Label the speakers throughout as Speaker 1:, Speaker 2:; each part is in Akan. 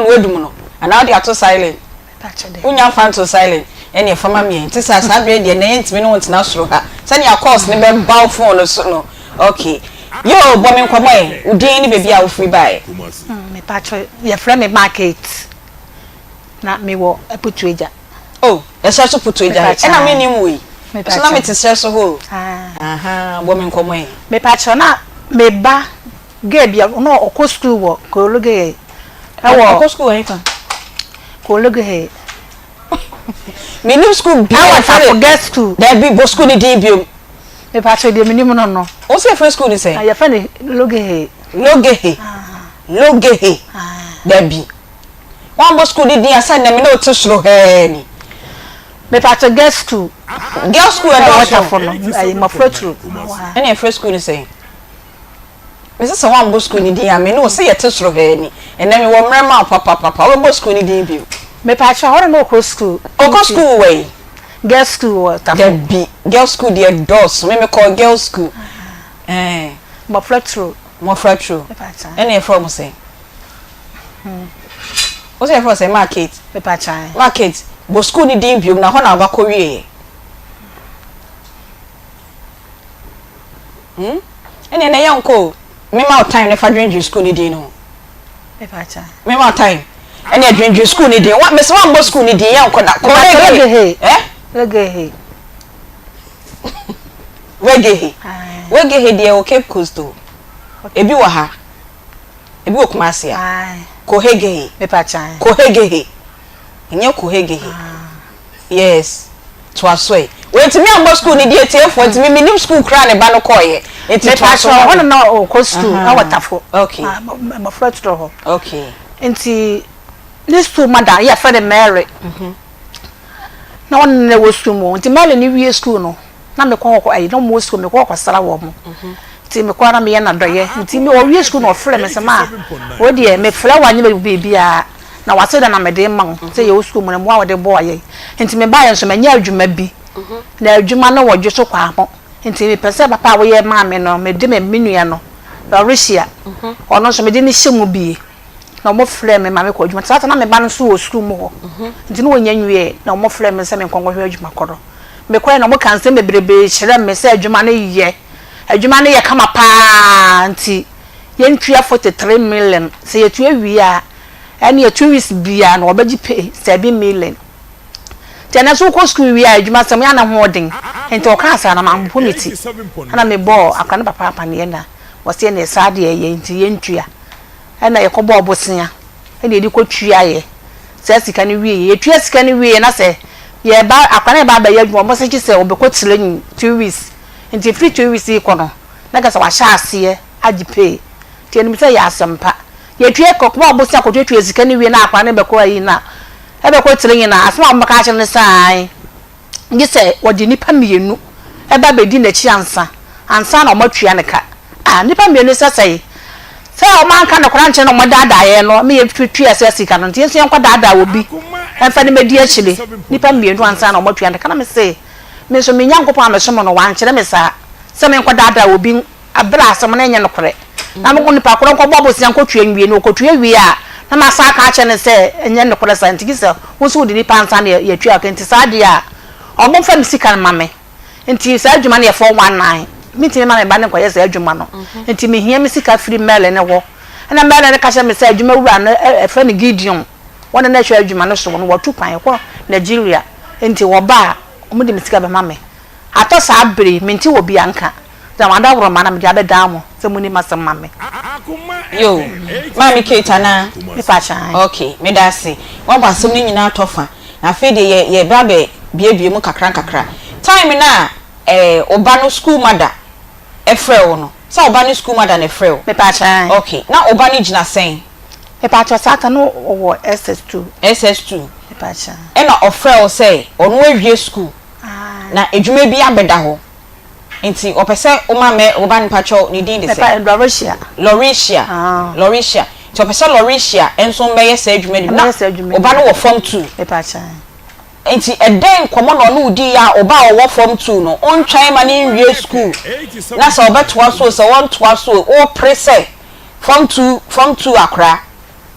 Speaker 1: Phone woadum no anaa wode ato silent? Wonya mfa nto silent ɛneɛ fa ma me ɛ. Nti saa saa berɛ deɛ nɛ yɛntumi ne wo ntena soro ha sɛnea calls no bɛba wo phone no so no. Ok. Yoo bɔ me nkɔmmɔ ɛ. Wo din ne baabi a wofiri baeɛ.
Speaker 2: Mepakyɛ yɛfrɛ me Market na mewɔ Aputuagya.
Speaker 1: Oh, ɛserɛ so Putuagya he? Ɛna mennim wo yi. So na mete serɛ so hɔ o. Ahaa, bɔ me nkɔmmɔ ɛ.
Speaker 2: Mepakyɛ na me ba Girl bi a na ɔkɔ sukuu wɔ Kologehe ɛwɔ.
Speaker 1: Ɔkɔ sukuu wɔ hefa?
Speaker 2: Kologehe.
Speaker 1: Menim sukuu bi.
Speaker 2: Ɛwɔ Tafo girls school.
Speaker 1: Dabi bɔ sukuu ne din biom.
Speaker 2: Mepakyɛ deɛ menim no no.
Speaker 1: Wo sɛ yɛfrɛ sukuu ne sɛn?
Speaker 2: Yɛfrɛ no Logehe.
Speaker 1: Logehe. Logehe. Dabi. Woambɔ sukuu ne din a sɛ nnɛ me ne wo te soro hɛɛ ni.
Speaker 2: Mepakyɛ girls school.
Speaker 1: Girls school ɛdɔɔso.
Speaker 2: Ɛwɔ Tafo no, ɛyɛ mmɔfra turo.
Speaker 1: Ɛna yɛfrɛ sukuu ne sɛn? Mese sɛ woambɔ sukuu no din a, me ne wo sɛ yɛte soro ha ani. Ɛnnɛ mewɔ mmerɛ ma wo papapapa. Wobɛbɔ sukuu no din bio?
Speaker 2: Mepakyɛw, hɔ na na ɔkɔ sukuu.
Speaker 1: Ɔkɔ sukuu wɔ he?
Speaker 2: Girls school wɔ Tafo.
Speaker 1: Dabi, girls school deɛ ɛdɔɔso. Me mekɔɔ girls school. Ɛɛ.
Speaker 2: Mmɔfra turo.
Speaker 1: Mmɔfra turo.
Speaker 2: Mepakyɛw.
Speaker 1: Ɛna yɛfrɛ wɔn sɛn? Wo sɛ yɛfrɛ wo sɛn? Mark Kate.
Speaker 2: Mepakyɛw.
Speaker 1: Mark Kate, bɔ sukuu no din bio na hɔ na wobakɔ wieɛ. Hmm? Ɛnneɛ na yɛnkɔ o. Mema wo time na fa dwendwen sukuu no din no ho. Mema wo time. Ɛnneɛ dwendwen sukuu no din. Wa mese woambɔ sukuu no din yɛnkɔ da. Kɔ
Speaker 2: Regehe. Eh? Regehe.
Speaker 1: Regehe. Regehe deɛ wɔ Cape Coast o. Ebi wɔ ha. Ebi wɔ Kumasi a. Kohegehe. Kohegehe. Ɛnyɛ kohegehe. Yes toa so ɛ. Wantumi ammɔ school no din atiefoɔ nti me mennim school koraa ne ba no kɔeɛ nti toa so
Speaker 2: ma me. Mepakyɛw hɔ na na ɔkɔ school ɛwɔ Tafo.
Speaker 1: Okay.
Speaker 2: Mmɔfra twerɛ hɔ.
Speaker 1: Okay.
Speaker 2: Nti ne school mother yɛfrɛ no Mary. Na ɔne no wɔ school mu nti Mary no wie school no na mekɔ hɔ kɔ ɛyi na ɔmo wɔ school mekɔ hɔ kɔsra wɔn. Nti mekɔ na meyɛ no adɔyɛ nti ɔwie school no ɔfrɛ me sɛ ma wo deɛ mefrɛ wo anyɛ biribiara. Na w'aseda na mede rema wo sɛ yɛwɔ sukuu mu no, mmoa a wode boa yɛn. Nti mebaeɛ nso manya adwuma bi, na adwuma no wɔ Dwoso kwan ho. Nti mepɛ sɛ papa a woyɛ maa me no, mede me me nua no, Lauricia, ɔno nso mede no hyɛ mu bi. Na wɔfrɛɛ me ma mekɔɔ adwuma. Saa ta na me ba no nso wɔ sukuu mu hɔ, nti na wɔnnya nwieeɛ. Na wɔfrɛɛ me sɛ menkɔ nkɔhwɛ adwuma korɔ. Mekɔeɛ na wɔkaa nsɛm bebrebe kyerɛɛ me sɛ adwuma no yɛ, adwuma no yɛ kama pa ara nti yɛntua 43 million. Sɛ yɛtua wie a, Ɛneɛ 2 weeks biaa no ɔbɛgye pay 7 million. Nti ɛnɛ nso wokɔ school wie a adwuma sɛm yɛ a na ho ɔden. Nti ɔkaa saa na mampo me ti. Ɛna mebɔɔ akora no papa amaneɛ na ɔse ɛneɛ saa deɛ ɛyɛ nti yɛntua. Ɛna yɛkɔbɔɔ bosea ɛna yɛde kɔtuaeɛ saa sika no wieɛ. Yɛtua sika no wieɛ na sɛ yɛba akora no reba abɛyɛ adwuma ɔmo se gye sɛ ɔbɛkɔ training 2 weeks. Nti ɛfiri 2 weeks rekɔ no na kyerɛ sɛ wahyɛ aseɛ agye pay. Nti yɛnim sɛ ɛyɛ asɛmpa. Yɛtua kɔ kɔbɔ bosea kɔtuatua sika no wie na akwadaa no bɛkɔ ayi no a, ɛbɛkɔ tiri nyinaa, asɛm a wɔbɛka akyerɛ no ne sɛ ae, gye sɛ wɔde nnipa mmienu ba bɛdi n'akyi ansa, ansa na wɔatua no ka. Ah, nnipa mmienu sɛ sɛe? Sɛ wɔanka nokorɛ ankyerɛ na wɔdaadaa yɛn no ma yɛtuaa saa sika no, nti yɛn nso yɛnkɔdaadaa obi mfa no mmɛdi akyire, nnipa mmienu ansa na wɔatua no ka. Na mese, me nso me Nyankopɔn a mesom no, wankyerɛ me saa, sɛ menkɔdaadaa obi Bere a asɛm no nyɛ nokorɛ, na me onipa korɔ nkɔbɔ bosea nkɔtua nwie, na ɔkɔtua wie a, na masan aka akyerɛ no sɛ ɛnyɛ nokorɛ saa, nti gye sɛ wo nso wode nipa ansa na yɛatua wo ka, nti saa deɛ a, wɔmfa me sika no mma me. Nti saa adwuma no yɛ 419, mentumi mma me ba no nkɔyɛ saa adwuma no, nti mehia me sika firi Merlin hɔ. Ɛnna Merlin ka kyerɛɛ me sɛ adwuma wura no, wɔfrɛ no Gideon, wɔn na na ɛhwɛ adwuma no so no, wɔatu kwan kɔ Nigeria, nti wɔba a, wɔde me sika bɛma me. Atɔ saa bere yi, mente obiara nka. Dza m'adaworoma na medze abɛdan mo sɛ munni m'asɛm ma me.
Speaker 1: Yoo, Maame Kate anaa?
Speaker 2: Mepa kyɛw.
Speaker 1: Ok, meda ase. Woabɔ asɛm no nyinaa tɔ fa. Na afei deɛ yɛ yɛreba abɛ biebie mu kakra nkakra. Time no a eh, wo ba no school mother frɛɛ wo no, sɛ wo ba no school mother na ɛfrɛɛ wo?
Speaker 2: Mepa kyɛw.
Speaker 1: Ok, na wo ba no gyina sɛn?
Speaker 2: Mepa kyɛw, saa ta no ɔwɔ SS two.
Speaker 1: SS two.
Speaker 2: Mepa kyɛw.
Speaker 1: Ɛna ɔfrɛɛ wo sɛ ɔno awie school, na adwuma bi abɛda hɔ. Nti ɔpɛ sɛ woma mɛ wo ba no mpakyɛw ne din de sɛn?
Speaker 2: Mepa Lɔrehyia.
Speaker 1: Lɔrehyia Lɔrehyia nti ɔpɛ sɛ Lɔrehyia nso mmɛyɛ saa adwuma no bi na wo ba no wɔ form two.
Speaker 2: Mepa kyɛw.
Speaker 1: Nti ɛdɛn nkɔmmɔ na ɔne wo diiɛ a wo ba a ɔwɔ form two no wontwɛn ma no nwie school na sɛ ɔbɛtoa so o sɛ ɔntoa so o wopere sɛ form two form two akwadaa.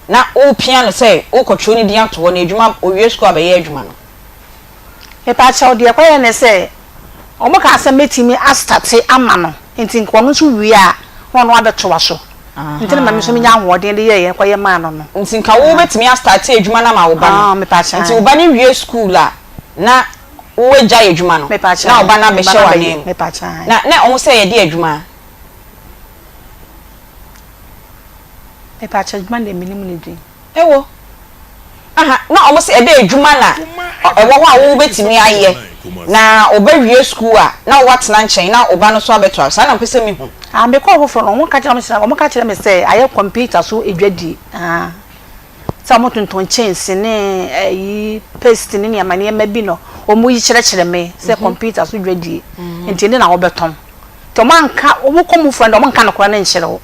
Speaker 1: na wopia no sɛ wokɔtwerɛ ne din ato hɔ na adwuma owie sukuu abɛyɛ adwuma no?
Speaker 2: Mepakyɛw, deɛ ɛkɔyɛɛ ne sɛ, wɔn kaa sɛ mɛtumi astate ama no, nti nka ɔno nso wie a na ɔno abɛtoa so, nti na ma me nso menya ahoɔden de yɛeɛ kɔyɛ maa no no.
Speaker 1: Nti nka wo bɛtumi astate adwuma no ama wo ba no, nti wo ba no wie sukuu a na wo agyae adwuma no na wo ba no abɛhyɛ w'ananmu, na na wɔn sɛ yɛde adwuma.
Speaker 2: Mepakyɛw, adwuma no deɛ mennim ne din.
Speaker 1: Ɛwɔ. Aha, na wɔn se ɛdɛ adwuma na ɛwɔ hɔ a wo bɛtumi ayɛ, na ɔba wie sukuu a, na wo atena nkyɛn na ɔba no nso abɛtoa, saa na mpɛ sɛ me hu.
Speaker 2: Ah, me kɔɔ foforɔ no, wɔn ka kyerɛ me sɛ, wɔn ka kyerɛ me sɛ ayɛ kɔmputa so adwadie, ah, sɛ wɔn tontɔn kyɛnse ne ɛyi paste ne nneɛma nneɛma bi no, wɔn yi kyerɛkyerɛ me sɛ kɔmputa so dwadie, nti ɛne na wɔbɛtɔn. Nti ɔmo anka, ɔmo kɔ mu frɛ no deɛ ɔmo nka nokorɛ no nkyerɛ wo.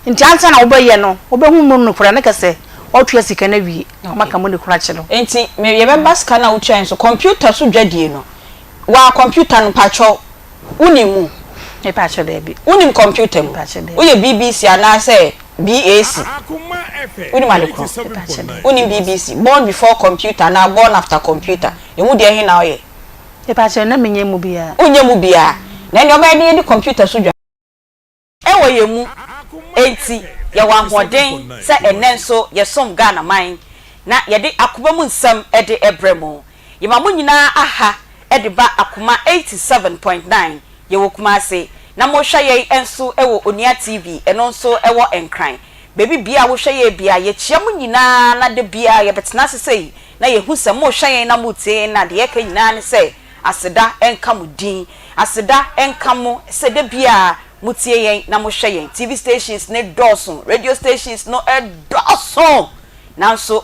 Speaker 2: Nti ansa na wobɛyɛ no, wobɛhu mu nokorɛ no kɛsɛ woatua sika no awie na ɔmo aka mu nokorɛ akyerɛ wo.
Speaker 1: Nti me yɛbɛba sika no a wotuae no so, computer so dwadie no, waa computer no mpakyɛw wonim mu?
Speaker 2: Mepakyɛw daabi.
Speaker 1: Wonim computer mu?
Speaker 2: Mepakyɛw daabi.
Speaker 1: Woyɛ BBC anaasɛ BAC? Wonim ade korɔ?
Speaker 2: Mepakyɛw daabi.
Speaker 1: Wonim BBC? Born before computer anaa born after computer, emu deɛ he na woyɛ?
Speaker 2: Mepakyɛw, na menyɛ mu biara.
Speaker 1: Wonyɛ mu biara. Na ɛnneɛ ɔbɛyɛ den adi kɔmputa so dwa? Wɔ yɛn mu, enti yɛwɔ ahoɔden sɛ ɛnnɛ nso yɛsom Ghana man na yɛde akoma mu nsɛm de brɛ mo. Yɛma mo nyinaa aha de ba Akoma 87.9, yɛwɔ Kumasi, na mohwɛ yɛn nso wɔ Onua TV, ɛno nso wɔ Nkran. Baabi biara a wohwɛ yɛn biara, yɛkyia mo nyinaa na da biara yɛbɛtena ase sei na yɛhu sɛ morehwɛ yɛn na moretie yɛn na deɛ yɛka nyinaa ne sɛ aseda nka mo din, aseda nka mo sɛ da biara motie yɛn na mohwɛ yɛn. TV stations no dɔɔso, radio stations no dɔɔso, nanso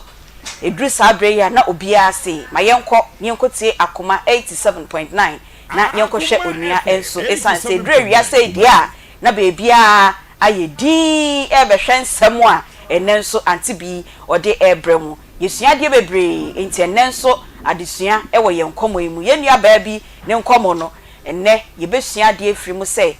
Speaker 1: ɛduru saa berɛ yi a na obiara se ma yɛnkɔ na yɛnkɔtie Akoma 87.9 na yɛnkɔhwɛ Onua nso, ɛsiane sɛ ɛduru awia sei deɛ a na baabiara ayɛ dinn rebɛhwɛ nsɛm a ɛnnɛ nso Auntie Bee ɔde rebrɛ mo. Yɛsua adeɛ bebree, enti ɛnnɛ nso adesua wɔ yɛn nkɔmmɔ yi mu. Yɛn nuabaa bi ne nkɔmmɔ no, ɛnnɛ yɛbɛsua adeɛ afiri mu sɛ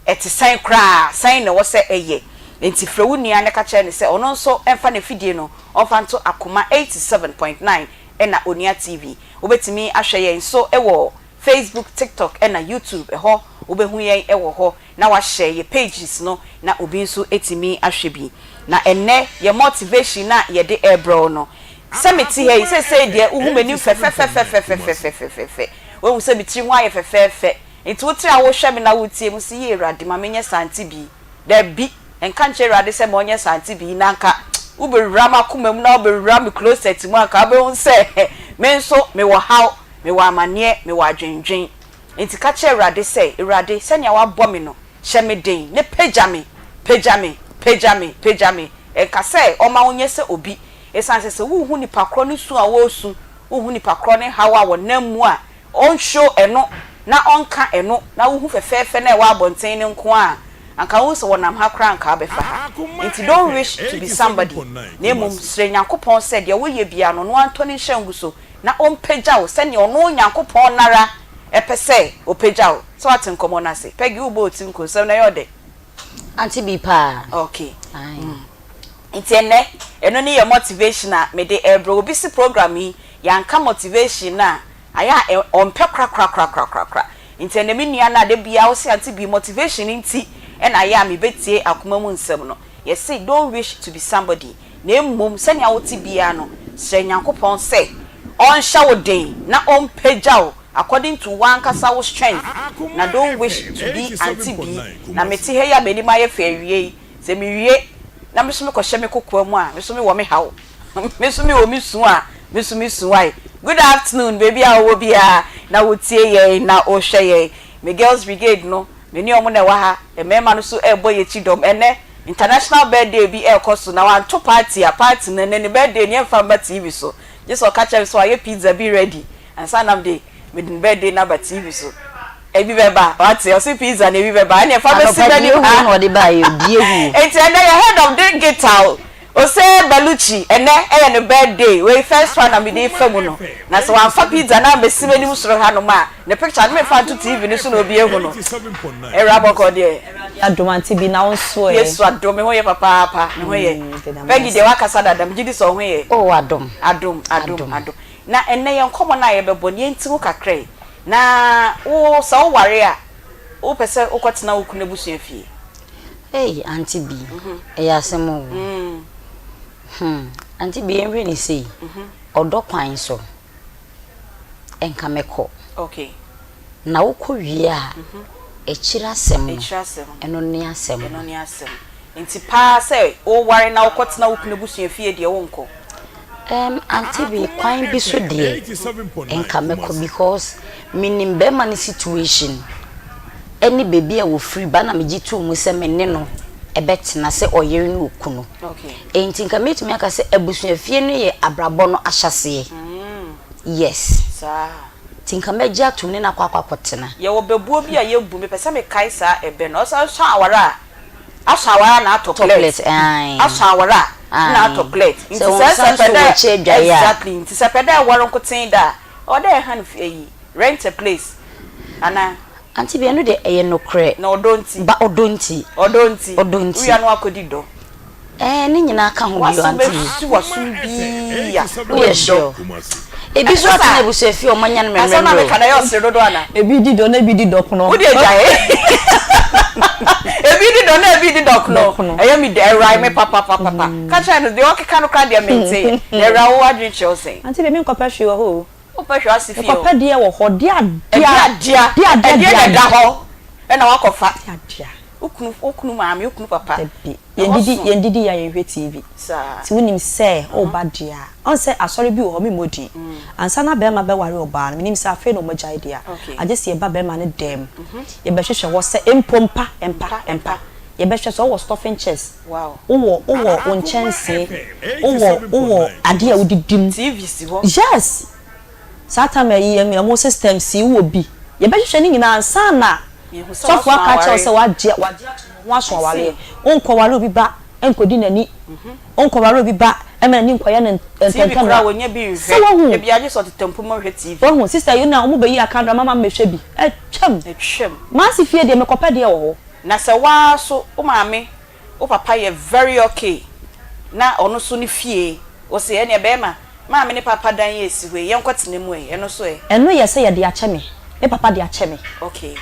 Speaker 1: ɛte sɛn koraa, sɛn na ɛwɔ sɛ ɛyɛ. Enti frɛ wo nua na ka kyerɛ no sɛ ɔno nso mfa n'afidie no ɔmfa nto Akoma 87.9 ɛna Onua TV. Wobɛtumi ahwɛ yɛn nso wɔ Facebook, TikTok ɛna YouTube, ɛhɔ wobɛhu yɛn wɔ hɔ. na wahyɛ yɛ pages no na obi nso atumi ahwɛ bi. Na ɛnnɛ yɛ motivation no a yɛde rebrɛ wo no, sɛ mete ha yi seesei deɛ wohu m'anim fɛfɛfɛfɛfɛfɛfɛfɛfɛ, woahu sɛ me tiri ho ayɛ fɛfɛɛfɛ, nti wo tiri a wohwɛ me na wotie mu se yie Awurade ma menyɛ saa nti bi, dabi, nka nkyerɛ Awurade sɛ ma ɔnyɛ saa nti bi, na anka wobɛwura m'akoma mu na wobɛwura me closet mu anka wobɛhu sɛ me nso mewɔ haw, mewɔ amaneɛ, mewɔ adwendwen. Enti ka kyerɛ Awurade sɛ, 'Awurade, sɛnea woabɔ me no, hyɛ me den na pagya me, pagya me, pagya me, pagya me. Nka sɛ ɔmma wonyɛ sɛ obi, esiane sɛ sɛ wunhu nipa korɔ no su a ɔresu, wunhu nipa korɔ no haw a ɔnam mu a, ɔnhwɛ ɛno na ɔnka ɛno, na wuhu fɛfɛɛfɛ no a ɛwɔ abɔnten no nko a, anka wunhu sɛ wɔnam ha koraa anka wobɛfa ha. Enti don't wish to be somebody, na mmom srɛ Nyankopɔn sɛ deɛ woyɛ biara no, ɔno ara ntɔ ne nhyira ngu so na ɔmpagya wo sɛdeɛ ɔno Nyankopɔn no ara pɛ sɛ ɔpagya wo. Sɛ woate nkɔmmɔ no ase? Peggy, wobɔ wo ti nko, nsɛm no ɛyɛ ɔdɛ?
Speaker 3: Ante bi paa.
Speaker 1: Okay.
Speaker 3: Aye.
Speaker 1: Mm. Nti ɛnnɛ, ɛno ne yɛ motivation a mede ɛrebrɛ wo. Obi se program yi, yɛanka motivation no a, ayɛ a ɔmpɛ korakorakorakorakorakora. Nti ɛnnɛ me nua no a da biara wo se Ante bi, motivation nti ɛna ayɛ a mebɛtie akoma mu nsɛm no. Yɛse don't wish to be somebody, na mmom sɛnea wote biara no, srɛ Nyankopɔn sɛ Ɔnhyɛ wo den na Ɔmpagya wo according to w'ankasa wo strength, na don't wish to be Auntie Bi, na mete ha yi a m'anim ayɛ fɛ awie yi, sɛ mewie na me nso mekɔhyɛ me kokoa mu a, me nso mewɔ me haw, me nso mewɔ me su a, me nso me su ae. Good afternoon, baabi a wowɔ biara na wotie yɛn na wohwɛ yɛn, me girls brigade no, Me ne wɔn na ɛwɔ ha. Mmarima no nso rebɔ yɛn akyi dɔm. Ɛnnɛ, international birthday bi rekɔ so, na wanto party a, party no, ɛnnɛ ne birthday no, yɛmfa mma TV so. Gye sɛ ɔka kyerɛ me sɛ wayɛ pizza bi ready ansa na mede mede ne birthday no aba TV so. Ebi bɛba, wate? Ɔse pizza no ebi bɛba. Ɛnneɛ fa bɛsi
Speaker 3: Anɔpa
Speaker 1: m'anim
Speaker 3: deɛ
Speaker 1: ha.
Speaker 3: ehu na ɔde baeɛ o, deɛ ehu.
Speaker 1: Enti ɛnnɛ yɛ head of digital Ose Baluchi ɛnɛ ɛyɛ ne birthday wei first one na mede refa mu no na sɛ wamfa pizza no ambɛsi m'anim soro hanom a ne picture no memfa nto TV no so na obi ahu no. Awura bɔkɔɔ deɛ. Adom Auntie Bi na wo nso ɛ?
Speaker 4: Yesu adom me ho yɛ papaapa me ho yɛ. Peggy deɛ wakasa dada megye di sɛ wo ho yɛ.
Speaker 3: Oh adom.
Speaker 4: Adom adom adom. Na ɛnnɛ yɛn nkɔmmɔ no a yɛbɛbɔ no yɛnti ho kakra yi. Na wo sɛ wo ware a wopɛ sɛ wokɔtena wo kunu abusua fie?
Speaker 3: Ei Auntie Bi ɛyɛ asɛm o. Hmm Auntie Bi yɛnhwɛ no sei ɔdɔ kwan so nka mɛkɔ.
Speaker 4: Okay.
Speaker 3: Na wokɔ wie a, akyiri asɛm no, ɛno ne asɛm no.
Speaker 4: Ɛno ne asɛm. Nti paa sɛ woware na wokɔtena wo kunu abusua fie deɛ wonkɔ?
Speaker 3: Erm Auntie Bee, kwan bi so deɛ, nka mɛkɔ because menim bɛrima no situation ɛne baabi a wɔfiri ba na megye too mu sɛ me ne no bɛtena sɛ ɔyere ne okunu. Enti nka mɛtumi aka sɛ abusuafie no yɛ abrabɔ no ahyɛaseɛ. Yes.
Speaker 4: Saa.
Speaker 3: Nti nka mɛgye atom ne no akɔ akɔ akɔtena.
Speaker 4: Yɛwɔ bɛbuo bi a yɛbu, mepɛ sɛ mekae saa ɛbɛ no, ɔsɛ ɔsɔ aware a, asɔ aware a na atɔ
Speaker 3: plɛt, ae.
Speaker 4: Asɔ aware a na atɔ plɛt, nti
Speaker 3: Sɛ wo
Speaker 4: sɛ
Speaker 3: nsa
Speaker 4: sɛ
Speaker 3: nso
Speaker 4: pɛ dɛ,
Speaker 3: wɔ akyi adwaeɛ a.
Speaker 4: exactly, nti sɛ pɛ dɛ ɛware nkotsee da a, ɔwɔ dɛ ɛha no ayi, rent a place, anaa?
Speaker 3: Auntie bi, ɛno deɛ ɛyɛ nokorɛ.
Speaker 4: Na ɔdɔ nti.
Speaker 3: Ba ɔdɔ nti.
Speaker 4: Ɔdɔ nti.
Speaker 3: Ɔdɔ nti.
Speaker 4: Wia no akɔdi dɔ.
Speaker 3: Ɛɛ ne nyinaa ka ho bio
Speaker 4: W'asom
Speaker 3: auntie.
Speaker 4: bɛsi w'asom bii a.
Speaker 3: Woyɛ sure? Ebi nso atena abusua fie a wɔn anya no
Speaker 4: Asɛm no a
Speaker 3: mmerɛmmerɛ
Speaker 4: meka no ɛyɛ ɔsere dodo ana?
Speaker 1: Ebi di dɔ na ebi di dɔkono.
Speaker 4: Wo deɛ gyae. Ebi di dɔ na ebi di dɔkono. Ɛyɛ me dɛ, ɛrae me papapapapa. Ka kyerɛ no deɛ ɔkeka no koraa deɛ menteeɛ. Na ɛwura wo adwene kyerɛ wo sɛn?
Speaker 1: Auntie bi menkɔpɛ hwee wɔ hɔ o.
Speaker 4: Wopɛ hwɛ ase fie o.
Speaker 1: Mekɔpɛ deɛ wɔ hɔ, deɛ
Speaker 4: adeɛ. Ɛdeɛ adeɛ.
Speaker 1: Deɛ adeɛ
Speaker 4: Ɛdeɛ na ɛda hɔ ɛna wakɔfa.
Speaker 1: Deɛ adeɛ.
Speaker 4: Wo kunu, wo kunu maame, wo kunu papa.
Speaker 1: Dabi. Yɛndidi, yɛndidi yɛ a yɛnhwɛ TV.
Speaker 4: Saa.
Speaker 1: Nti wonim sɛ woba deɛ a, ɔn sɛ asɔre bi wɔ hɔ, memmɔ din. Ansa na bɛrima bɛware ɔbaa no, menim sɛ afei na wɔagyae deɛ a, agye sɛ yɛba bɛrima no dan mu. Yɛbɛhwehwɛ hɔ sɛ mpo mpa, mpa, mpa. Yɛbɛhwɛ sɛ wowɔ stuffing chairs, wowɔ, wowɔ wo nkyɛnsee, wowɔ, wowɔ adeɛ a wodidi mu.
Speaker 4: TV si hɔ.
Speaker 1: Yes! Saa time ayi, ɛmo systems yi, wowɔ bi. Yɛbɛhwehwɛ ne nyinaa ansa na Sɔfo aka akyerɛ wo sɛ wagye wagye ato ne ho aso awareɛ. Wonkɔware obi ba nkɔdi n'ani. Wonkɔware obi ba mma n'ani nkɔyɛ no
Speaker 4: TV
Speaker 1: ntɛntɛm
Speaker 4: koraa wɔnya bi
Speaker 1: Sɛ
Speaker 4: nhwɛ.
Speaker 1: wahu.
Speaker 4: Ebia gye sɛ ɔtetɛ mpo ma ɔhwɛ TV.
Speaker 1: Wahu. Sister yi na wɔbɛyi akandra mama mehwɛ bi. Atwam.
Speaker 4: Atwam.
Speaker 1: M'ase fie deɛ mekɔpɛ deɛ wɔ hɔ.
Speaker 4: Na sɛ woara nso wo maame wo papa yɛ very okay na ɔno nso ne fie ose ɛneɛ bɛɛma maame ne papa dan yi esi hɔ yi yɛnkɔ tena mu ɛ ɛno nso ɛ.
Speaker 1: Ɛno yɛ sɛ yɛde akyɛ me, me papa de akyɛ me.
Speaker 4: Okay.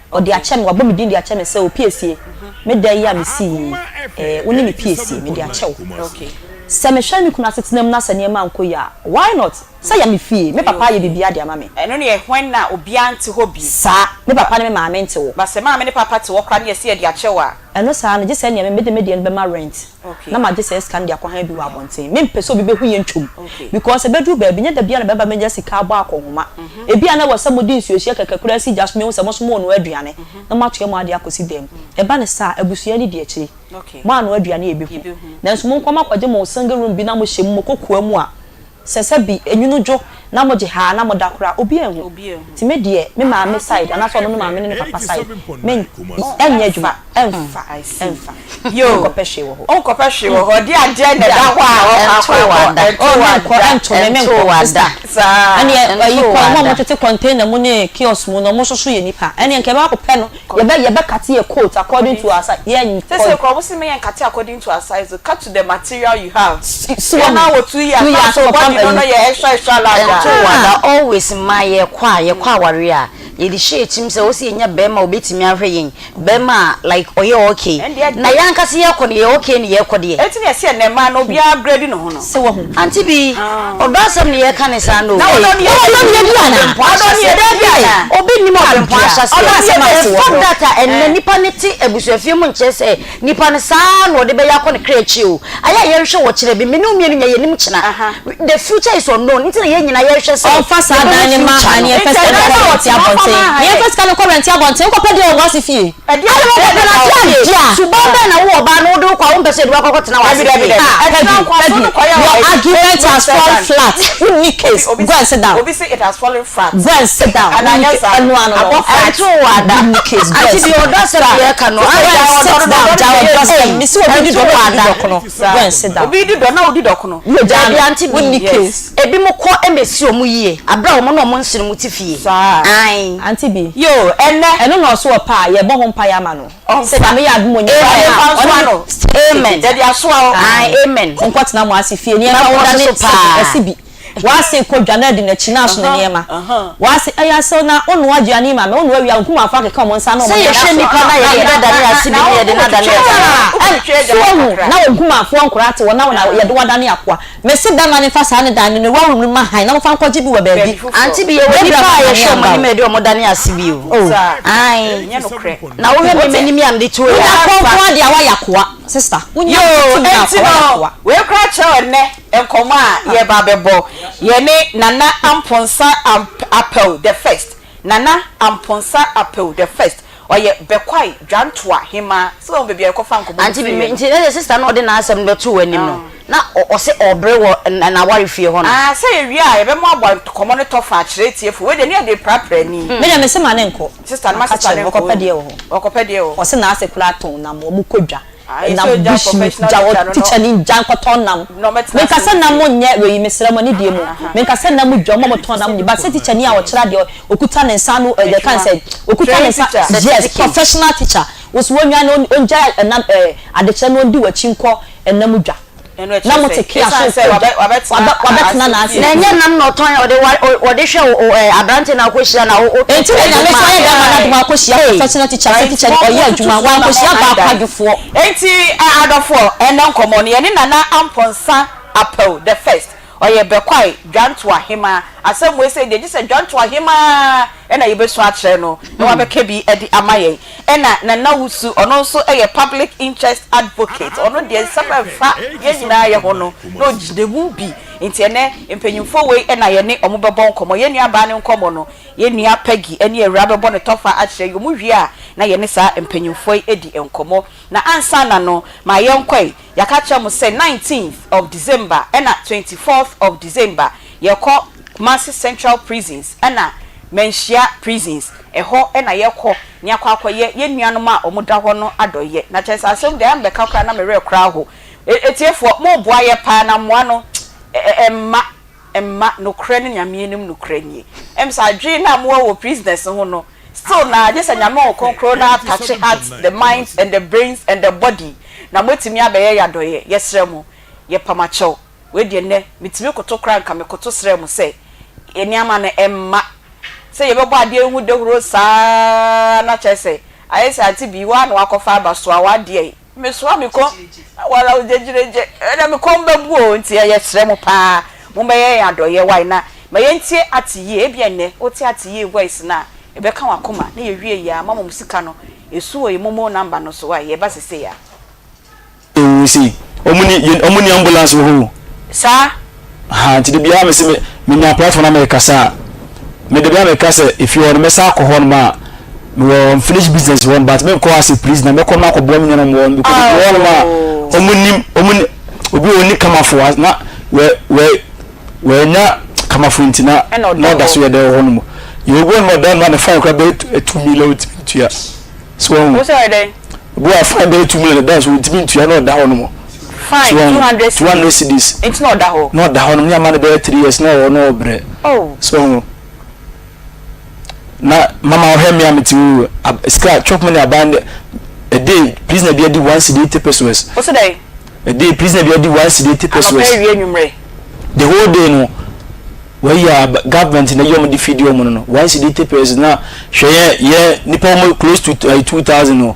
Speaker 1: Ɔde akyɛ me, wabɔ me din de akyɛ me sɛ Opiesie, me dan yi a mesii yi, eh, wo ne me piesie, mede akyɛ wo.
Speaker 4: Okay.
Speaker 1: Sɛ mehwɛ me kunu asetena mu na sɛ nneɛma ankɔ yie a, why not? Sɛ yɛ me fie, me papa ayɛ biribiara de ama me.
Speaker 4: Ɛno ne yɛ when na obiara nte hɔ bi.
Speaker 1: Saa, me papa ne me maame nte hɔ.
Speaker 4: But sɛ maame ne papa te hɔ koraa ne yɛse yɛde akyɛ wo a.
Speaker 1: Ɛno saa no, gye sɛ ɛneɛ me mede me deɛ no bɛma rent, na magye saa sika no de akɔ han bi wɔ abɔnten. Mempɛ sɛ obi bɛhu yɛn ntwom, because ɛbɛduru baabi, nyɛ da biara na bɛba bɛnya sika abɔ akɔnhoma. Ebia na ɛwɔ sɛ mode nsuohyeɛ kɛkɛ koraa si gya so mehu sɛ mo nso morenoa aduane, na moatoa mo adeɛ akɔsi dan mu. Ɛba no saa a, abusua ani di akyire. Moannoa aduane a yɛbɛhu. Nanso monkɔ moakɔgye mo single room bi na mohyɛ mu, mokɔ koa mu a, Sɛ sɛ bi enwunu dwo na mo gye haa na mo da koraa obi anhu nti me deɛ me maame side anaasɛ ɔno ne maame ne ne papa side me ɛnyɛ adwuma ɛnfa ɛnfa menkɔpɛ hwee wɔ hɔ.
Speaker 4: Wonkɔpɛ hwee wɔ hɔ de adeɛ na ɛda hɔ a ɔkɔ akɔ akɔ
Speaker 1: ɛnto menkɔ ɛnto me menkɔ sister ɛneɛ ayi kɔ ɔmo a ɔmo tete container mu ne kiosk mu no ɔmo nso so yɛ nipa ɛneɛ nka yɛbɛkɔ akɔpɛ no yɛbɛ yɛbɛ kate yɛ coat according to our size yɛnkɔ.
Speaker 4: Sɛsɛ koraa ɔmo se meyɛ nkate according to our size o cut to the material you have.
Speaker 1: So
Speaker 4: Yɛn na wɔ 2 years na so body no no yɛ extra extra large a.
Speaker 3: Ɛnto wo ada always mmaa yɛkɔ a yɛkɔ awareɛ a yɛde hyɛ yɛn tirim sɛ ɔsɛ yɛnya bɛrima a ɔbɛtumi ahwɛ yɛn bɛrima a like ɔyɛ okay na yɛn ankasa yɛkɔ no yɛ okay na yɛkɔ deɛ.
Speaker 4: Enti na yɛse ɛnɛ mmaa no obiara upgrade ne ho no.
Speaker 1: Sɛ wahu.
Speaker 3: Auntie bi ɔdɔ asɛm na yɛka ne saa no o.
Speaker 4: Na ɔdɔ no yɛ
Speaker 3: Ɔdɔ no yɛ di anaa?
Speaker 4: Ɔdɔ no yɛ di anaa?
Speaker 3: Obi nnim ɔbempɔn ahyɛaseɛ.
Speaker 1: Ɔdɔ asɛm a
Speaker 3: The fact that a ɛnnɛ nipa no te abusuafie mu nkyerɛ sɛ Nipa no saa ara na ɔde bɛyɛ akɔ ne kra akyi o. Ayɛ a yɛnhwɛ wɔ kyena bi, me ne wo mmienu nyinaa yɛnnim kyena. The future is unknown nti na yɛn nyinaa yɛhwɛ sɛ
Speaker 1: Ɔmfa saa dan no
Speaker 3: yɛbɛhu
Speaker 1: mma
Speaker 3: future
Speaker 1: ha
Speaker 3: no.
Speaker 1: ne yɛmfa sika no nkɔ rɛnte abɔnten. Ne yɛmfa sika no nkɔ rɛnte abɔnten. Wokɔpɛ deɛ wɔ w'ase fie.
Speaker 4: Ɛdeɛ
Speaker 3: Adɛn
Speaker 4: na
Speaker 3: wokɔpɛ no
Speaker 4: wɔ
Speaker 3: ase
Speaker 4: fie?
Speaker 3: fie? Suban bɛn na wo ɔbaa no wode wokɔ a wompɛ sɛ yɛde wo akɔ akɔtena w'ase fie?
Speaker 1: Ah, Peggy, Peggy, your argument has fallen flat. Wonni case. Go and sit down.
Speaker 4: Obi se it has fallen flat.
Speaker 1: Go and sit down.
Speaker 4: Anaa nyɛ saa?
Speaker 1: Ɛno ano no.
Speaker 4: Abɔ flat.
Speaker 3: Ɛnto wo ada.
Speaker 1: Wonni case. Go and
Speaker 3: Ante
Speaker 1: sit
Speaker 3: deɛ
Speaker 1: down.
Speaker 3: ɔdɔ asɛm na yɛka no.
Speaker 1: Go and sit down. Gya ɔdɔ asɛm. Mesi obi di dɔ na obi di dɔkono. Go and sit down.
Speaker 4: Obi di dɔ na odi dɔkono.
Speaker 1: Wo gya
Speaker 3: Dabi
Speaker 1: no.
Speaker 3: ante bi.
Speaker 1: Wonni case.
Speaker 3: Ebi mo kɔ ɛmɛsi ɔmo yie abrɛ a ɔmo ne ɔmo nsene mo te fie.
Speaker 4: Saa.
Speaker 3: Ae.
Speaker 1: Auntie bi.
Speaker 4: Yoo ɛnɛ.
Speaker 1: Ɛno na ɔso ɔpɛ a yɛbɔ ho mpaeɛ ama no.
Speaker 4: Ɔmfa.
Speaker 1: Sɛ Nyame yɛ adom ɔnya
Speaker 4: Amen.
Speaker 1: a,
Speaker 4: Fa nsoa
Speaker 1: ɔne
Speaker 4: no.
Speaker 3: Amen.
Speaker 4: Yɛde asoa wo.
Speaker 3: Ae amen.
Speaker 1: Monkɔ tena mo ase fie ne yɛmfa wo
Speaker 3: Mɛkɔ
Speaker 1: dane
Speaker 3: so paa.
Speaker 1: ɛse bi. W'ase kɔ dwa na adi n'akyi na aso ne nneɛma. W'ase ɛyɛ asɛw na wonoa aduane yi ma me, wonoa wie a wo nkumanfoɔ akeka wɔn nsa na
Speaker 3: Sɛ
Speaker 1: wɔn
Speaker 3: yɛhwɛ nnipa no a yɛde bɛdane ase bi ne yɛde no adane ase.
Speaker 1: Ɛn, so woahu, na wo nkumanfoɔ nkoraa te hɔ na wo na yɛde wo adane akoa. Mese bɛma no mfa saa ne dan no ne wura room no mma hann na momfa nkɔgye bi wɔ baabi.
Speaker 3: Auntie bi yɛwɔ
Speaker 1: Gabriel
Speaker 3: nnipa a
Speaker 1: ma
Speaker 3: yɛhwɛ
Speaker 1: kanea
Speaker 3: wɔn
Speaker 1: mba
Speaker 3: anim
Speaker 1: o.
Speaker 3: a yɛde wɔn dane ase bi o. Ae. Na wohwɛ me m'anim yi a mede to yi
Speaker 1: Wonya
Speaker 3: a.
Speaker 1: kɔ nko ara deɛ a woayɛ akoa sister. Wonya
Speaker 4: Yoo,
Speaker 1: tumi a
Speaker 4: enti
Speaker 1: akoa woayɛ
Speaker 4: no,
Speaker 1: akoa.
Speaker 4: wei koraa kyerɛ ɛnnɛ nkɔmmɔ a yɛreba abɛbɔ. Yɛne Nana Amponsah Apawu the first, Nana Amponsah Apawu the first, ɔyɛ Bɛkwae Dwantoa Hemaa. Sɛ wahu baabi a yɛkɔfa nkɔmmɔ no
Speaker 3: Auntie
Speaker 4: firiiɛ
Speaker 3: bi,
Speaker 4: no?
Speaker 3: nti na sɛ sister no a ɔde n'asɛm no bɛtoo w'anim no, na ɔse ɔɔbrɛ wɔ n'aware fie hɔ nom?
Speaker 4: Ah, sɛ yɛwie a yɛbɛmoaboa nkɔmmɔ no tɔfa akyerɛ atiefo. Wei deɛ ne yɛde reprapra ani.
Speaker 1: Me deɛ mese ma no nkɔ.
Speaker 4: Sister no, ma
Speaker 1: Maka
Speaker 4: sister
Speaker 1: kyerɛ
Speaker 4: no
Speaker 1: no,
Speaker 4: nkɔ
Speaker 1: ɔkɔpɛ deɛ wɔ hɔ.
Speaker 4: Ɔkɔpɛ deɛ wɔ hɔ.
Speaker 1: Ɔse n'ase koraa tɔn nam, wɔn kɔ dwa.
Speaker 4: Ah, ɛsɛ
Speaker 1: Nam
Speaker 4: ogya
Speaker 1: bush meat
Speaker 4: professional
Speaker 1: gya
Speaker 4: teacher
Speaker 1: hɔ
Speaker 4: no
Speaker 1: teacher
Speaker 4: no
Speaker 1: ni gya nkɔtɔn nam.
Speaker 4: na ɔmɛtena
Speaker 1: Menka
Speaker 4: ase
Speaker 1: sɛ nam
Speaker 4: ntie.
Speaker 1: nyɛ wei mesrɛ mo anidie mu. Menka sɛ nam dwa ɔmo a wɔtɔn nam nye but sɛ teacher ni a ɔkyerɛ adeɛ ɔkuta ne nsa ano eh, yɛka ne
Speaker 4: Adwuma.
Speaker 1: sɛ ɔkuta ne
Speaker 4: Trained
Speaker 1: nsa
Speaker 4: teacher.
Speaker 1: yes
Speaker 3: Certificate.
Speaker 1: professional teacher wo so wɔnwa no ɔngyae ɛnam eh, adekyerɛ no ɔndi w'akyi nkɔ ɛnam dwa.
Speaker 4: Ɛno
Speaker 1: Na
Speaker 4: ɛkyerɛ
Speaker 1: mote
Speaker 4: sɛ
Speaker 1: kea so
Speaker 4: ɛsiane sɛ
Speaker 1: kɔ
Speaker 4: wabɛ
Speaker 1: dwa
Speaker 4: wabɛtena
Speaker 1: wabɛ wabɛtena
Speaker 4: ase
Speaker 1: n'ase
Speaker 4: fie.
Speaker 3: Na ɛnyɛ nam na ɔtɔn a ɔde wa ɔde hwɛ wo ɛ aberante na akɔhyia na wo wotɔ
Speaker 1: Enti na
Speaker 3: ɛde
Speaker 1: Nyame so
Speaker 3: maa
Speaker 1: ayɛ
Speaker 3: no.
Speaker 1: bɛɛma no adom akɔhyia
Speaker 3: Ei.
Speaker 1: professional teacher sɛ
Speaker 4: Right
Speaker 1: teacher no
Speaker 4: mo
Speaker 1: ɔyɛ
Speaker 4: mo tutu
Speaker 1: adwuma
Speaker 4: so na mo
Speaker 1: wankɔhyia
Speaker 4: han dan.
Speaker 1: baakwadwofoɔ.
Speaker 4: Enti ɛ adɔfoɔ ɛnɛ nkɔmɔ no yɛne Nana Amponsah Apawu the first ɔyɛ Bɛkwae Dwantoa Hemaa asɛm wei sei deɛ gye sɛ Dwantoa Hemaa na yɛbɛsu akyerɛ no na wabɛka bi de ama yɛn. Ɛna Nana Wusu, ɔno nso yɛ Public Interest Advocate, ɔno deɛ nsɛm a ɛfa yɛn nyinaa yɛ ho no, na ɔgyina mu bi. Nti ɛnnɛ mpanyimfoɔ wei na yɛne wɔn bɛbɔ nkɔmmɔ. Yɛn nuabaa no nkɔmmɔ no, yɛn nua Peggy ne Awuraa bɛbɔ no tɔfa akyerɛ yɛn. Wɔwie a, na yɛne saa mpanyimfoɔ yi adi nkɔmmɔ. Na ansa na no, ma yɛnkɔ ɛ. Yɛaka akyerɛ mo sɛ nineteenth of December ɛna twenty fourth of December yɛkɔ Kumasi Central Prisons ɛna Manhyia Prisons, ɛhɔ na yɛkɔ na yɛakɔ akɔyɛ yɛn nuanom a wɔda hɔ no adɔeɛ. Na kyerɛ sɛ asɛm deɛ ɛmmɛka koraa na me werɛ koraa aho. Atiefoɔ, moboa yɛ paa na mmoa no ɛmma, ɛmma, nokorɛ ne Nyame anim nokorɛ nie. Ɛm sɛ adwene no a mowɔ wɔ prisoners ho no, Still naa gye sɛ Nyame Honhom Kronkron no atache heart, the minds and the brains and the body na moatumi abɛyɛ yɛ adɔeɛ. Yɛsrɛ mo, yɛpam akyɛw. Wei deɛ nnɛ metumi koto koraa nka mekoto srɛ mo sɛ nneɛma no mma sɛ yɛbɛbɔ adeɛ ho dahuro saa na kyerɛ sɛ ayɛ sɛ Auntie Bee wo ara na woakɔfa aba soa w'adeɛ yi. Mesoa me kɔn na wala wo gyegyeregye ɛnɛ me kɔn bɛbu o nti ɛyɛ srɛ mo paa mommɛyɛ yɛn adɔyɛ wai na ma yɛntie ate yie ebia nnɛ wote ate yie voice no a ɛbɛka w'akoma na yɛwie yie a mama mo sika no ɛsu wɔ yɛ momo number no so wai yɛba sesei a.
Speaker 5: Ewu sei ɔmo ni yɛ ɔmo ni ambulance wɔ hɔ o.
Speaker 4: Saa.
Speaker 5: Ahaa nti dabiara me se me me nya platform na me kasa a me dabiara me ka sɛ efie hɔ no mɛsan akɔ hɔ nom a me wɔ unfinished business wɔ hɔ nom but me nkɔ as a prisoner mɛkɔ na akɔboa me nuanom wɔ hɔ nom because wɔ hɔ nom a ɔmo nim ɔmo ni obi wɔ ni kamafo na wɛ wɛ wɛnya kamafo nti na na ɔda so yɛ dɛ wɔ hɔ nom yɛ obi wɔ nom ɔda nom a ne fine kora bɛyɛ 2 million otumi ntua. So wahu?
Speaker 4: Wo sɛ ɔyɛ dɛn?
Speaker 5: Obi wɔ fine bɛyɛ 2 million da so ntumi ntua na ɔda hɔ nom.
Speaker 4: Fine 200 cedis.
Speaker 5: 200 cedis.
Speaker 4: Nti na ɔda hɔ.
Speaker 5: Na ɔda hɔ nom ne ama no bɛyɛ 3 years na ɔwɔ na ɔbrɛ.
Speaker 4: Oh.
Speaker 5: So wahu? Na mama ɔhwɛ me a mete wo sika chop money aban de a day prisoner bi adi 1 cedi 80 pesos.
Speaker 4: Wo sɛ dɛn?
Speaker 5: A day prisoner bi adi 1 cedi 80 pesos.
Speaker 4: Anɔpa awie anwummerɛ.
Speaker 5: The whole day no. Wei a government na yi ɔmo de feed ɔmo no no one cedi eighty pesos na hwɛ yɛ yɛ nipa ɔmo close to uh, 2000 no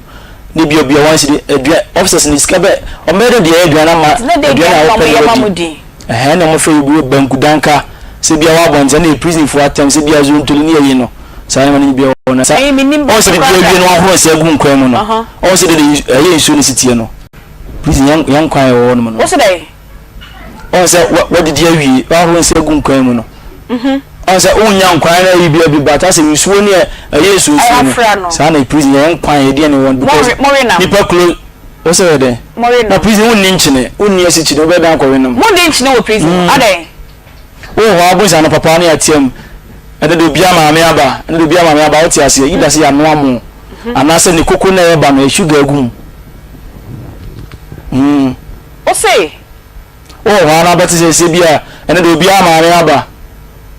Speaker 5: ne bi obi a one cedi aduan officers ne sika bɛ ɔmo bɛyɛ dɛ deɛ aduan ama aduan a wɔpɛ no wɔdi ɛhɛn na ɔmo fɛ yi bi banku danka sɛ bi a wɔ abɔnten na prison fo atɛm sɛ bi a zontoli ne yɛ yi no saa nneɛma no bi wɔ hɔ na sa ɔmo sɛ bi awie no ahoro nsa agu nkwan mu no ɔmo sɛ de ɛyɛ nsuo no si tie no prison yɛn yɛn kwan wɔ hɔ nom no.
Speaker 4: Wosɛ dɛ.
Speaker 5: Ɔn sɛ wadidi awie, wahoro nsa agu nkwan mu no. Ɔn sɛ wonya nkwan na ayi bi abi but asɛ nsuo ne ɛyɛ nsuo nsuo no. Saa na prison yɛn nkwan yɛ deɛ ne wɔn because nipa kuro wo sɛ yɛ dɛn? Na prison wonni nkyene, wonni asikyire, wobɛyɛ dɛn akɔwe nom?
Speaker 4: Monni nkyene wɔ prison, adɛn?
Speaker 5: Wowɔ hɔ abonsa no papa ne ateam ɛne de obiara maame aba, ɛne de obiara maame aba, wote aseɛ, either sɛ yɛanoa mo anaasɛ ne koko na ɛba no sugar agu mu. Mm.
Speaker 4: Ose.
Speaker 5: Wowɔ hɔ ara na abɛte sɛ sɛ bi a ɛne de obiara maame aba,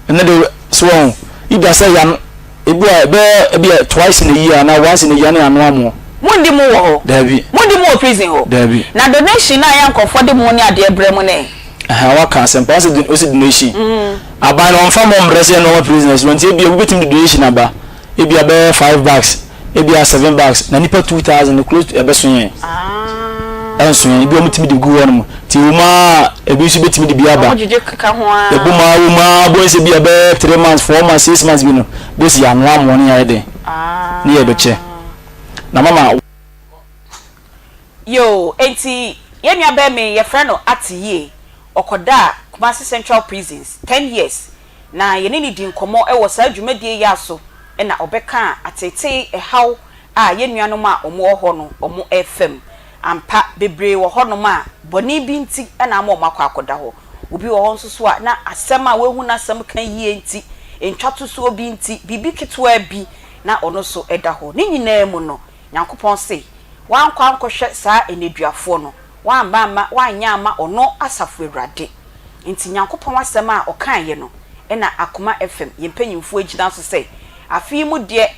Speaker 5: ɛne de so wɔn, either sɛ yan. Ebi a ɛbɛyɛ ebi a twice in a year anaa once in a year na yɛanoa mo.
Speaker 4: Mondi mo wɔ hɔ?
Speaker 5: Daabi.
Speaker 4: Mondi mo wɔ prison hɔ?
Speaker 5: Daabi.
Speaker 4: Na donation no a ɛyɛ a nkurɔfoɔ de mo ne adeɛ brɛ mo no ɛ?
Speaker 5: Ɛhɛn, waka asɛm paa. Wose wose donation. Aban no ɔmfa mo mbrɛ sɛ yɛnoa ma prisoners no nti ebia obi bɛtumi de donation aba. Ebia bɛyɛ five bags, ebia seven bags, na nipa 2000 no close to ɛbɛso yɛn. Ɛnso yɛn, ebi wɔn tumi de gu hɔ nom. Ti wɔn a ebi nso betumi de bi aba.
Speaker 4: Wɔn gyegye keka ho ara.
Speaker 5: Ebu ma wɔn a bɔ nsɛ bi ɛbɛyɛ 3 months, 4 months, 6 months bi no, bɛsi anoa mo ne yɛ den. Ne yɛ bɛkyɛ. Na mama.
Speaker 4: Yoo, enti yɛn nua bɛɛma yi yɛfrɛ no Ate Yie, ɔkɔdaa Kumasi Central Prisons 10 years na yɛne no dii nkɔmmɔ wɔ saa dwumadie yi ara so na ɔbɛkaa ateetee ɛhaw a yɛn nuanom a wɔwɔ hɔ no wɔrefa mu. Ampa, bebree wɔ hɔnom a bɔne bi nti na ama wɔakɔ akɔda hɔ. Obi wɔ hɔ nso so a na asɛm a wahu n'asɛm ka yie nti, ntwatosoɔ bi nti, biribi ketewaa bi na ɔno nso da hɔ. Ne nyinaa mu no, Nyankopɔn se, Woankɔ ankɔhwɛ saa nneduafoɔ no, woamma amma, woanyɛ amma ɔno Asafo Awurade. Enti Nyankopɔn asɛm a ɔkaeɛ no na Akoma FM yɛn mpanyimfoɔ agyina so sɛ, afe yi mu deɛ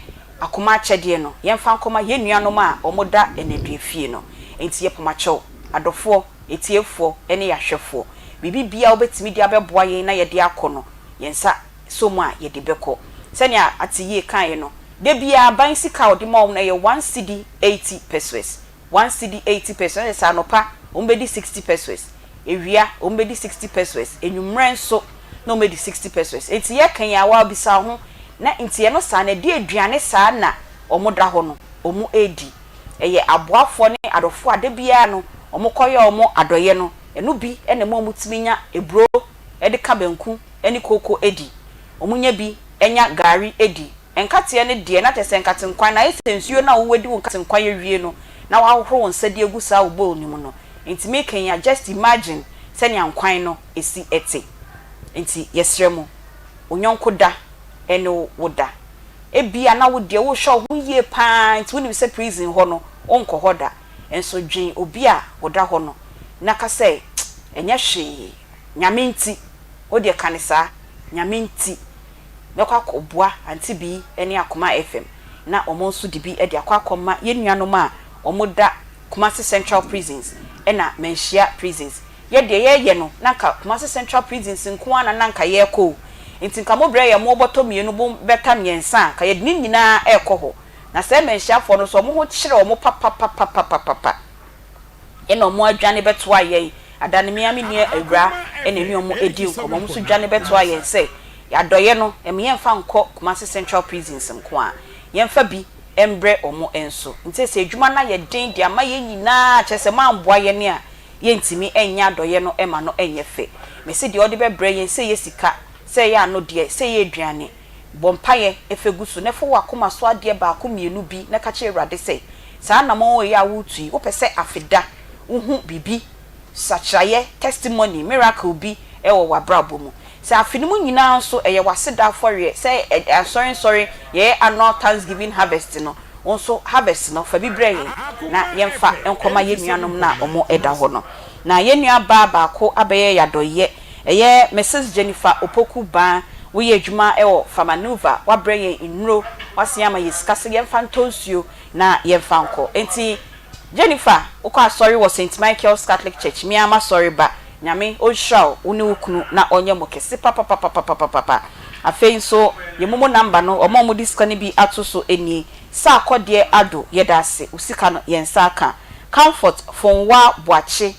Speaker 4: Akoma akyɛdeɛ no, yɛmfa nkɔma yɛn nuanom a wɔda nneduafie no. Enti yɛpomakyɛw, adɔfoɔ, atiefoɔ ne yɛn ahwɛfoɔ, biribi biara a wobɛtumi de abɛboa yɛn na yɛde akɔ no, yɛn nsa sɔ mu a yɛde bɛkɔ. Sɛnea Ateyie kaeɛ no, da biara aban sika a wɔde ma wɔn no ɛyɛ one cedi 80 pesewas. One cedi 80 pesewas, na kyerɛ sɛ anɔpa wɔbɛdi 60 pesewas, awia wɔbɛdi 60 pesewas, anwummerɛ nso na wɔadi 60 pesewas. Enti yɛka yi a woabisa wo ho, na nti ɛno saa no ɛdeɛ aduane saa na wɔda hɔ no wɔredi? Ɛyɛ aboafoɔ ne adɔfoɔ a da biara no wɔkɔyɛ wɔn adɔeɛ no, ɛno bi na ɛma wɔtumi nya aburo de ka banku ne kooko di. Wɔnya bi nya gari di. Nkateɛ no deɛ, na kyerɛ sɛ nkate nkwan no, ayɛ sɛ nsuo no a wowadi wo nkate nkwan awie no, na woahohoro wo nsa de agu saa wo bowl no mu no. Nti meka yi a, just imagine sɛnea nkwan no si te. Nti yɛsrɛ mo, wo yɔnko da ne wo da. Ebia na wo deɛ wohwɛ wo ho yie pa ara nti wonim sɛ prison hɔ no, wonkɔ hɔ da. Nso dwen obi a ɔda hɔ no na ka sɛ, ɛnyɛ hwee, Nyame nti, wo deɛ ka no saa, Nyame nti, mɛkɔ akɔboa Auntie Bee ne Akoma FM na wɔn nso de bi de akɔ akɔma yɛn nuanom a wɔda Kumasi Central Prisons ɛna Manhyia Prisons. Yɛ deɛ yɛyɛ no na nka Kumasi Central Prisons nko ara na na nka yɛrekɔ o. Nti nka mo brɛ yɛn mo bɔtɔ mmienu bo bɛta mmiɛnsa a nka yɛde ne nyinaa rekɔ hɔ. Na saa Manhyiafoɔ no nso wɔn ho kyere wɔn papapapapapapa. Ɛna wɔn adwane bɛtoa yɛn. Ada no me ara me nua Awuraa na ɛne wɔn dii nkɔmmɔ. Wɔn nso dwane bɛtoaa yɛn sɛ, Adɔeɛ no, ɛmma yɛmfa nkɔ Kumasi Central Prisons nko ara. Yɛmfa bi mbrɛ wɔn nso. Nti seesei adwuma no ayɛ den de ama yɛn nyinaa, kyerɛ sɛ moamboa yɛn a, yɛntumi nyɛ adɔeɛ no ma no nyɛ fɛ. Mese deɛ ɔde bɛbrɛ yɛn, sɛ ɛyɛ sika, sɛ ɛyɛ anodeɛ, sɛ ɛyɛ aduane, Bɔ mpaeɛ fa gu so na fa w'akoma so adeɛ baako mmienu bi na ka kyerɛ Awurade sɛ, saa anammɔn wei a woretu yi, wopɛ sɛ afe da wohu biribi, sakyeraeɛ, testimony, miracle bi wɔ w'abrabɔ mu. Sɛ afe no mu nyinaa nso ɛyɛ w'aseda afɔreɛ sɛ asɔre nsɔre yɛyɛ annual thanksgiving harvest no, wo nso harvest no fa bi brɛ yɛn na yɛmfa nkɔma yɛn nuanom no a wɔda hɔ no. Na yɛn nua baa baako abɛyɛ yɛn adɔeɛ Ɛyɛ Misis Jennifer Opoku Baa, woyɛ adwuma wɔ Pharmanuva, woabrɛ yɛn nnuro, woasan ama yɛn sika sɛ yɛmfa ntɔ nsuo na yɛmfa nkɔ. Enti Jennifer, wokɔ asɔre wɔ Saint Michael's Catholic Church, me ara m'asɔre ba. Nyame ɔnhyira wo, wo ne wo kunu na ɔnyɛ mo kɛse papapapapapapa. Afei nso yɛn momo number no, wɔn a wɔde sika no bi ato so nie, Sarkodie Addo, yɛda ase, wo sika no yɛn nsa aka. Comfort Fonwa Boakye,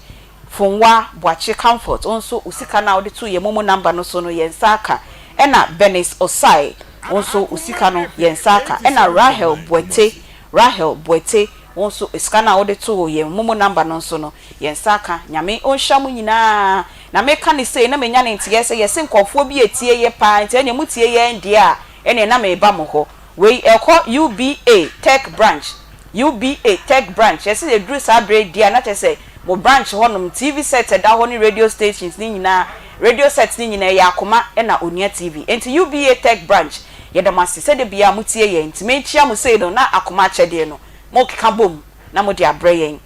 Speaker 4: Fonwa Boakye Comfort, wo nso wo sika no a wode too yɛn momo number no so no yɛn nsa aka. Ɛna Bernice Osai, wo nso wo sika no yɛn nsa aka. Ɛna Rahel Boatey, Rahel Boatey, wo nso sika no a wode too yɛn momo number no nso no yɛn nsa aka. Nyame ɔnhyira mo nyinaa. Na meka no sei na manya no nteɛ sɛ yɛse nkurɔfoɔ bi atie yɛ paa nti ɛneɛ motie yɛn deɛ a ɛneɛ na meba mo hɔ. Wei ɛkɔ UBA Tech Branch, UBA Tech Branch, yɛse ɛduru saa berɛ yi deɛ a na kyerɛ sɛ mo branch hɔ nom TV set ɛda hɔ ne radio stations no nyinaa, radio set no nyinaa ɛyɛ Akoma ɛna Onua TV. Enti UBA Tech Branch yɛda mo ase sɛ da biara mo tie yɛn, nti mekyia mo sei no na Akoma akyɛdeɛ no mokeka bom na mode abrɛ yɛn.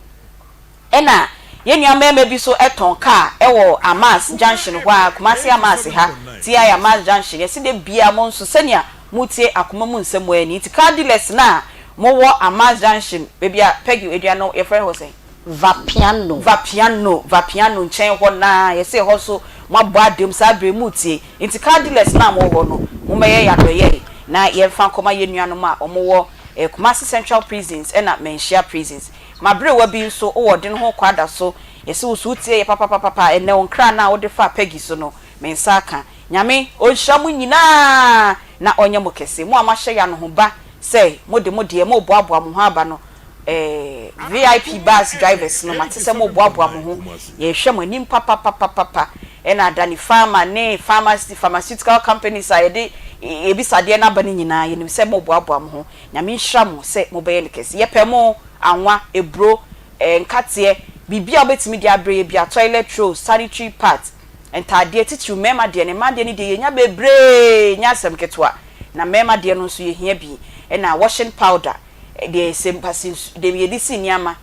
Speaker 4: Ɛna yɛn nua mmarima bi nso tɔn car wɔ Amas junction hɔ ara, Kumasi Amas ha, TI Amas junction, yɛse da biara mo nso sɛnea. Motie akoma mu nsɛm wɔ ani. Nti car dealers no a mowɔ Amaz junction baabi a Peggy adua no yɛfrɛ hɔ sɛn?
Speaker 3: Vapiano.
Speaker 4: Vapiano, Vapiano nkyɛn hɔ no ara, yɛse ɛhɔ nso moabɔ adam saa berɛ yi moretie. Nti car dealers no a mowɔ hɔ no, mommɛyɛ yɛn adɔyɛe na yɛmfa nkɔma yɛn nuanom a wɔwɔ Kumasi Central Prisons ɛna Manhyia Prisons. M'aberewa bi nso wowɔ ɔden ho kwada so, yɛse wo nso wotie yɛ papapapapa, ɛnnɛ wo nkra no a wode faa Peggy so no, me nsa aka. Nyame ɔnhyira mo nyinaa na ɔnyɛ mo kɛse. Mo a moahyɛ yɛn anohoba sɛ mode mo deɛ moreboaboa mo ho aba no, eh, VIP bus drivers no, mate sɛ moreboaboa mo ho. Yɛrehwɛ mo anim papapapapa. Ɛna Adani Pharma ne pharmacy, pharmaceutical companies a yɛde yɛbisadeɛ no aba no nyinaa, yɛnim sɛ moreboaboa mo ho. Nyame nhyira mo sɛ mobɛyɛ no kɛse. Yɛpɛ mo, anwa, aburo, eh, nkateɛ, biribiara a wobɛtumi de abrɛ yɛ biara, toilet rolls, sanitary pads, Ntaadeɛ, titiriw mmarima deɛ no, mmaa deɛ no deɛ yɛnya bebree, nyɛ asɛm ketewa. Na mmarima deɛ no nso yɛhia bi. Ɛna washing powder, deɛ sɛ mpase nsu, deɛ yɛde si nneɛma,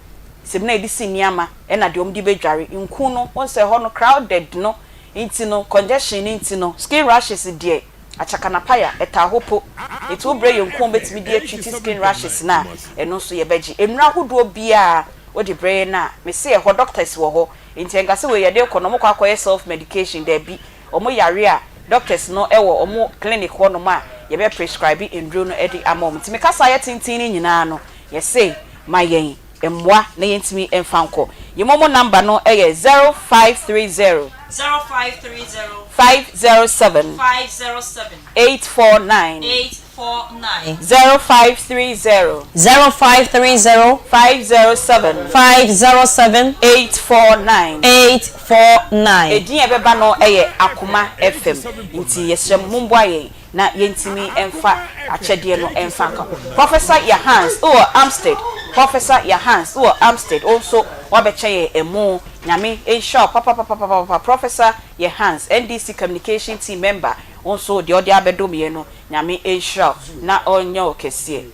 Speaker 4: samina a yɛde si nneɛma, ɛna deɛ wɔde bɛdware. Nku no, wohu sɛ ɛhɔ no crowded no nti no, congestion no nti no, skin rashes deɛ, akyakanapaya, ɛtaa hɔ po. Nti wobrɛ yɛn nku a wɔbɛtumi de atreat skin rashes no a, ɛno nso yɛbɛgye. Nnuro ahodoɔ biara wode brɛ yɛn a, mese ɛhɔ doctors wɔ hɔ. Nti ɛnka sɛ wei yɛde rekɔ no wɔkɔ akɔyɛ self medication daabi, wɔn yare a doctors no wɔ wɔn clinic hɔ nom a yɛbɛ prescribe nnuro no de ama wɔn. Nti me kasa ayɛ tenten no nyinaa no yɛse ma yɛn mmoa na yɛntumi mfa nkɔ. Yɛn momo number no yɛ 0530.
Speaker 6: 0530.
Speaker 4: 507.
Speaker 6: 507.
Speaker 4: 849.
Speaker 6: 849.
Speaker 4: 0530.
Speaker 1: 0530.
Speaker 4: 507.
Speaker 1: 507.
Speaker 4: 849.
Speaker 1: 849.
Speaker 4: Edin a ɛbɛba no yɛ Akoma FM. Nti yɛsrɛ mo momboa yɛn na yɛntumi mfa akyɛdeɛ no mfa nka ho. Professor Yahans wɔ Amstead Professor Yahans wɔ Amstead wo nso woabɛkyɛ yɛn ɛmo. Nyame nhyira wo papapapapapa Professor Yahans NDC communication team member. Wo nso deɛ ɔde abɛdom yɛn no Nyame nhyira wo na ɔnyɛ wo kɛseɛ.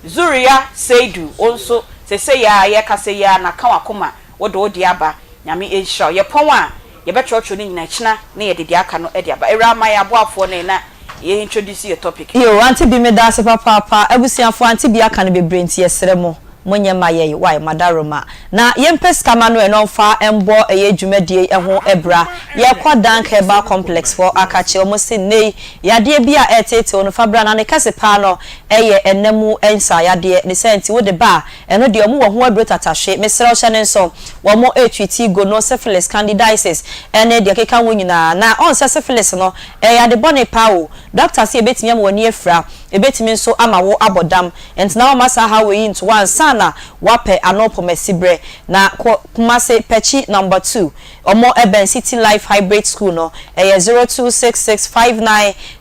Speaker 4: Zuriya Seidu wo nso sesei ara yɛkasa yi ara na ka wakoma wode wo deɛ aba Nyame nhyira wo. Yɛpɔn a yɛbɛtwerɛtwerɛ ne nyinaa kyina na yɛde deɛ aka no de aba. Awuraa ma yɛn aboafoɔ no na yɛ introduce yɛ topic no.
Speaker 1: Yoo auntie bi medaase papaapa abusuafoɔ auntie bi aka no bebree nti yɛsrɛ mo Monyɛ mma yɛn wai Madaroma na yɛmpɛ sika ma no ɛ na ɔmfa mbɔ ɛyɛ dwumadie yi ho bra. Yɛkɔ Dank Herbal Complex hɔ akakye ɔmo se nnɛ yi yadeɛ bi a ɛreteetew no fa bra na ne kɛse paa no ɛyɛ ɛna mu nsa yadeɛ ne saa nti wode ba a ɛno deɛ ɔmo wɔ ho aduro tatahwe mesrɛ wo hyɛ ne nso wɔn retreati gono, syphilis, candidiasis ɛne deɛ ɛkeka ho nyinaa na ɔn sɛ syphilis no ɛyɛ ade bɔne paa o doctor se ɛbɛtumi ama w'ani afira ɛbɛtumi nso ama wo abɔ dam Ntena hɔ ma saa haw yi nto wo ansa na woapɛ ano pomasi berɛ. Na kɔ Kumasi, Pɛkyi number two, wɔn bɛn City Life Hybrid School no, ɛyɛ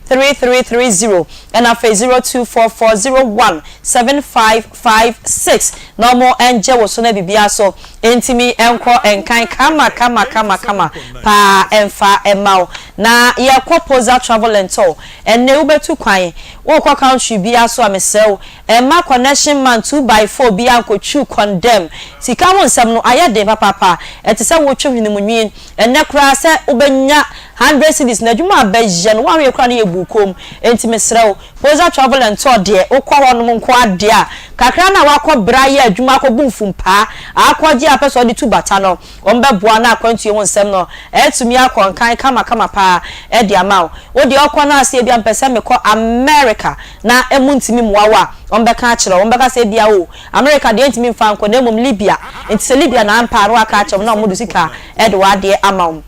Speaker 1: 0266593330 ɛna afei 0244017556 na wɔn ngye wo so na biribiara so ntumi nkɔ nkan kama kama kama kama paa mfa mma wo. Na yɛkɔ Poza Travel and Tour, ɛnnɛ wobɛtu kwan Wokɔ country biaa so a mesrɛ wo mma connection man 2 by 4 biaa nkotwiw condemn. Sika ho nsɛm no ayɛ den papaapa ɛte sɛ wotwe hwene mu nwi. Ɛnnɛ koraa sɛ wobɛnya hundred cedis no adwuma a bɛyɛ no woanhwɛ koraa no yɛ buu komm. Enti mesrɛ wo Poza travel and tour deɛ wokɔ hɔ nom nko ara deɛ a kakra no a woakɔ bra ayɛ adwuma akɔbu mfumpaa akɔgye a wopɛ sɛ wode tu bata no Wɔbɛboa na akwantuo ho nsɛm no atumi akɔ nkan kamakama paa de ama wo. Wo deɛ wokɔ no ase ebia mepɛ sɛ mekɔ America na emu ntumi mmoa wo a, wɔbɛka akyerɛ wo. Wɔbɛka sɛ ebia oh, America deɛ ntumi mfa nkɔ na mmom Libya. Nti sɛ Libya na ampa a na wɔaka akyerɛ wo na wɔde sika de w'adeɛ ama wo.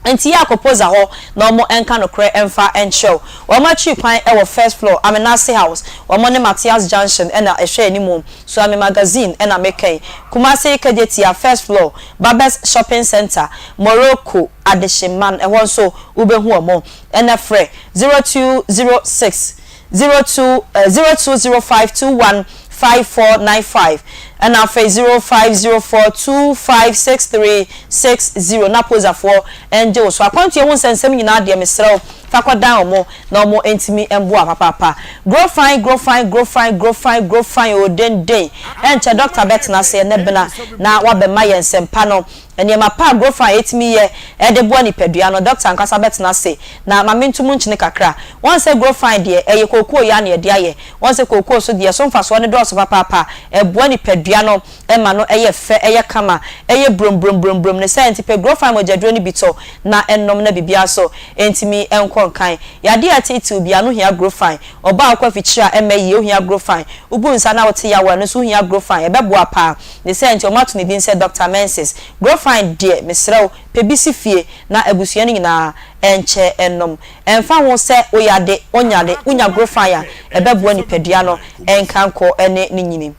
Speaker 1: Nti yɛ a kɔ Poza hɔ na wɔn nka nokorɛ mfa nkyerɛ wo. Wɔn akyiri kwan wɔ first floor, Amenase House. Wɔn ne Mathias Junction na ɛhwɛ animu. Suame Magazine na meka yi. Kumasi Kejetia first floor, Babes Shopping Centre, Morocco Adehyeman, ɛhɔ nso wobɛhu wɔn. Ɛna frɛ 0206 02 0205 21 5495 ɛna afei 0504 256360 na Pozafoɔ ngye wo so. Akwantuo ho nsɛnsɛm nyinaa deɛ mesrɛ wo fa kɔdan wɔn na ɔmo ntumi mboa papaapa. Grow fine grow fine grow fine grow fine grow fine oo denden. Ɛnkyɛ doctor bɛtena ase ɛnɛ bena na wabɛma yɛn nsɛmpa no.
Speaker 6: Nneɛma pa a Grofine tumi yɛ de boa nipadua no, dɔkta ankasa bɛtena ase na ma mento mu nkyene kakra. Wɔn sɛ Grofine deɛ, ɛyɛ kookoo ya na yɛde ayɛ. Wɔn sɛ kookoo nso deɛ, ɛso mfasoɔ no dɔɔso papaapa. Ɛboa nipadua no ma no yɛ fɛ, ɛyɛ kama, ɛyɛ brombrombrombrом. Ne saa nti, pɛ Grofine mogyaduro no bi tɔ na nom na biribiara nso ntumi nkɔ nkan. Yadeɛ a ɛteetew biara no hia Grofine. Ɔbaa a wokɔ afikyire a ɛmmɛ yie, wohia Grofine. Wobu nsa na wote yaw a, ɛno nso wohia Grofine. Ɛbɛboa paa. Ne saa nti wɔato ne din sɛ Dɔkta Menses. Grofine deɛ, mesrɛ wo, pɛ bi si fie na abusua no nyinaa nkyɛ nnom. Ɛmfa ho sɛ woyade, wonyade, wonya Grofine a, ɛbɛboa nipadua no nkankɔ ne ne nyini.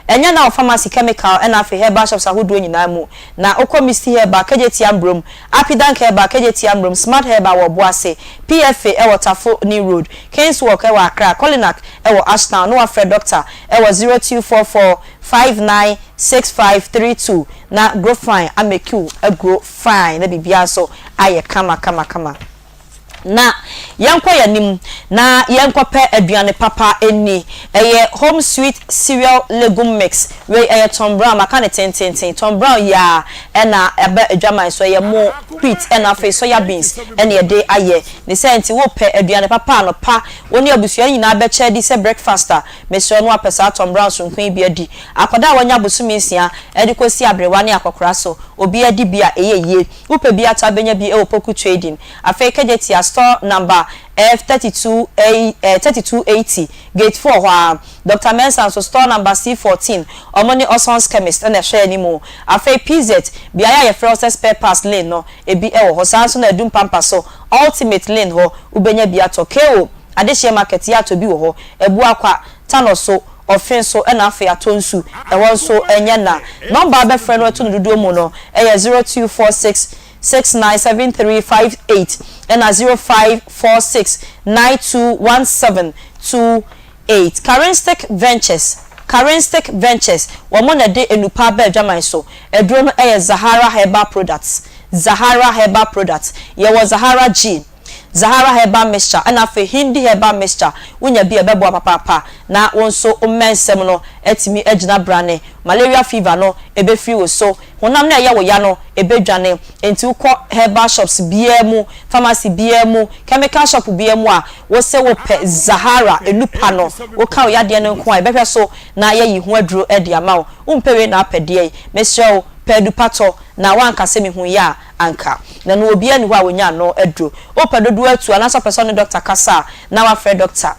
Speaker 6: Ɛnyɛ na wɔ pharmacy, chemical ɛna afei herbal shops ahodoɔ nyinaa mu. Na wokɔ Misty Herbal, Kejetia Mbrom, Apidank Herbal, Kejetia Mbrom, Smart Herbal wɔ Obuasi, PFA ɛwɔ Tafo New Road, Kings Walk ɛwɔ Accra, Colinak ɛwɔ Ashtown na wafrɛ Doctor ɛwɔ 0244 596532 na grow fine amake wo agrow fine na biribiara nso ayɛ kama kama kama. Na yɛnkɔ yɛn anim na yɛnkɔpɛ aduane papa nni. Ɛyɛ Home Sweet Cereal Legume Mix. Wei ɛyɛ Tom Brown, maka no tenteenten. Tom Brown yi ara na ɛba adwaman so. Ɛyɛ mo, wheat ɛna afei soya beans ɛna yɛde ayɛ. Ne saa nti wopɛ aduane papa anɔpa, wo ne abusua no nyinaa bɛkyɛ adi sɛ breakfast a, mesrɛ wo na woapɛ saa Tom Brown soronko yi bi adi. Akwadaa a wanya bosome nsia de kɔsi aberewa ne akɔkora so, obiara di bi a ɛyɛ yie. Wopɛ bi atɔ a bɛnya bi wɔ Poku Trading, afei Kejetia store number F 32 A 3280, gate 4 hɔ ara. Doctor Mensah nso store number C 14, ɔmo ne Oson's Chemist na ɛhwɛ anim. Afei PZ, beaeɛ a yɛfrɛ hɔ sɛ Spare Parts Lane no, ebi wɔ hɔ. Saa ara nso na Adum Pampa so, Ultimate Lane hɔ, wobɛnya bi atɔ. KO, Adehyeɛ Market yɛ atɔ bi wɔ hɔ. Abuakwa, Tanɔ so, Ɔfe so ɛna afei atɔ nsu, ɛhɔ nso ɛnyɛ na. Nɔmba a bɛfrɛ no ɛto no dodoɔ mu no ɛyɛ 0246 697358 ɛna 0546 921728. Karinstic Ventures Karinstic Ventures, wɔn na ɛde nnupa aba adwaman so. Aduro no ɛyɛ Zahara Herbal Products Zahara Herbal Products. Yɛwɔ Zahara Gin. Zahara herbal mixture ɛna afei Hindi herbal mixture wonya bi a ɛbɛboa papaapa na wo nso wo mmɛnsɛm no atumi agyina brane, malaria fever no ɛbɛfiri wo so, honam no a ɛyɛ wo ya no ɛbɛdwane, enti wokɔ herbal shops biara mu, pharmacy biara mu, chemical shop biara mu a wose wopɛ Zahara nnupa no, woka wo yadeɛ no nko a ɛbɛhwɛ so na yɛayi ho aduro de ama wo, wompɛ wei na apɛ deɛn, mesrɛ wo pɛ adupa tɔ na woanka sɛ mehuiɛ a anka. Na no obiara nni hɔ a onya ano aduro. Wopɛ dodoɔ atu anaasɛ wopɛ sɛ ɔne dɔkta kasa a, na wafrɛ dɔkta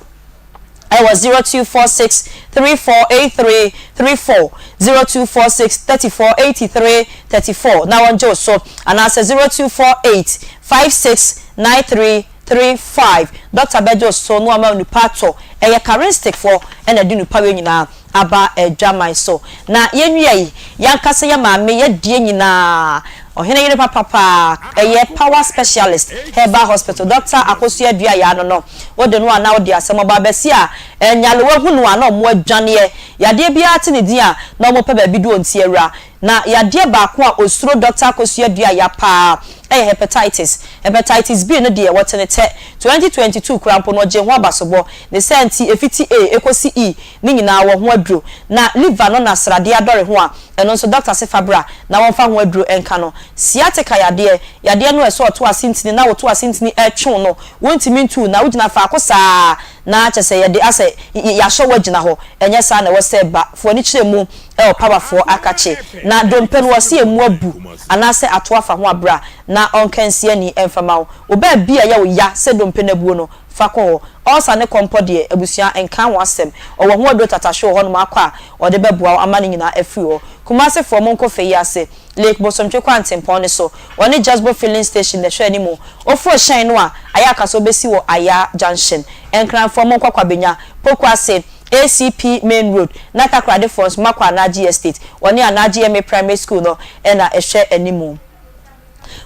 Speaker 6: ɛwɔ 0246 3483 34, 0246 34 83 34 na wɔngye wo so anaasɛ 0248 56 93 35. Dɔkta bɛgye wo so na wama wo nupa atɔ. Ɛyɛ Karinstick foɔ na ɛde nupa wei nyinaa aba adwaman so. Na yɛnwia yi, yɛankasa yɛ maame yɛ deɛ nyinaa, ɔhene yere papa paa, ɛyɛ power specialist, herbal hospital, Doctor Akosua Duah yaa no no, wode no a na wode asɛm ɔbaa bɛsi a, nyalewa hu no a na ɔmo adwaneɛ, yadeɛ biara te ne din a na ɔmo pɛ baabi du ɔnti awura. Na yadeɛ baako a ɔsuro Doctor Akosua Duah ya paa yɛ hepatitis. Hepatitis B no deɛ wɔte no tɛ. 2022 koraa mpo no ɔgyee ho abasobɔ. Ne saa nti ɛfiti A ɛkɔsi E ne nyinaa wɔ ho aduro. Na liver no na sradeɛ adɔre ho a, ɛno nso doctor se fa bra na wɔmfa ho aduro nka no. Sciatica yadeɛ, yadeɛ no a ɛsɛ ɔto ase ntini na woto ase ntini ɛtwe wo no, wontumi ntu na wogyina faako saa na kyerɛ sɛ yɛde asɛ yɛahyɛ wo agyina hɔ. Ɛnyɛ saa na ɛwɔ sɛ ɛba. Fa w'ani kyerɛ mu wɔ powerfoɔ akakye. Na dompe no wɔse ɛmu abu anaasɛ ato afa ho a bra na ɔnka nsi ani mfa ma wo. Wo baabi a ɛyɛ wo ya sɛ dompe no abuo no, fa kɔ hɔ. Ulcer ne kɔmpɔ deɛ, abusua nka ho asɛm. Ɔwɔ ho aduro tatahwe wɔ hɔnom akɔ a ɔde bɛboa wo ama ne nyinaa afiri hɔ. Kumasi foɔ monkɔ fɛ yi ase, Lake Bosomtwe kwantempɔn no so. Wɔne Jasbo filling station na ɛhwɛ anim. Woforo hyɛn no a, ayɛ aka sɛ wobɛsi wɔ Ayaa junction. Nkranfoɔ monkɔ Kwabenya, Pokuase, ACP Main Road, na Takoradi foɔ nso moakɔ Anagye Estate. Wɔne Anagye MA Primary School no na ɛhwɛ anim.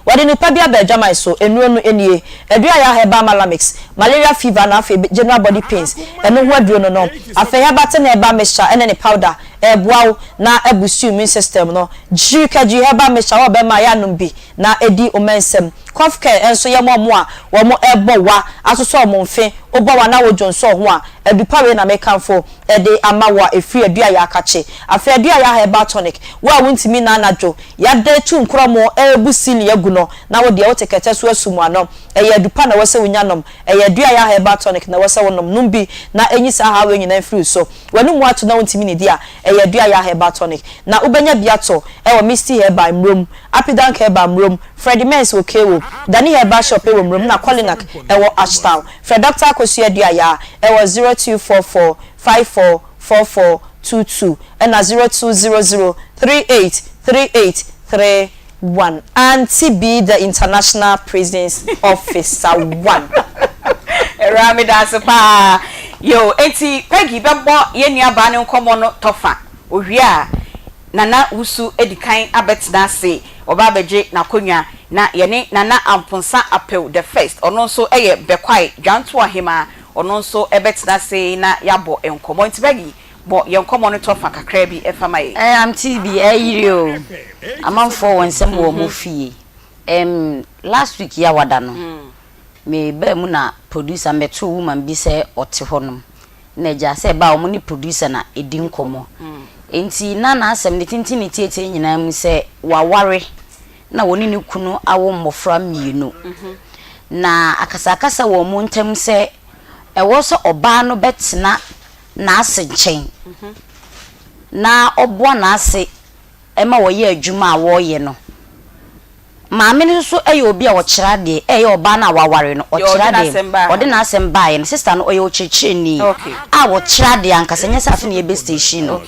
Speaker 6: Wɔde nnupa bi aba adwaman so, nnuro no nie, Aduaya Herbal Malamix, Malaria Fever na afei General Body Pains, ɛno ho aduro no no. Afei Herbatin Herbal Mixture ɛne ne powder, ɛreboa wo na abusi wo immune system no. Gyirikagyi Herbal Mixture, wo ɔbɛrima a yɛ anom bi na ɛdi wo mɛnsɛm. Cough Care nso yɛ ma wɔn a wɔrebɔ wa, asosɔ wɔn mfe, wobɔ wa na wodwonsɔ wo ho a, adupa wei na mekamfo de ama wo a ɛfiri Aduaya Akakye. Afei Aduaya Herbal Tonic, wo a wontumi nna anadwo, Yɛada atu nkorɔmo rebu sili agu no na wo deɛ wote kɛtɛ so asu mu ano. Ɛyɛ adu pa na ɛwɔ sɛ wonya nom. Ɛyɛ Aduaya Herbal Tonic na ɛwɔ sɛ wonom. Nom bi na ɛnyi saa haw wei nyinaa mfiri wo so. W'anomu ato na wontumi nnidi a, ɛyɛ Aduaya Herbal Tonic. Na wobɛnya bi atɔ wɔ Misty Herbal, Mmrom, Apidank Herbal, Mmrom, Freddie Mens wɔ Kewo, Dani Herbal Shop wɔ Mmrom na Kolinak wɔ Ashtown. Frɛ Dɔkta Akosua Aduaya wɔ 0244 54 44 22 ɛna 0200 38 38 31. Auntie B the international prisons officer one.
Speaker 4: Awuraa medaase paa. Yoo enti Peggy bɛbɔ yɛn nua baa no nkɔmɔ no tɔfa. Owie a Nana Wusu adi kan abɛtena ase, ɔba abɛgye n'akonnwa na yɛne Nana Amponsah Apew the first, ɔno nso yɛ Bɛkwae Dwantoa Hemaa, ɔno nso bɛtena ase na yɛabɔ nkɔmmɔ. Enti Peggy, bɔ yɛn nkɔmmɔ no tɔfa kakraa bi fa ma yɛn.
Speaker 3: Eh auntie bi ɛyere o amanfoɔ wɔ nsɛm wɔ ɔmo fie ehm last week yi a wada no me baa mu na producer mɛtoo woman bi sɛ ɔte hɔ nom na agya sɛ ɛbaa ɔmo ne producer na ɛdi nkɔmmɔ nti na n'asɛm ne tenten ne tietie nyinaa mu sɛ waware na wɔne ne kunu awo mmɔfra mmienu. Na akasakasa wɔ wɔn ntam sɛ ɛwɔ sɛ ɔbaa no bɛtena n'ase nkyɛn na ɔboa n'ase ma wɔyɛ adwuma a wɔreyɛ no. Maame no nso yɛ obi a ɔkyerɛ adeɛ, ɛyɛ ɔbaa no a waware no, ɔkyerɛ adeɛ. Ɔde n'asɛm baeɛ no, sista no ɔyɛ ɔkyerɛkyerɛni a ɔkyerɛ adeɛ ankasa, ɛnyɛ sɛ afei na yɛbɛ station no.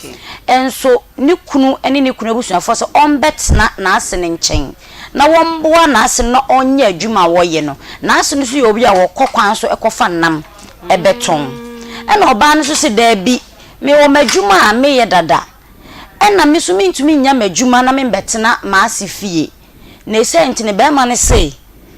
Speaker 3: Nso ne kunu ne ne kunu abusuafoɔ sɛ ɔmbɛtena n'ase no nkyɛn na wɔmboa n'ase no na ɔnyɛ adwuma a wɔyɛ no. N'ase no nso yɛ obi a ɔkɔ kwan so kɔfa nam bɛtɔn. Ɛna ɔbaa no nso se daabi, mewɔ m'adwuma a meyɛ dada, ɛna me nso mentumi nnya m'adwuma na membɛtena m'ase fie. Ne saa nti no barima no se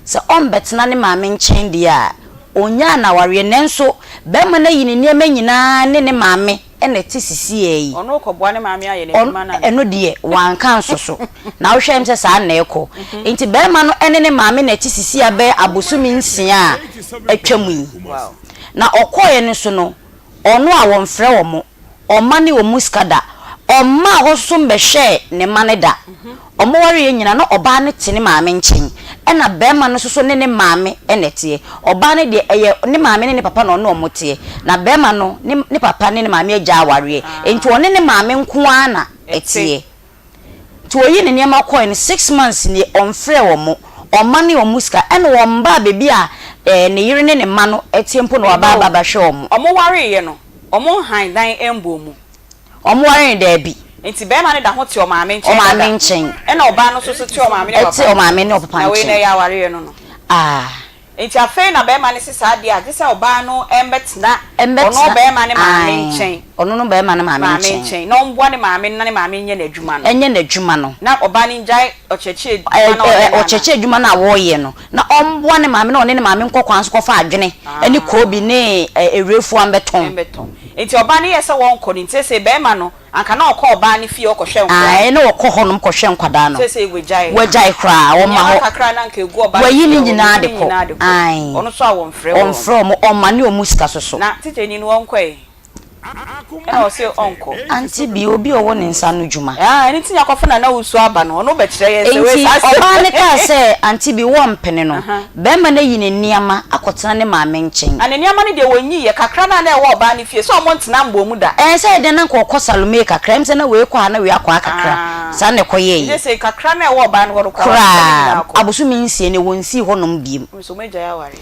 Speaker 3: sɛ ɔmbɛtena ne maame nkyɛn deɛ a, ɔnnyaa no awareɛ. Nanso barima no ayi ne nneɛma nyinaa ne ne maame na ɛte sisiaa yi.
Speaker 4: Ɔno rekɔboa ne maame ayɛ n'adwuma no anaa?
Speaker 3: Ɛno deɛ, wanka anso so. Na wohwɛ a, ɛm sɛ saa na ɛrekɔ. Nti barima no ne ne maame na ɛte sisiaa bɛyɛ abosome nsia a atwam yi. Na ɔkɔeɛ no nso no, ɔno a wɔmfrɛ wɔn. Ɔmma ne wɔn sika da. Ɔmmaa hɔ nso mmɛhwɛɛ ne mma no da. Wɔwareeɛ nyinaa na ɔbaa no te ne maame nkyɛn, ɛna barima no nso so ne ne maame na ɛteɛ. Ɔbaa no deɛ, ɛyɛ ne maame ne ne papa na ɔne wɔn teɛ, na barima no, ne ne papa ne ne maame agya awareɛ, enti ɔne ne maame nko ara na ɛteɛ. Nti ɔyii ne nneɛma kɔeɛ no, six months nie, ɔmfrɛɛ wɔn, ɔmma ne wɔn sika, ɛna ɔmmaa baabi a ne yere ne ne mma no teɛ mpo na waba aba abɛhwɛ wɔn.
Speaker 4: Wɔwareeɛ no, Ɔmo nhan dan mbɔɔ mu.
Speaker 3: Ɔmo ware no daabi.
Speaker 4: Nti bɛɛma no da ho te ɔmaame nkyɛn
Speaker 3: dada. Ɔmaame nkyɛn.
Speaker 4: Ɛna ɔbaa no nso so te ɔmaame ne papa
Speaker 3: nkyɛn. Ɛte ɔmaame ne ɔpapa nkyɛn.
Speaker 4: Na wei no ɛyɛ awareɛ no no.
Speaker 3: Ah.
Speaker 4: Nti afei na bɛɛma no se saa deɛ a gyesɛ ɔbaa no mbɛtena ɔno bɛɛma no maame nkyɛn.
Speaker 3: Ɔno no bɛɛma no maame nkyɛn.
Speaker 4: Maame nkyɛn na ɔmboa ne maame no na ne maame nyɛ n'adwuma no.
Speaker 3: Ɛnyɛ n'adwuma no.
Speaker 4: Na ɔbaa no ngyae ɔkyerɛkyerɛ adwuma no a ɔyɛ no anaa?
Speaker 3: Ɔkyerɛkyerɛ adwuma no a ɔreyɛ no. Na ɔmboa ne maame na ɔne ne maame nkɔ kwan so kɔfa adwene ne koobi ne awurafua mbɛtɔn.
Speaker 4: Mbɛtɔn. Nti ɔbaa no yɛɛ sɛ wɔnkɔ no nti seesei bɛɛma no anka na ɔkɔ ɔbaa no fie ɔkɔhwɛ nkwadaa no.
Speaker 3: Ae na ɔkɔ hɔnom kɔhwɛ nkwadaa no.
Speaker 4: Seesei wagyae.
Speaker 3: Wagyae koraa ɔmma hɔ.
Speaker 4: Nneɛma kakra na anka egu ɔbaa no
Speaker 3: Wayi
Speaker 4: fie
Speaker 3: ne
Speaker 4: hɔ
Speaker 3: nyinaa
Speaker 4: wayi
Speaker 3: de
Speaker 4: ne
Speaker 3: kɔ.
Speaker 4: nyinaa de kɔ.
Speaker 3: Ae.
Speaker 4: Ɔno nso a wɔmfrɛ wɔn.
Speaker 3: Ɔmfrɛ wɔn, ɔmma ne wɔn sika soso.
Speaker 4: Na tikyani no ɔnkɔ ɛ? Ɛna ɔse ɔnkɔ.
Speaker 3: Auntie bi, obi a ɔwɔ ne nsa ano dwuma.
Speaker 4: Ah, ɛno nti na akɔfo Nana Owusu aba no, ɔno bɛkyerɛ yɛn sɛ wei
Speaker 3: Enti
Speaker 4: saa asɛm.
Speaker 3: ɔbaa no kaa sɛ, Auntie bi, wɔmpene no. Barima no ayi ne nneɛma akɔtena ne maame nkyɛn.
Speaker 4: Na ne nneɛma no deɛ wɔnyiiɛ, kakra no a na ɛwɔ ɔbaa no fie, sɛ wɔn ntena mmɔɔ mu da.
Speaker 3: Ɛɛ, sɛ ɛdeɛn na anka ɔkɔ Salome kakra, ɛm sɛ na wei kɔ ha na wei akɔ ha kakra, saa na ɛkɔyɛeɛ.
Speaker 4: Nti seesei kakra no a ɛwɔ ɔbaa no hɔ no koraa, wɔasesa ne nyinaa
Speaker 3: Koraa,
Speaker 4: akɔ.
Speaker 3: abosome nsia nie, wɔnsii hɔnom bio.
Speaker 4: Nso wɔagyae awareɛ.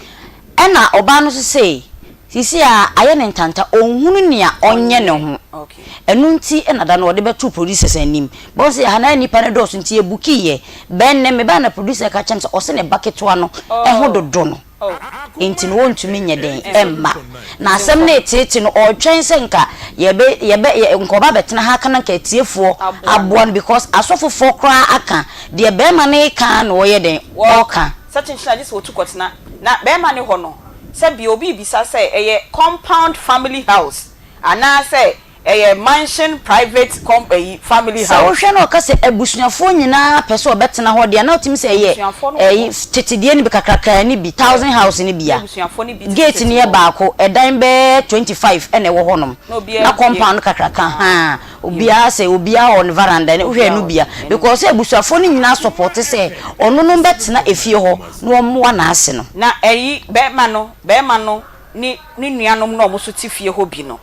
Speaker 3: Ɛnna ɔbaa no nso se, Seesei a ayɛ no ntanta, ɔnhunu nea ɔnyɛ ne ho. Ɛno nti na da no ɔde bɛtoo producers anim. Bɛhu sɛ ha na nnipa no dɔɔso nti yɛbukiiɛ. Bɛn nnɛ mebae na producer ka kyerɛɛ me sɛ ɔse ne ba ketewa no ho dodo no. Nti no wɔntumi nyɛ dɛn mma. Na asɛm no reteete no ɔretwɛn sɛ nka yɛbɛ yɛbɛ yɛ nka ɔba abɛtena ha aka na nka atiefoɔ aboa no because asɔfofoɔ koraa aka deɛ barima no reka ara na ɔreyɛ dɛn ɔreka.
Speaker 4: Sɛ kyenkyen a gye sɛ wɔtu kɔtena na barima no hɔ no sɛ bia obi rebisa sɛ ɛyɛ compound family house anaasɛ Ɛyɛ mansion private com ɛyi family
Speaker 3: Sɛ
Speaker 4: house.
Speaker 3: wohwɛ na ɔka sɛ abusuafoɔ nyinaa pɛ sɛ ɔbɛtena hɔ deɛ a, na wotumi sɛ ɛyɛ
Speaker 4: Abusuafoɔ no wɔ
Speaker 3: ɛyi
Speaker 4: hɔ.
Speaker 3: tete deɛ no bi kakrakaa no bi, thousand house no bi
Speaker 4: Na
Speaker 3: a.
Speaker 4: abusuafoɔ no bi tete
Speaker 3: Gate
Speaker 4: tete
Speaker 3: no yɛ
Speaker 4: hɔ.
Speaker 3: baako, ɛdan bɛyɛ 25 na ɛwɔ hɔnom.
Speaker 4: Na obiara
Speaker 3: Na
Speaker 4: bue.
Speaker 3: compound no kakraka,
Speaker 4: Ah,
Speaker 3: haa,
Speaker 4: yo.
Speaker 3: obiara sɛ obiara wɔ ne veranda, wohwɛ
Speaker 4: Obiara
Speaker 3: ɛno
Speaker 4: wɔ
Speaker 3: bi a.
Speaker 4: ɛno bi.
Speaker 3: Because sɛ abusuafoɔ no nyinaa sɔpɔte sɛ ɔno no bɛtena efie hɔ na wɔmmoa n'ase no.
Speaker 4: Na ɛyi bɛɛma no, bɛɛma no ne ne nuanom no a wɔn nso te fie hɔ bi no,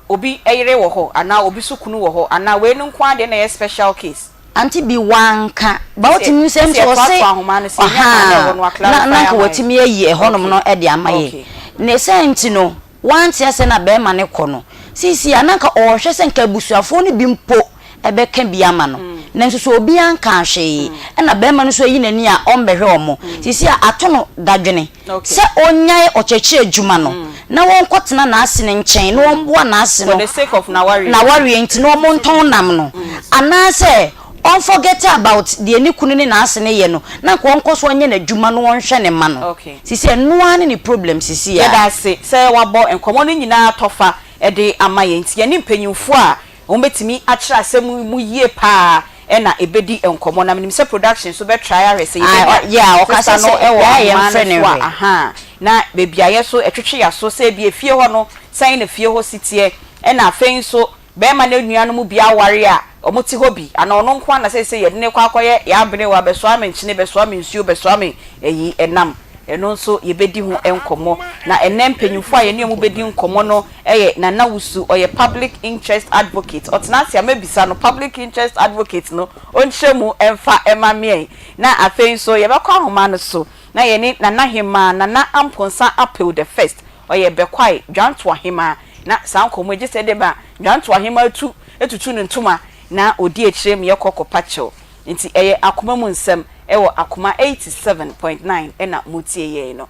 Speaker 4: obi yere wɔ hɔ anaa obi so kunu wɔ hɔ anaa wei no nko ara deɛ na ɛyɛ special case.
Speaker 3: Ante bi wanka but wotumi hu sɛ
Speaker 4: Sɛ
Speaker 3: nso ɔse
Speaker 4: yɛtoatoa ahoma no sɛ yɛnya kwan na
Speaker 3: ɔhaa
Speaker 4: ɛhɔ no
Speaker 3: na na
Speaker 4: aclarify
Speaker 3: nka
Speaker 4: ama yɛn.
Speaker 3: watumi ayi ɛhɔnom
Speaker 4: Okay
Speaker 3: no de ama yɛ.
Speaker 4: okay.
Speaker 3: Ne saa nti no wante aseɛ na bɛɛma no kɔ no seisei a na nka ɔɔhwɛ sɛ nka abusuafoɔ no bi mpo ɛbɛka bi ama no nanso so obiara nkaa hwee ɛna bɛɛma no nso ayi n'ani a ɔmbɛhwɛ ɔmo seisei a ato no dadwene. sɛ ɔnnyae ɔkyerɛkyerɛ adwuma no na wɔnkɔtena n'ase no nkyɛn na wɔmmoa n'ase no n'awareɛ nti na wɔntɔn nam no, anaasɛ ɔnfɔgɛte about deɛ ne kunu ne n'ase no yɛ no na nka ɔnkɔ so nyɛ n'adwuma na ɔnhwɛ ne mma no. Sisi ɛno ara ne ne problem sisi a.
Speaker 4: Yɛda ase sɛ wabɔ nkɔmmɔ no nyinaa tɔfa de ama yɛn. Nti yɛne mpanyimfoɔ a Wɔbɛtumi akyerɛ asɛm yi mu yie paa na ɛbɛdi nkɔmmɔ. Na menim sɛ production nso bɛ try ahwɛ sɛ yɛbɛnya sister no wɔ ahoma no so a, ahaa. Na baabi a yɛ so ɛtwetwe yɛaso sɛ ebia efie hɔ no sɛn na fie hɔ si teɛ. Ɛna afei nso bɛrima no nua no mu bi aware a wɔte hɔ bi anaa ɔno nko ara na seesei yɛde no rekɔ akɔyɛ yɛn aberewa, bɛsoa me nkyene, bɛsoa me nsuo, bɛsoa me ayi nam. Ɛno nso yɛbɛdi ho nkɔmmɔ. Na ɛnnɛ mpanyinfoɔ a yɛne wɔn bɛdi nkɔmmɔ no yɛ Nana Wusu, ɔyɛ Public Interest Advocate. Ɔtena ase a mɛbisa no Public Interest Advocate no ɔnkyerɛ mu mfa mma meɛn. Na afei nso yɛbɛkɔ ahoma no so na yɛne Nana Hemaa, Nana Amponsah Apew the First, ɔyɛ Bɛkwae, Dwantoa Hemaa. Na saa nkɔmmɔ yi gye sɛ ɛde ma Dwantoa Hemaa tu tutu ne ntoma na ɔdi akyire ma yɛkɔ kɔpa kyɛw. Nti ɛyɛ akoma mu nsɛm wɔ Akoma 87.9 na motie yɛn no.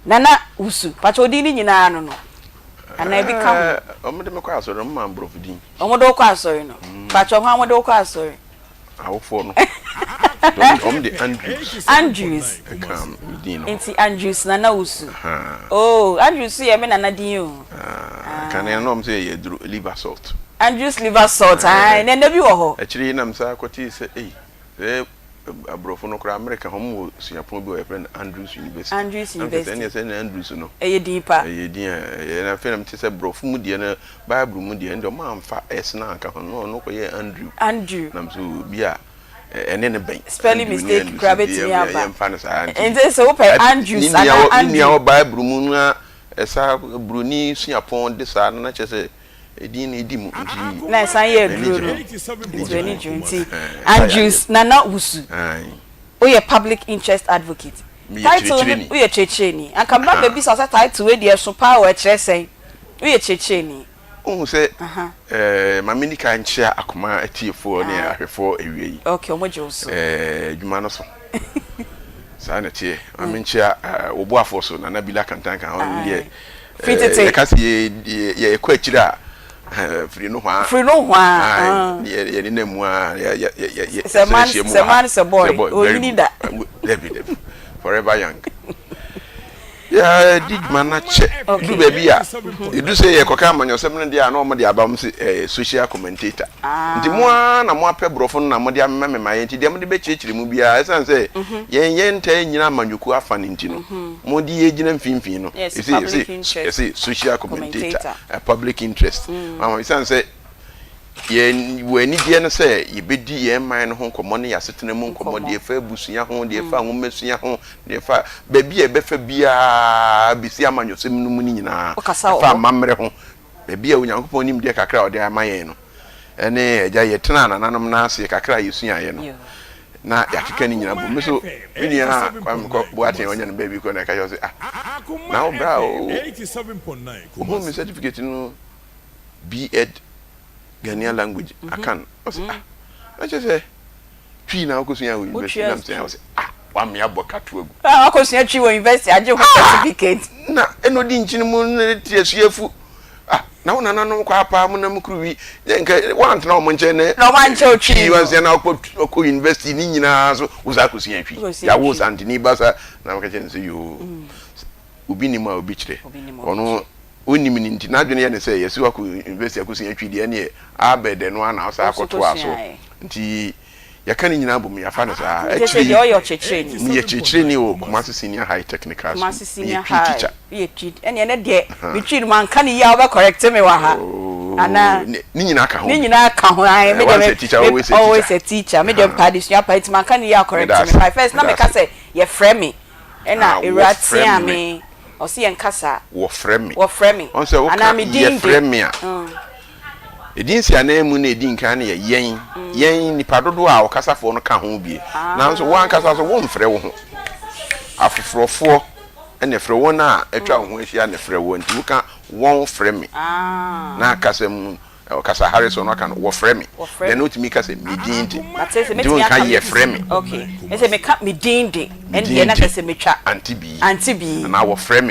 Speaker 4: Nana Wusu, pakyɛ wo din no nyinaa no no anaa ebi ka ho?
Speaker 7: Ɛɛ, wɔn de me kɔ asɔre no, wɔn maa me borɔfo din.
Speaker 4: Wɔn de wo kɔ asɔre no, pakyɛ hwan wɔn de wo kɔ asɔre?
Speaker 7: Awofoɔ no, wɔn de Andrews.
Speaker 4: Andrews.
Speaker 7: Ɛka me din no ho.
Speaker 4: Nti Andrews Nana Wusu. Oh, Andrews nso yɛ me nana din o.
Speaker 7: Kane no na wɔn sɛ ɛyɛ aduro, liver salt.
Speaker 4: Andrews liver salt, ae, na ɛnɛ bi wɔ hɔ.
Speaker 7: Akyire yi na me san kɔtee sɛ, ei, sɛ aborɔfo no koraa Amerika hɔ, wɔwɔ suapɔn bi wɔ yɛfrɛ no Andrews University.
Speaker 4: Andrews University.
Speaker 7: Ɛnna sɛ ɛnna Andrews no.
Speaker 4: Ɛyɛ din pa.
Speaker 7: Ɛyɛ din a ɛyɛ na afei na mete sɛ borɔfo mu deɛ no Bible mu deɛ ɛnde wɔn amfa S no anka ho no ɔno kɔyɛɛ Andrew.
Speaker 4: Andrew.
Speaker 7: Nam so obi a ɛne ne bɛn.
Speaker 4: Spelling mistake koraa bɛtumi aba.
Speaker 7: Yɛmfa no saa nti.
Speaker 4: Nti sɛ wopɛ Andrews anaa Andrew.
Speaker 7: Ne nua wɔ Bible mu no a ɛsa buroni suapɔn de saa no na kyerɛ sɛ Edin no edi mu nti.
Speaker 4: Na ɛsan yɛ aduro no nti w'ani gye ho nti Andrews Nana Wusu woyɛ public interest advocate title no woyɛ kyerɛkyerɛni anka meba bɛbisa sɛ title wei deɛ ɛso paa o ɛkyerɛ sɛn woyɛ kyerɛkyerɛni.
Speaker 7: Wohu sɛ ɛɛ ma menni kan nkyea akoma atiefoɔ ne ahwɛfoɔ awia yi.
Speaker 4: Okay wɔn gye wo so.
Speaker 7: Ɛɛ adwuma no so saa na ɛteɛ ma menkyea wo boafoɔ so Nana Bila Kantanka ɔno deɛ
Speaker 4: Firi tete.
Speaker 7: Yɛka sɛ yɛkɔ akyiri a, firi nohoa.
Speaker 4: Firi nohoa.
Speaker 7: Yɛnenam mu a,
Speaker 4: yɛsan hyia mu wɔ ha. Sɛ man sɛ boy, ɔnyini da.
Speaker 7: Dabi dabi, forever young. Yɛadi dwuma no akyɛ. Ɛdu baabi a, ɛdu sɛ yɛkɔka amanyɔsɛm no deɛ a, na wɔde aba wɔn sɛ social commentator. Nti mo ara na moapɛ borɔfo no na mode amemamema yɛn, nti deɛ mode bɛkyerɛkyerɛ mu biara, ɛsiane sɛ yɛn yɛntaa nnyina amanyɔkuo afa no nti no, mode yɛn gyina mfimfini no, ɛsɛ yɛse yɛse social commentator, public interest. Wahu? Ɛsiane sɛ yɛn wɔ anigyeɛ no sɛ yɛbɛdi yɛn man no ho nkɔmmɔ ne yɛn asetena mu nkɔmmɔ, deɛ ɛfa abusua ho, deɛ ɛfa nwomasua ho, deɛ ɛfa baabi a ɛbɛfa biara bɛsi amanyɔsɛm no mu no nyinaa, ɛfa amammerɛ ho, Baabi a Onyankopɔn nimdeɛ kakra a ɔde ama yɛn no ne Agya, yɛtenaa nananom nan ase kakra a yɛsuaeɛ no, na yɛakeka ne nyinaa bom. Me nso, me nua Kwame Kɔ Boateng a ɔnya no baabi kɔ na ɛka kyerɛ sɛ, ah, na wo bra o, wohu me certificate no B.Ed Ghanaian language Akan. Ɔse, ah, na kyerɛ sɛ Twi na wokɔsua wɔ university. Na mesɛ, ɔse, ah. Wame abɔ kato agu.
Speaker 4: Ah, wakɔsua twi wɔ university agye ho certificate.
Speaker 7: Na ɛna odi nkyene mu na ti asuafu. Ah, na wo nananom kɔ apaa mu na mu kuru wi. Yɛ nka woantena wɔn nkyɛn ne.
Speaker 4: Na wɔn ankyɛ wo twi.
Speaker 7: Twi wansia na wakɔ wakɔ university ne nyinaa so wo saa kɔsua twi. Yawo santini ba sa na meka kyerɛ no sɛ yoo. Obi nim a obi kyerɛ. Ɔno ɔnnim no nti n'adwene yɛ no sɛ yɛse wakɔ university akɔsua twi deɛ ɛneɛ abɛ dɛ no ara na ɔsan akɔtoa so. Nti Yɛka ne nyinaa bom, yɛafa no saa.
Speaker 4: Nti sɛ deɛ ɔyɛ ɔkyerɛkyerɛni.
Speaker 7: Meyɛ kyerɛkyerɛni wɔ Kumasi Senior High Technical School.
Speaker 4: Kumasi Senior
Speaker 7: Meyɛ Twi
Speaker 4: High.
Speaker 7: teacher.
Speaker 4: Woyɛ Twi, ɛnneɛ ɛnɛ deɛ me Twi no manka no yie a wobɛ correct me wɔ ha anaa?
Speaker 7: Ne nyinaa ka ho
Speaker 4: Ne
Speaker 7: bi.
Speaker 4: nyinaa ka ho, ae, me deɛ
Speaker 7: Once
Speaker 4: me
Speaker 7: a teacher, always a
Speaker 4: me always
Speaker 7: teacher.
Speaker 4: a teacher. Me deɛ mepɛ adesua paa nti manka no yie a correct
Speaker 7: Meda
Speaker 4: me
Speaker 7: ase,
Speaker 4: paa. First na
Speaker 7: meda
Speaker 4: meka
Speaker 7: ase.
Speaker 4: sɛ yɛfrɛ me, ɛna
Speaker 7: Ah,
Speaker 4: Awuraa
Speaker 7: wɔfrɛ
Speaker 4: teaa
Speaker 7: me.
Speaker 4: me, ɔse yɛnka saa.
Speaker 7: Wɔfrɛ me.
Speaker 4: Wɔfrɛ me,
Speaker 7: Ɔn sɛ woka
Speaker 4: anaa me din de.
Speaker 7: yɛfrɛ me a, Edin nsiananmu no a edi nkan no yɛ yɛn, yɛn, nnipa dodoɔ a ɔkasafoɔ no ka ho bie. Nanso wo ankasa nso womfrɛ wo ho. Afoforɔfoɔ na ɛfrɛ wo, wɔn a atwa wo ho ahyia na ɛfrɛ woɔ. Nti woka wɔn frɛ me na kasa mu, ɔkasa hare so no aka no wɔfrɛ me. Then wotumi ka sɛ me din de. Nti wonka yɛfrɛ me.
Speaker 4: Me din de.
Speaker 7: Me din de Auntie Bii. Anaa wɔfrɛ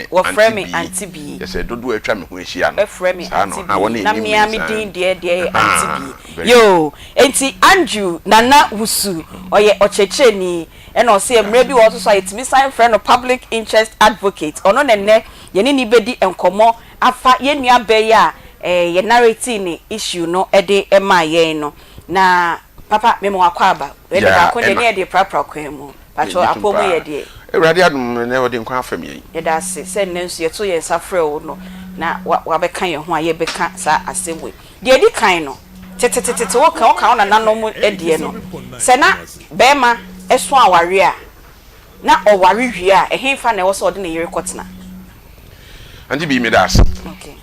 Speaker 7: me Auntie Bii. Kyerɛ sɛ dodoɔ a atwa me ho ahyia no.
Speaker 4: Frɛ me
Speaker 7: Saa no,
Speaker 4: Auntie
Speaker 7: ha, wɔn
Speaker 4: Bii.
Speaker 7: a
Speaker 4: Na
Speaker 7: ɛnim
Speaker 4: me
Speaker 7: me
Speaker 4: ara me
Speaker 7: saa
Speaker 4: din
Speaker 7: no.
Speaker 4: deɛ deɛ yɛ Auntie
Speaker 7: Ahaa,
Speaker 4: Bii.
Speaker 7: very good.
Speaker 4: Yoo, enti Andrew Nana Wusu, ɔyɛ ɔkyerɛkyerɛni, ɛna ɔse mmerɛ bi wɔ hɔ nso so a yɛtumi san frɛ no Public Interest Advocate. Ɔno na ɛnnɛ yɛne no bɛdi nkɔmmɔ afa yɛn nua baa yi a eh, yɛ narrate ne issue no de maa yɛn no. Na papa, mema wo akwaaba. Wei de
Speaker 7: Yeah,
Speaker 4: baako deɛ
Speaker 7: ɛna.
Speaker 4: ne yɛde prapra kwan mu. Pakyɛw
Speaker 7: Yɛgye tom
Speaker 4: apɔw mu
Speaker 7: paa.
Speaker 4: yɛ deɛ.
Speaker 7: Awurade adom nnɛ ɔde nkwa afɛm yɛn.
Speaker 4: Yɛda ase sɛ nnɛ nso yɛto yɛn nsa frɛ wo no na wabɛka yɛn ho a yɛbɛka saa asɛm wei. Deɛ ɛdi kan no, tetetetete woka woka wo nananom deɛ no, sɛ na barima so awareɛ a, na ɔware wie a, ɛhefa na ɛwɔ sɛ ɔde ne yere kɔtena?
Speaker 7: Auntie Bee, meda ase.
Speaker 4: Okay.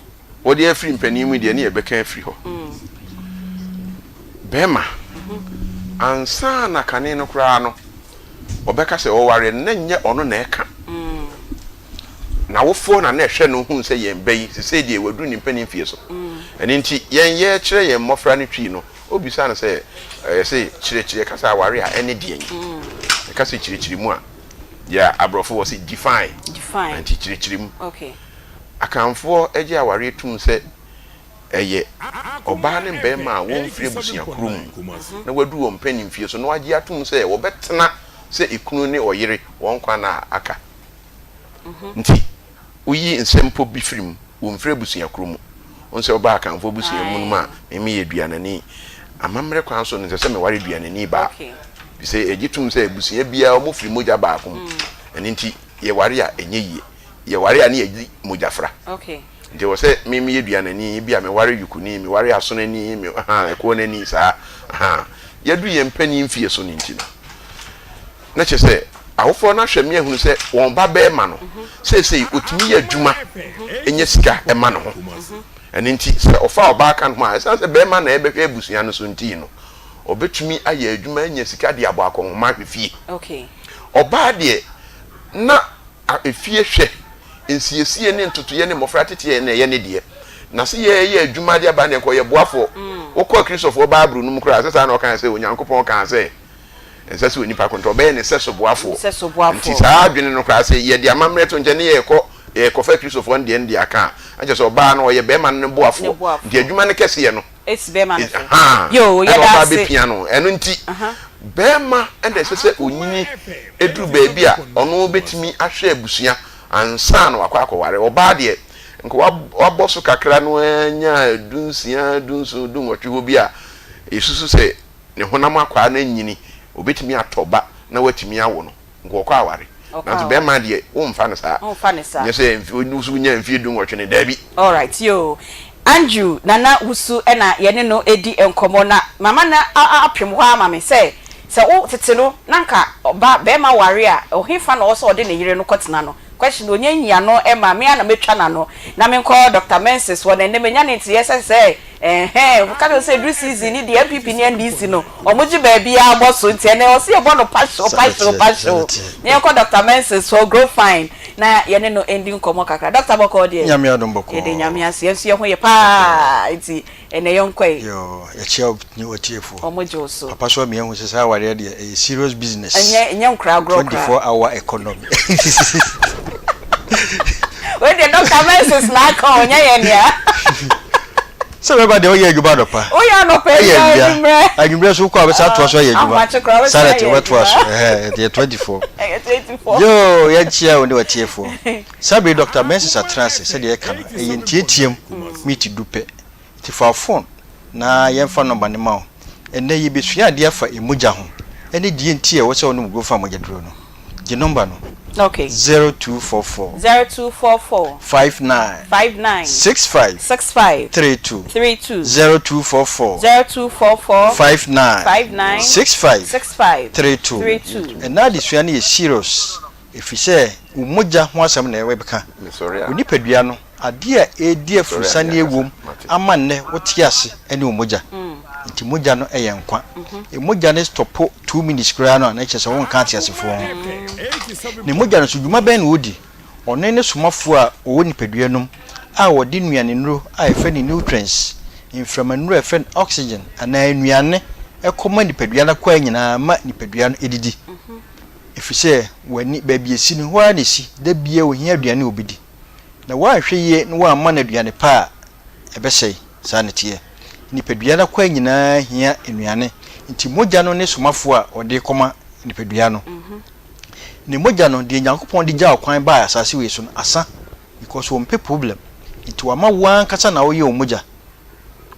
Speaker 7: Wode afiri mpanin mu deɛ ne yɛbɛka afiri hɔ. Bɛrima, ansa na kane no koraa no, ɔbɛka sɛ ɔware no, na nyɛ ɔno na ɛka. N'awofoɔ na na ɛhwɛ no hu sɛ yɛn ba yi, sesei deɛ waduru ne mpanin mfie so. Ɛno nti, yɛn yɛrekyerɛ yɛn mmɔfra no twi no, wobisa no sɛ, yɛse kyerɛkyerɛ ka sɛ aware a ɛne deɛn? Yɛka sɛ kyerɛkyerɛ mu a, deɛ aborɔfo wɔ se define, nti kyerɛkyerɛ mu. Akanfoɔ gye awareɛ tom sɛ ɛyɛ ɔbaa ne barima a wɔmfiri abusua korɔ mu na wɔaduru wɔn mpanin mfeɛ so na wɔagye atom sɛ wɔbɛtena sɛ ekunu ne ɔyere wɔn nkwa nna a aka. Nti woyi nsɛmpɔ bi firi mu, wɔmfiri abusua korɔ mu. Wohu sɛ wobaa Akanfoɔ abusua mu no mu a, me meyɛ Duanani. Amammerɛ kwan so no, ɛnsɛ sɛ meware Duanani baa. Ɛfiri sɛ yɛgye tom sɛ abusua biara wɔfiri mogya baako mu. Ɛno nti yɛware a ɛnyɛ yie. Yɛware a ne yɛdi mogyafra. Nti ɛwɔ sɛ me meyɛ duanani, ebia meware Yukuni, meware Asonani, me ahaa Ɛkoɔnani saa ahaa. Yɛadu yɛn mpanin mfie so no nti no, na kyerɛ sɛ awofoɔ no ahwɛ me ahunu sɛ wɔn ba barima no seesei ɔtumi yɛ adwuma nya sika ma ne ho. Ɛno nti sɛ ɔfa ɔbaa ka ne ho a, ɛsiane sɛ barima na ɛbɛhwɛ abusua no so nti no, ɔbɛtumi ayɛ adwuma anya sika de abɔ akɔnhoma ahwɛ fie. Ɔbaa deɛ na A Efie hwɛ, nsiesie ne ntotoeɛ ne mmɔfra teteɛ na ɛyɛ ne deɛ. Na se yɛreyɛ adwuma de aba no deɛ, nka ɔyɛ boafoɔ. Wokɔ Akristofoɔ Bible no mu koraa a, ɛsɛ saa na ɔkae sɛ Onyankopɔn kaa sɛ ɛnsɛ sɛ onipa ko nti ɔbɛyɛ ne sɛso boafoɔ. Nti saa adwene no koraa sɛ yɛde amammerɛ to nkyɛn ne yɛrekɔ yɛrekɔfa Akristofoɔ no deɛ no de aka a, na kyerɛ sɛ ɔbaa no ɔyɛ barima no ne boafoɔ. Nti adwuma no kɛseɛ no
Speaker 4: Esi bɛrima no so.
Speaker 7: Ahaa,
Speaker 4: Yoo,
Speaker 7: ɛna
Speaker 4: yɛda
Speaker 7: ɔbaa
Speaker 4: ase.
Speaker 7: bɛpia no. Ɛno nti, barima na ɛsɛ sɛ ɔnyini duru baabi a ɔno bɛtumi ahwɛ abusua ansa na wakɔ akɔware. Ɔbaa deɛ, nka wabɔ so kakra no ara nya dunsia, dunson, dunwɔtwe hɔ bi a, yɛsusu sɛ ne honam akwaa no anyini, ɔbɛtumi atɔ ba na watumi awo no. Nka ɔkɔ aware. Nanso bɛrima deɛ, womfa no saa.
Speaker 4: Womfa no saa.
Speaker 7: Nyɛ sɛ mfe, wo nso wonya mfeɛ dunwɔtwe no, daabi.
Speaker 4: Alright, yoo. Andrew Nana Wusu na yɛne no redi nkɔmmɔ, na mama no apem hɔ ara ma me sɛ, sɛ wo tete no na nka ɔba, barima ware a, ɔhefa na ɔwɔ sɛ ɔde ne yere no kɔtena no? Question no, ɔnya nyi ano ma me ara na mɛtwa n'ano. Na menkɔ Doctor Mensis hɔ, na ɛnnɛ manya ne nteeɛ sɛ sɛ. Ɛhɛn, ka kyerɛ sɛ ɛduru season ne deɛ NPP ne NDC no, wɔn gye baabiara bɔ so nti ɛnɛ ɔse yɛbɔ no pahyew pahyew pahyew. Na yɛnkɔ Doctor Menses hɔ, Grow Fine, na yɛne no ndi nkɔmmɔ kakra. Doctor bɔkɔɔ deɛ?
Speaker 8: Nyame adom bɔkɔɔ.
Speaker 4: Yɛda Nyame ase, yɛn nso yɛn ho yɛ paa nti ɛnɛ yɛnkɔ ɛ.
Speaker 8: Yoo, yɛkyia wo ne w'atiefoɔ.
Speaker 4: Wɔn gye wo so.
Speaker 8: Papa so ama yɛahu sɛ saa awareɛ deɛ ɛyɛ serious business.
Speaker 4: Ɛnyɛ ɛnyɛ nkora agorɔ koraa.
Speaker 8: 24 hour economy.
Speaker 4: Wei deɛ Doctor Menses na aka o, nyɛ yɛn nea.
Speaker 8: Sɛ bɛba deɛ woyɛ adwuma anɔpa.
Speaker 4: Woyɛ anɔpa awia anwummerɛ.
Speaker 8: Anwummerɛ so wokɔ a wobɛsan atoa so ayɛ adwuma.
Speaker 4: Ahomakye koraa wobɛsan
Speaker 8: ayɛ
Speaker 4: adwuma.
Speaker 8: Wobɛtoa so ɛhɛn ɛyɛ 24.
Speaker 4: Ɛyɛ 24.
Speaker 8: Yoo yɛnkyia wo ne w'atiefoɔ. Saa bere yi Doctor Menses atena ase sɛdeɛ yɛka no ɛyɛ ntiatiam miniti du pɛ. Nti fa wo phone na yɛmfa nɔmba no ma wo. Ɛnnɛ yɛbɛsua adeɛ afa mogya ho ɛne deɛ nti a ɛwɔ sɛ wonom Grofa mogyaduro no. Gye nɔmba no.
Speaker 4: Okay.
Speaker 8: 0244.
Speaker 4: 0244.
Speaker 8: 59.
Speaker 4: 59.
Speaker 8: 65.
Speaker 4: 65.
Speaker 8: 32.
Speaker 4: 32.
Speaker 8: 0244.
Speaker 4: 0244.
Speaker 8: 59.
Speaker 4: 59.
Speaker 8: 65.
Speaker 4: 65.
Speaker 8: 32.
Speaker 4: 32.
Speaker 8: Ɛnnɛ adesua no yɛ serious. Efisɛ wo mogya ho asɛm na yɛrebɛka. Wo nipadua no, adeɛ a ɛredi afurusaneɛ wom ama nnɛ wote ase ne wo mogya. Nti mogya no yɛ nkwa. Mogya no stɔpo two minutes koraa no a, na kyerɛ sɛ wonka ateasefoɔ ho. Ne mogya no nso, dwuma bɛn na ɔdi? Ɔno ne somafoɔ a ɔwɔ nipadua no mu a ɔde nnuanennuro a yɛfrɛ no nutrients, mframanuro a yɛfrɛ no oxygen anaa nnuane kɔma nipadua no akwaa nyinaa ma nipadua no didi. Efisɛ w'ani, baabi a esi no, hɔ ara na esi. Da biara ohia aduane a obedi. Na woanhwɛ yie na woamma no aduane pa a, ɛbɛsɛe. Saa na ɛteɛ. Nipadua no akwaa nyinaa hia nnuane. Enti mogya no ne somafoɔ a ɔde rekɔma nipadua no. Ne mogya no, deɛ Nyankopɔn de gyaa kwan baa asase wei so no, asa. Because ɔmpɛ problem. Enti wama wo ankasa na woyɛ wo mogya.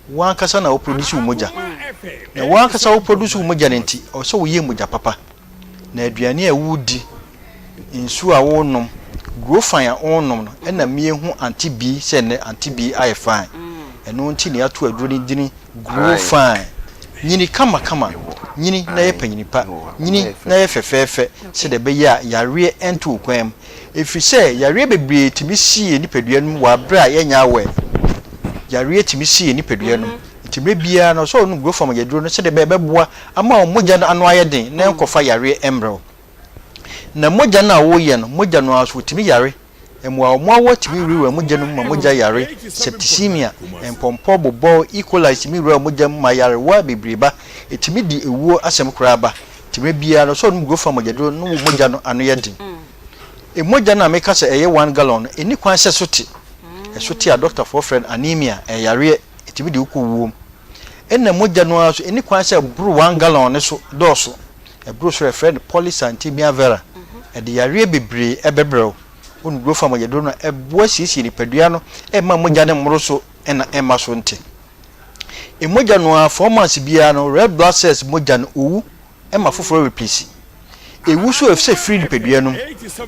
Speaker 8: Wo ankasa na wo produce wo mogya. Na wo ankasa wo produce wo mogya no nti, ɛwɔ sɛ woyɛ mogya papa. Na aduane a woredi, nsuo a worenom, gurofan a worenom no, ɛna mehu Auntie Bee sɛ nnɛ Auntie Bee ayɛ fine. Ɛno nti na yɛato aduro no dini Grow Fine. Nyini kamakama, nyini na yɛ panyini pa, nyini na yɛ fɛfɛɛfɛ sɛdeɛ ɛbɛyɛ a yareɛ nto wo kwan mu. Ɛfiri sɛ yareɛ bebree tumi si yɛn nipadua no mu wɔ aberɛ a yɛnyɛ aware. Yareɛ tumi si yɛn nipadua no mu. Nti mmerɛ biara no, ɛsɛ sɛ wonom Grow Fine mogyaduro no sɛdeɛ ɛbɛyɛ a ɛbɛboa ama wo mogya no ano ayɛ den na ɛnkɔfa yareɛ mmrɛ wo. Na mogya no a woreyɛ no, mogya no ara nso wɔtumi yare. Mmoawammoawa tumi wurawura mogya no mu ma mogya yare, septicemia, mpɔmpɔ, bobɔw, E. coli tumi wura mogya mu ma nyarewa bebree ba. Ɛtumi de ewuo asɛm koraa ba. Nti mmerɛ biara no, sɛ wonom Grofa mogyaduro no wo mogya no ano yɛ den. Mogya no a meka sɛ ɛyɛ one gallon no, ɛnni kwan sɛ ɛso te. Ɛso te a, dɔktafoɔ frɛ no anemia, ɛyɛ yareɛ, ɛtumi de wo kɔ wuo mu. Ɛna mogya no ara nso, ɛnni kwan sɛ ɛboro one gallon no so dɔɔso. Ɛboro so a, yɛfrɛ no polycythemia vera. Ɛde yareɛ bebree bɛbrɛ wo. Wo growth hormone yɛ duro no a, ɛboa siesie nipadua no, ɛmma mogya no mmoro so na ɛmma so nte. Mogya no ara, 4 months biara no, red blood cells mogya no, owu ma foforɔ replace. Ewu nso ɛfiri sɛ ɛfiri nipadua no mu.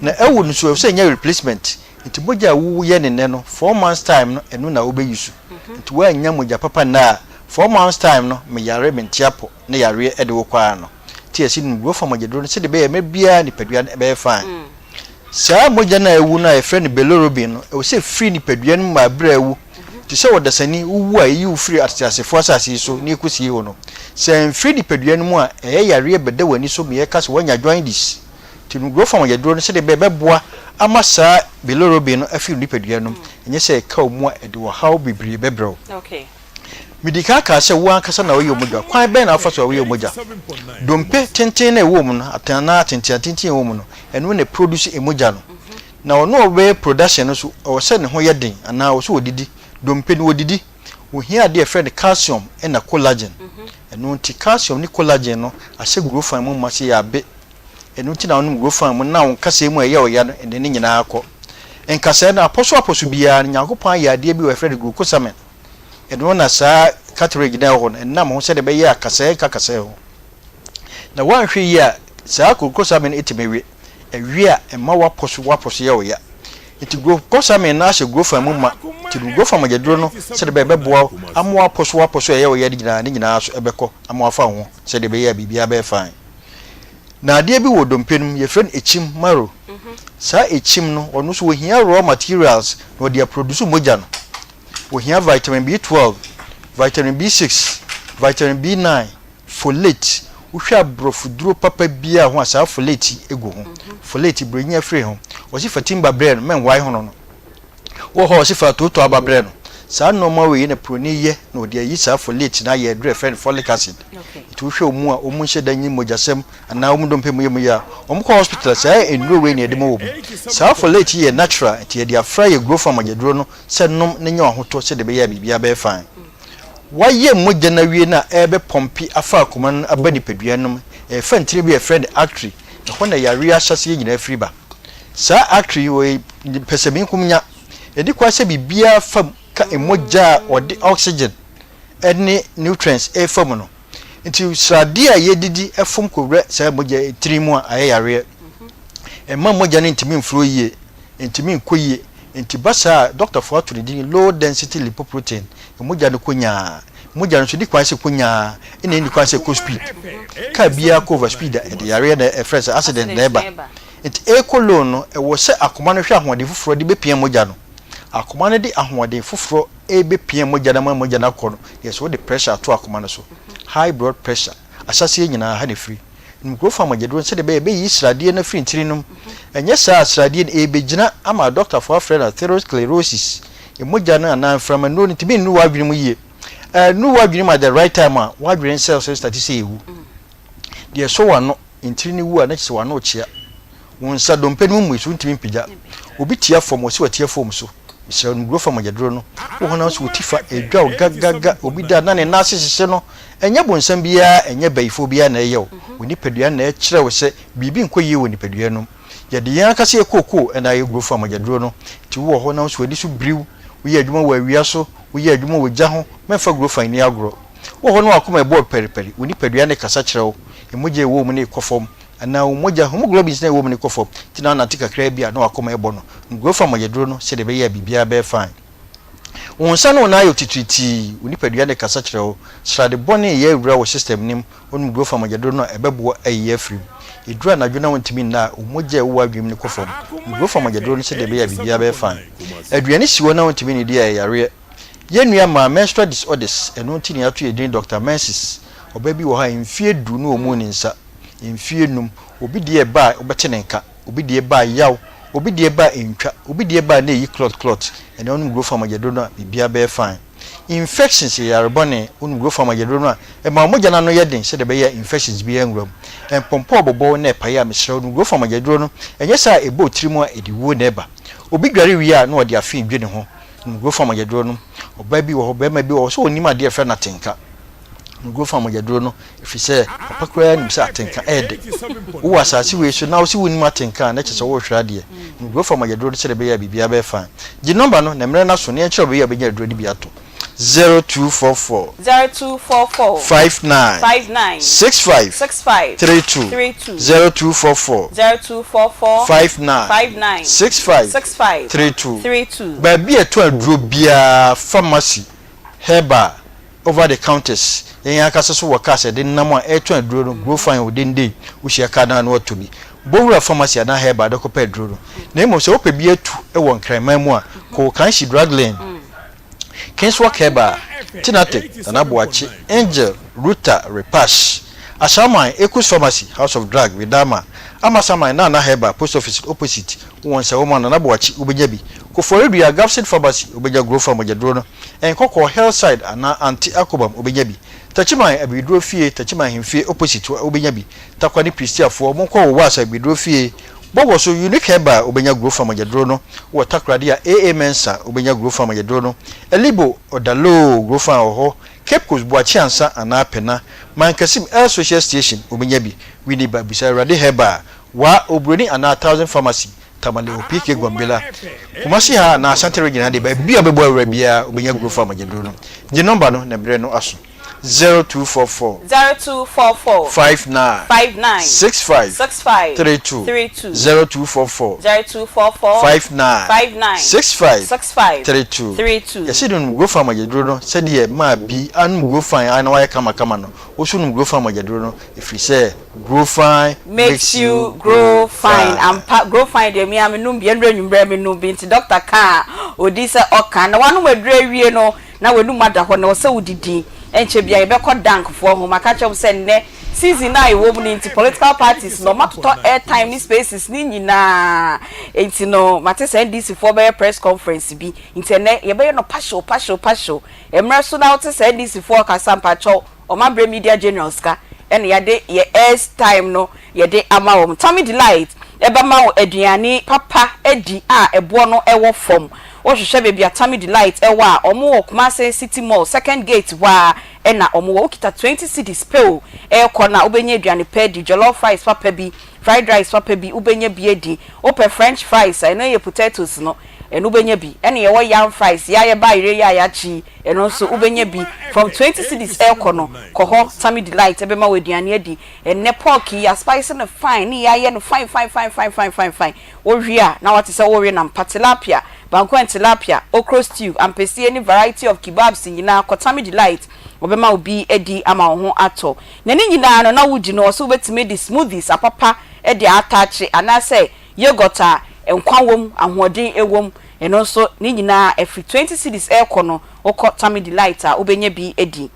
Speaker 8: Na ɛwu no nso ɛwɔ sɛ ɛnya replacement. Nti mogya a woyɛ no nnɛ no, 4 months time no, ɛno na wobɛ use. Nti woannya mogya papa nnɛ a, 4 months time no, meyare mente apɔ na yareɛ de wo kɔ ara no. Nti yɛse nom growth hormone mogyaduro no sɛdeɛ ɛbɛyɛ mmerɛ biara nipadua no bɛyɛ fine. Saa mogya no a awu no a yɛfrɛ no bilirubin no, ɛwɔ sɛ ɛfiri nipadua no mu ma berɛ a awu. Te sɛ ɔdasani, wowu a yɛyi wo firi ateasefoɔ asase yi so na yɛkɔsie wo no, sɛ amfiri nipadua no mu a, ɛyɛ yareɛ bɛda w'ani so ma yɛka sɛ woanya jaundice. Nti no growth hormone aduro no sɛdeɛ ɛbɛyɛ ɛbɛboa ama saa bilirubin no afiri wo nipadua no mu, ɛnyɛ sɛ ɛka wo mu a ɛde ɔhaw bebree bɛbrɛ wo. Medi kan kaa sɛ wo ankasa na woyɛ mogya. Kwan bɛn na wofa so a woyɛ mogya? Dompe tenten no a ɛwɔ mu no, anaa atenteatenten a ɛwɔ mu no, ɛno na ɛproduce mogya no. Na ɔno a ɔbɛyɛ production no nso, ɛwɔ sɛ ne ho yɛ den anaa ɛwɔ sɛ ɔdidi. Dompe no, wɔdidi. Wɔhia adeɛ a yɛfrɛ no calcium na collagen. Ɛno nti calcium ne collagen no ahyɛ growth mu ma sɛ yɛabe. Ɛno nti na wonom growth mu na wo nkasɛɛ mu a ɛyɛ wo ya no, ɛnde ne nyinaa kɔ. Nkasɛɛ no, apɔso apɔso biara no, Nyankopɔn ayɛ adeɛ bi wɔ yɛfrɛ no glucosamine. Ɛno na saa cartilage no a ɛwɔ hɔ no, ɛnam ho sɛdeɛ ɛbɛyɛ a kasɛɛ nka kasɛɛ ho. Na woanhwɛ yie a, saa glucosamine no tumi we. Ɛwe a, ɛma w'apɔ so w'apɔ so yɛ wo ya. Nti glucosamine no ahyɛ growth mu ma. Nti no growth mogyaduro no sɛdeɛ ɛbɛyɛ ɛbɛboa wo ama w'apɔ so w'apɔ so a ɛyɛ wo ya no nyinaa ne nyinaa so ɛbɛkɔ ama wafa wo ho sɛdeɛ ɛbɛyɛ a biribiara bɛyɛ fine. Na adeɛ bi wɔ dompe no mu, yɛfrɛ no ekyim, marrow. Saa ekyim no, ɔno nso ɔhia raw materials na ɔde aproduce mogya no. Ohia vitamin B12, Vitamin B6, Vitamin B9, Folate, wohwɛ aborɔfo duro papa biara ho a saa folate yi gu ho. Folate, brɛnyi afiri ho. Wɔse fa timba brɛ no, mɛnwae hono no. Wɔ hɔ a wɔse fa atootoo aba brɛ no. Saa nnoɔma wei na proni yɛ na ɔde ayi saa folate no ayɛ aduro a yɛfrɛ no folic acid. Nti wohwɛ wɔn a wɔn nhyɛ da nyi mogyasɛm anaa wɔn dompe mu yɛ mu yɛ a, wɔn kɔ hospital a saa nnuro wei na yɛde ma wɔn. Saa folate yi yɛ natural nti yɛde afra yɛ growth farm mogyaduro no sɛ nom na nya w'ahotɔ sɛdeɛ ɛbɛyɛ a biribiara bɛyɛ fine. Wɔayɛ mogya no awie no a ɛrebɛpɔmpe afa akoma no aba nipadua no mu, ɛrefa ntini bi a yɛfrɛ no artery, ɛhɔ na yareɛ ahyɛaseɛ nyinaa firi ba. Saa artery yi wɔyɛ pɛsɛmenkominya, ɛdi kwan sɛ biribiara fa mu ka mogya a wɔde oxygen ne nutrients refa mu no. Nti sradeɛ a yɛdidi fom kɔwura saa mogya tiri mu a ayɛ yareɛ. Ɛmma mogya no ntumi mflow yie, ɛntumi nkɔ yie. Nti ba saa a, dɔktafoɔ ato ne din low density lipoprotein. Mogya no kɔ nyaa. Mogya no nso ɛdi kwan sɛ ɛkɔ nyaa ɛna ɛnni kwan sɛ ɛkɔ speed. Car biara kɔ over speed a, ɛde yareɛ na ɛfrɛ sɛ accident na ɛba. Nti ɛrekɔ low no, ɛwɔ sɛ akoma no hwɛ ahoɔden foforɔ de bɛpia mogya no. Akoma no de ahoɔden foforɔ rebɛpia mogya no ama mogya no akɔ no, deɛ sɛ wode pressure ato akoma no so, high blood pressure, ahyɛaseɛ nyinaa ha na ɛfiri. Nkurɔfoɔ amogyaduro no sɛdeɛ ɛbɛyɛ ɛbɛyiyi sradeɛ no afiri ntini no mu. Ɛnyɛ saa a sradeɛ no ɛrebɛgyina ama adɔktafoɔ afrɛ no atherosclerosis. Mogya no anaa mframa nnuro no ntumi nnuru w'adwene mu yie. Ɛnnuru w'adwene mu at the right time a, w'adwene cells no starte sɛ ɛwu. Deɛ ɛsɔ w'ano, ntini no wu a na kyerɛ sɛ w'ano rekyea. Wo nsa dompe no mu mmue so wontumi mpagya. Obi tia fam, wɔse watia fam so. Mesrɛ wo, nnuro fa mogyaduro no. Wo honam so wo ti fa, ɛdwa wo gagaga. Obi da a na ne nan ase hyehye no. Ɛnyɛ bonsam biara, ɛnyɛ bayifoɔ biara na ɛyɛ wo. Wo nipadua no na ɛkyerɛ wo sɛ biribi nkɔ yie wɔ nipadua no mu. Yɛde yɛn ankasa yɛ kookoo na ayɛ guro fa mogyaduro no. Nti wowɔ hɔ na wo nso w'ani so biri wo, woyɛ adwuma wɔ awia so, woyɛ adwuma wɔ gya ho, mɛmfa guro fa nni agorɔ. Wowɔ hɔ na w'akoma ɛbɔ pɛripɛri, wo nipadua no rekasa kyerɛ wo, mogya a ɛwɔ wo mu no rekɔ fam, anaa wo mogya, hemoglobins no a ɛwɔ mu no rekɔ fam, nti na wonante kakraa bi a na w'akoma rebɔ no. Guro fa mogyaduro no sɛdeɛ ɛbɛyɛ a biribiara bɛyɛ fine. Wo nsa ne wo nan ayɛ titiritii, wo nipadua no rekasa kyerɛ wo. Srade bɔne reyɛ awura wo system no mu, wonom Grofa mogyaduro no a, ɛbɛboa ayi afiri mu. Ɛduru anadwo na wontumi nna a, wo mogya a ɛwɔ w'adwene mu no kɔ fam. Nom Grofa mogyaduro no sɛdeɛ ɛbɛyɛ a biribiara bɛyɛ fine. Aduane si hɔ na wontumi nnidi a, ɛyɛ yareɛ. Yɛn nua maa menstrual disorders, ɛno nti na yɛato yɛn din Doctor Menses. Ɔbaa bi wɔ hɔ a, mfeɛ du na ɔmmuu ne nsa. Mfeɛ num. Obi deɛ ɛba a, wobɛte ne nka. Obi deɛ ba a yaw, obi deɛ ba a ɛntwa, obi deɛ ba a na ɛyi clot clot, ɛnɛ wonom Grofa mogyaduro no a biribiara bɛyɛ fine. Infections yɛ yare bɔne, wonom Grofa mogyaduro no a ɛma wo mogya no ano yɛ den sɛdeɛ ɛbɛyɛ a infections biara nwura mu. Mpɔmpɔ a ɔbɔbɔ wo na ɛpae a mesrɛ wo nom Grofa mogyaduro no, ɛnyɛ saa a ɛbɔ wo tiri mu a ɛde wuo na ɛba. Obi dware wie a na ɔde afe dwe ne ho, nom Grofa mogyaduro no. Ɔbaa bi wɔ hɔ, barima bi wɔ hɔ sɛ ɔnnim adeɛ a yɛfrɛ no atenka. Nogoro fa mogyaduro no, ɛfiri sɛ papa koraa nim sɛ atenka yɛ dɛ. Wowɔ asase wei so na wose wonnim atenka a, na kyerɛ sɛ worehwere adeɛ. Nogoro fa mogyaduro no sɛdeɛ ɛbɛyɛ a biribiara bɛyɛ fine. Gye nɔmba no na mmerɛ no aso na yɛnkyerɛ wo baabi a wobɛnya aduro no bi atɔ. 0244.
Speaker 4: 0244.
Speaker 8: 59.
Speaker 4: 59.
Speaker 8: 65.
Speaker 4: 65.
Speaker 8: 32.
Speaker 4: 32.
Speaker 8: 0244.
Speaker 4: 0244.
Speaker 8: 59.
Speaker 4: 59.
Speaker 8: 65.
Speaker 4: 65.
Speaker 8: 32.
Speaker 4: 32.
Speaker 8: Baabi a ɛtɔ aduro biara, pharmacy, herbal, Over the counters, yɛn ankasa nso wɔ cars a yɛde nam a ɛretɔn aduro no, Grow Fine wɔ Dendey, wohyia car no a na watɔ bi. Bɔ wura pharmacy anaa herbal de kɔpɛ aduro no. Na mmom sɛ wopɛ bi atu wɔ Nkran man mu a, kɔ Okanshi Drug Lane, Kingswalk Herbal, Tinatec, Nana Boakye, Angel, Ruta, Repash, Ashaiman, Ekus Pharmacy, House of Drug, Vidama, Amasaman, Nana Herbal, Post Office opposite, wowɔ Nsawam a, Nana Boakye, wobɛnya bi. Koforidua, Gafsid Pharmacy, wobɛnya Grow Fine mogyaduro no. Nkɔkɔɔ Hillside anaa Ante Akobam wobɛnya bi. Takyiman Abibiduro fie, Takyiman Ahemfie opposite hɔ wobɛnya bi. Tarkwa ne Pristiafoɔ monkɔ Wowaasa Abibiduro fie. Bɔwɔ so Unique Herbal wobɛnya Grofa mogyaduro no. Wɔ Takoradi a AA Mensah wobɛnya Grofa mogyaduro no. Elibo Odaloo Grofa wɔ hɔ. Cape Coast Boakye Ansa anaa Pena, Mankasim El Social Station wobɛnya bi. Winneba bisa Awurade Herbal, Waa Oburoni anaa Thousand Pharmacy Tamale Opike Gombela, Kumasi ha anaa Ashanti Region ha deɛ baabi a wobɛbɔ awura biara wobɛnya Guro Farm agyaduro no. Gye nɔmba no na berɛ no aso. 0244.
Speaker 4: 0244.
Speaker 8: 59.
Speaker 4: 59.
Speaker 8: 65.
Speaker 4: 65.
Speaker 8: 32.
Speaker 4: 32.
Speaker 8: 0244.
Speaker 4: 0244.
Speaker 8: 59.
Speaker 4: 59.
Speaker 8: 65.
Speaker 4: 65.
Speaker 8: 32.
Speaker 4: 32.
Speaker 8: Yɛse no nom Guro Farm agyaduro no sɛdeɛ maa bi anom Guro Fine a na wayɛ kamakama no, wo nso nom Guro Farm agyaduro no ɛfiri sɛ Grow fine
Speaker 4: makes you grow fine ampa grow fine deɛ me ara menom bi ɛnora anwummerɛ menom bi nti doctor ka a ɔdi sɛ ɔka na wanom aduro awie no. Na w'anum ada hɔ na ɛwɔ sɛ wodidi. Ɛnkyɛ biara yɛbɛkɔ Dank foɔ ho. Maka akyerɛ mo sɛ nnɛ season no a yɛwɔ mu no nti political parties no wɔatotɔ airtime ne spaces no nyinaa. Nti no mate sɛ NDC foɔ bɛyɛ press conference bi. Nti ɛnnɛ yɛbɛyɛ no pahyew pahyew pahyew. Mmerɛ so na wote sɛ NDC foɔ rekasa mpakyɛw Ɔmabrɛ Media General sika ɛna yɛde yɛ airs time no yɛde ama wɔn. Tummy Delight ɛbɛma wo aduane papa adi a ɛboɔ no ɛwɔ fam. Wohwehwɛ baabi a Tummy Delight ɛwɔ a, wɔn wɔ Kumasi City Mall second gate hɔ ara ɛna wɔn wɔ. Wokita 20 cedis pɛ o ɛrekɔ no a wobɛnya aduane pa adi, jollof rice papa bi, fried rice papa bi wobɛnya bi adi. Wopɛ French fries a, ɛno yɛ potatoes no, ɛno wobɛnya bi. Ɛna yɛwɔ yam fries, yɛayɛ bayerɛ yi a yɛakye yi, Ɛno nso wobɛnya bi from 20 cedis ɛrekɔ no, kɔ hɔ Tummy Delight ɛbɛma wo aduane adi. Ɛnnɛ pork yi yɛaspice no fine ne yɛayɛ no fine fine fine fine fine fine fine. Wowe a na woate sɛ worewe nam pa, tilapia, banku and tilapia, okro stew, ampesie ne variety of kebabs nyinaa kɔ Tummy Delight wɔbɛma wo bi adi ama wo ho atɔ. Na ne nyinaa no na wodi no ɔse wobɛtumi de smoothies apapa de ataakye anaasɛ Yogurt a nkwa wom, ahoɔden wom, ɛno nso ne nyinaa ɛfiri 20 cedis rekɔ no, wokɔ Tummy Delight a wobɛnya bi adi.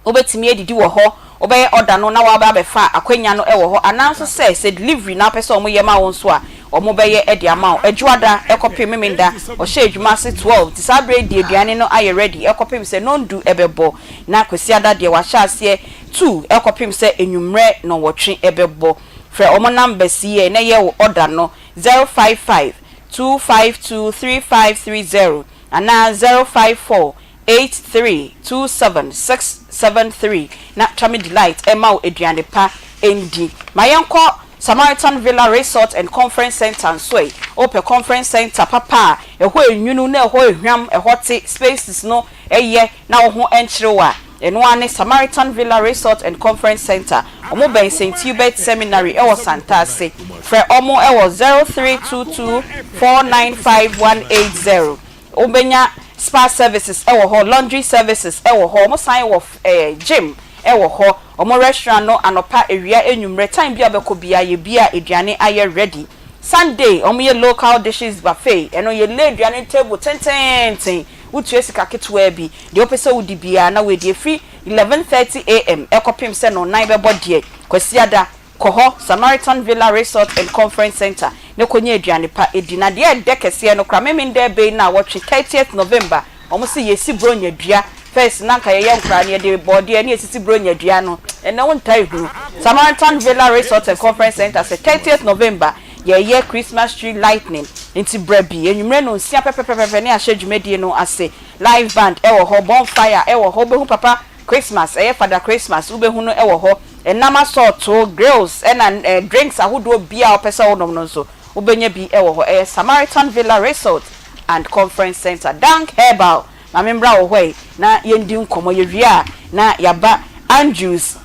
Speaker 4: Wobɛtumi adidi wɔ hɔ, wobɛyɛ order no na wɔaba abɛfa akwanya no wɔ hɔ anaa nso sɛ sɛ delivery na wopɛ sɛ wɔyɛ ma wo nso a, wɔbɛyɛ de ama wo. Adwoada kɔpem Memenda, wɔhyɛ adwuma ase 12, nti saa berɛ yi deɛ aduane no ayɛ ready kɔpem sɛ nɔndu bɛbɔ. Na Kwasiada deɛ wɔahyɛ aseɛ 2 kɔpem sɛ anwummerɛ nnɔnwɔtwe bɛbɔ. Frɛ wɔn numbers yi ɛ na yɛ wo order no, 055 252 3530 anaa 054 83 27 673 na Tummy Delight mma wo aduane pa ndi. Ma yɛnkɔ Samaritan Villa Resort and Conference Centre nso ɛ. Wopɛ conference centre papa a ɛhɔ ɛnwunu na ɛhɔ ɛhwam, ɛhɔ te, spaces no yɛ na wo ho nkyere wo a, ɛno ara ne Samaritan Villa Resort and Conference Centre. Wɔbɛn St. Hubert Seminary wɔ Santase. Frɛ wɔn wɔ 0322 495 180. Wobɛnya spa services wɔ hɔ, laundry services wɔ hɔ, wɔsan wɔ gym wɔ hɔ. Wɔn restaurant no anɔpa, awia, anwummerɛ, time biara a wobɛkɔ biara yɛbue a aduane ayɛ ready. Sunday wɔyɛ local dishes buffet, ɛno yɛlay aduane no table tenteenten. Wotua sika ketewaa bi, deɛ wopɛ sɛ wodi biara na woadi. Ɛfiri 11:30 AM kɔpem sɛ nnɔnnan bɛbɔ deɛ, Kwasiada, kɔ hɔ, Samaritan Villa Resort and Conference Centre, na kɔnya aduane pa di. Na deɛ ɛdɛ kɛseɛ no koraa, Memenda ɛbɛ yi nnawɔtwe, 30th November, wɔn se yɛsi Buronya dua. First na anka yɛyɛ nkoraa no, yɛde bɔɔdeɛ ne yɛsisi Buronya dua no, ɛnnɛ wontaa nhunu. Samaritan Villa Resort and Conference Centre sɛ 30th November, Yɛreyɛ Christmas tree lightning nti bra bi anwummerɛ nonsia pɛpɛpɛpɛ ne ahyɛ dwumadie no ase. Live band wɔ hɔ, bonfire wɔ hɔ, wobɛhu papa Christmas, ɛyɛ Father Christmas wobɛhu no wɔ hɔ, ɛnam asɔɔtoo, grills ɛna drinks ahodoɔ biara a wopɛ sɛ wonom no nso wobɛnya bi wɔ hɔ. Ɛyɛ Samaritan Villa Resort and Conference Centre. Dank Herbal, ma me mmra wo hɔ yi na yɛndi nkɔmmɔ, yɛwie a na yɛaba Andrews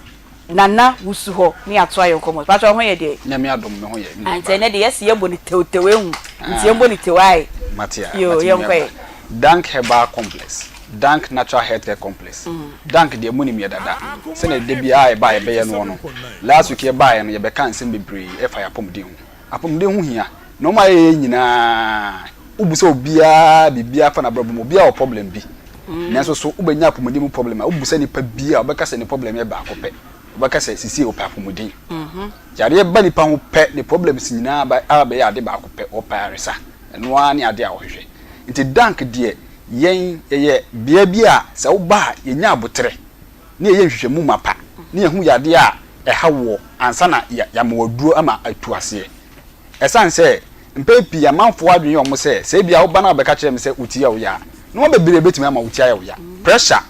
Speaker 4: Nana wusu hɔ ne yɛatoa yɛn nkɔmmɔ so. Pakyɛ wo ho yɛ deɛ?
Speaker 9: Nyame adom me ho yɛ me
Speaker 4: nua Nti ɛnɛ deɛ yɛse yɛbɔ no tewtew ehu nti yɛnbɔ no tew ae.
Speaker 9: Mate a
Speaker 4: Yoo
Speaker 9: mate me
Speaker 4: yɛnkɔ
Speaker 9: nua
Speaker 4: ɛ.
Speaker 9: ba. Dank Herbal Complex, Dank Natural Healthcare Complex, Dank deɛ monim yɛ dada, sɛdeɛ da biara yɛba a yɛbɛyɛ noɔ no, last week yɛbaeɛ no yɛbɛkaa nsɛm bebree ɛfa yɛn apɔmuden ho. Apɔmuden ho hia, nnoɔma a yɛyɛ nyinaa, wobisa obiara biribiara fa n'abrabɔ mu, obiara wɔ problem bi. Nanso so wobɛnya apɔmuden mu problem a, wobisa nipa bi a, ɔbɛka sɛ ne problem yɛ baako pɛ. Ɔbɛka sɛ seesei ɔpɛ apɔmuden. Yareɛ ba nipa ho pɛ, ne problems nyinaa ba aba bɛyɛ ade baako pɛ, ɔpɛ ayaresa. Ɛno ara ne ade a ɔhwehwɛ. Nti Dank deɛ, yɛn yɛyɛ bea bi a sɛ woba a, yɛnya aboterɛ na yɛyɛ nhwehwɛmu mapa na yɛhu yadeɛ a ɛha woɔ ansa na yɛama wo aduro ama atu aseɛ. Ɛsiane sɛ mpɛn pii amanfoɔ adwene yɛ wɔn sɛ, sɛ ebia woba na wobɛka kyerɛ me sɛ wo ti yɛ wo ya a, nnoɔma bebree bɛtumi ama wo ti ayɛ wo ya. Pressure,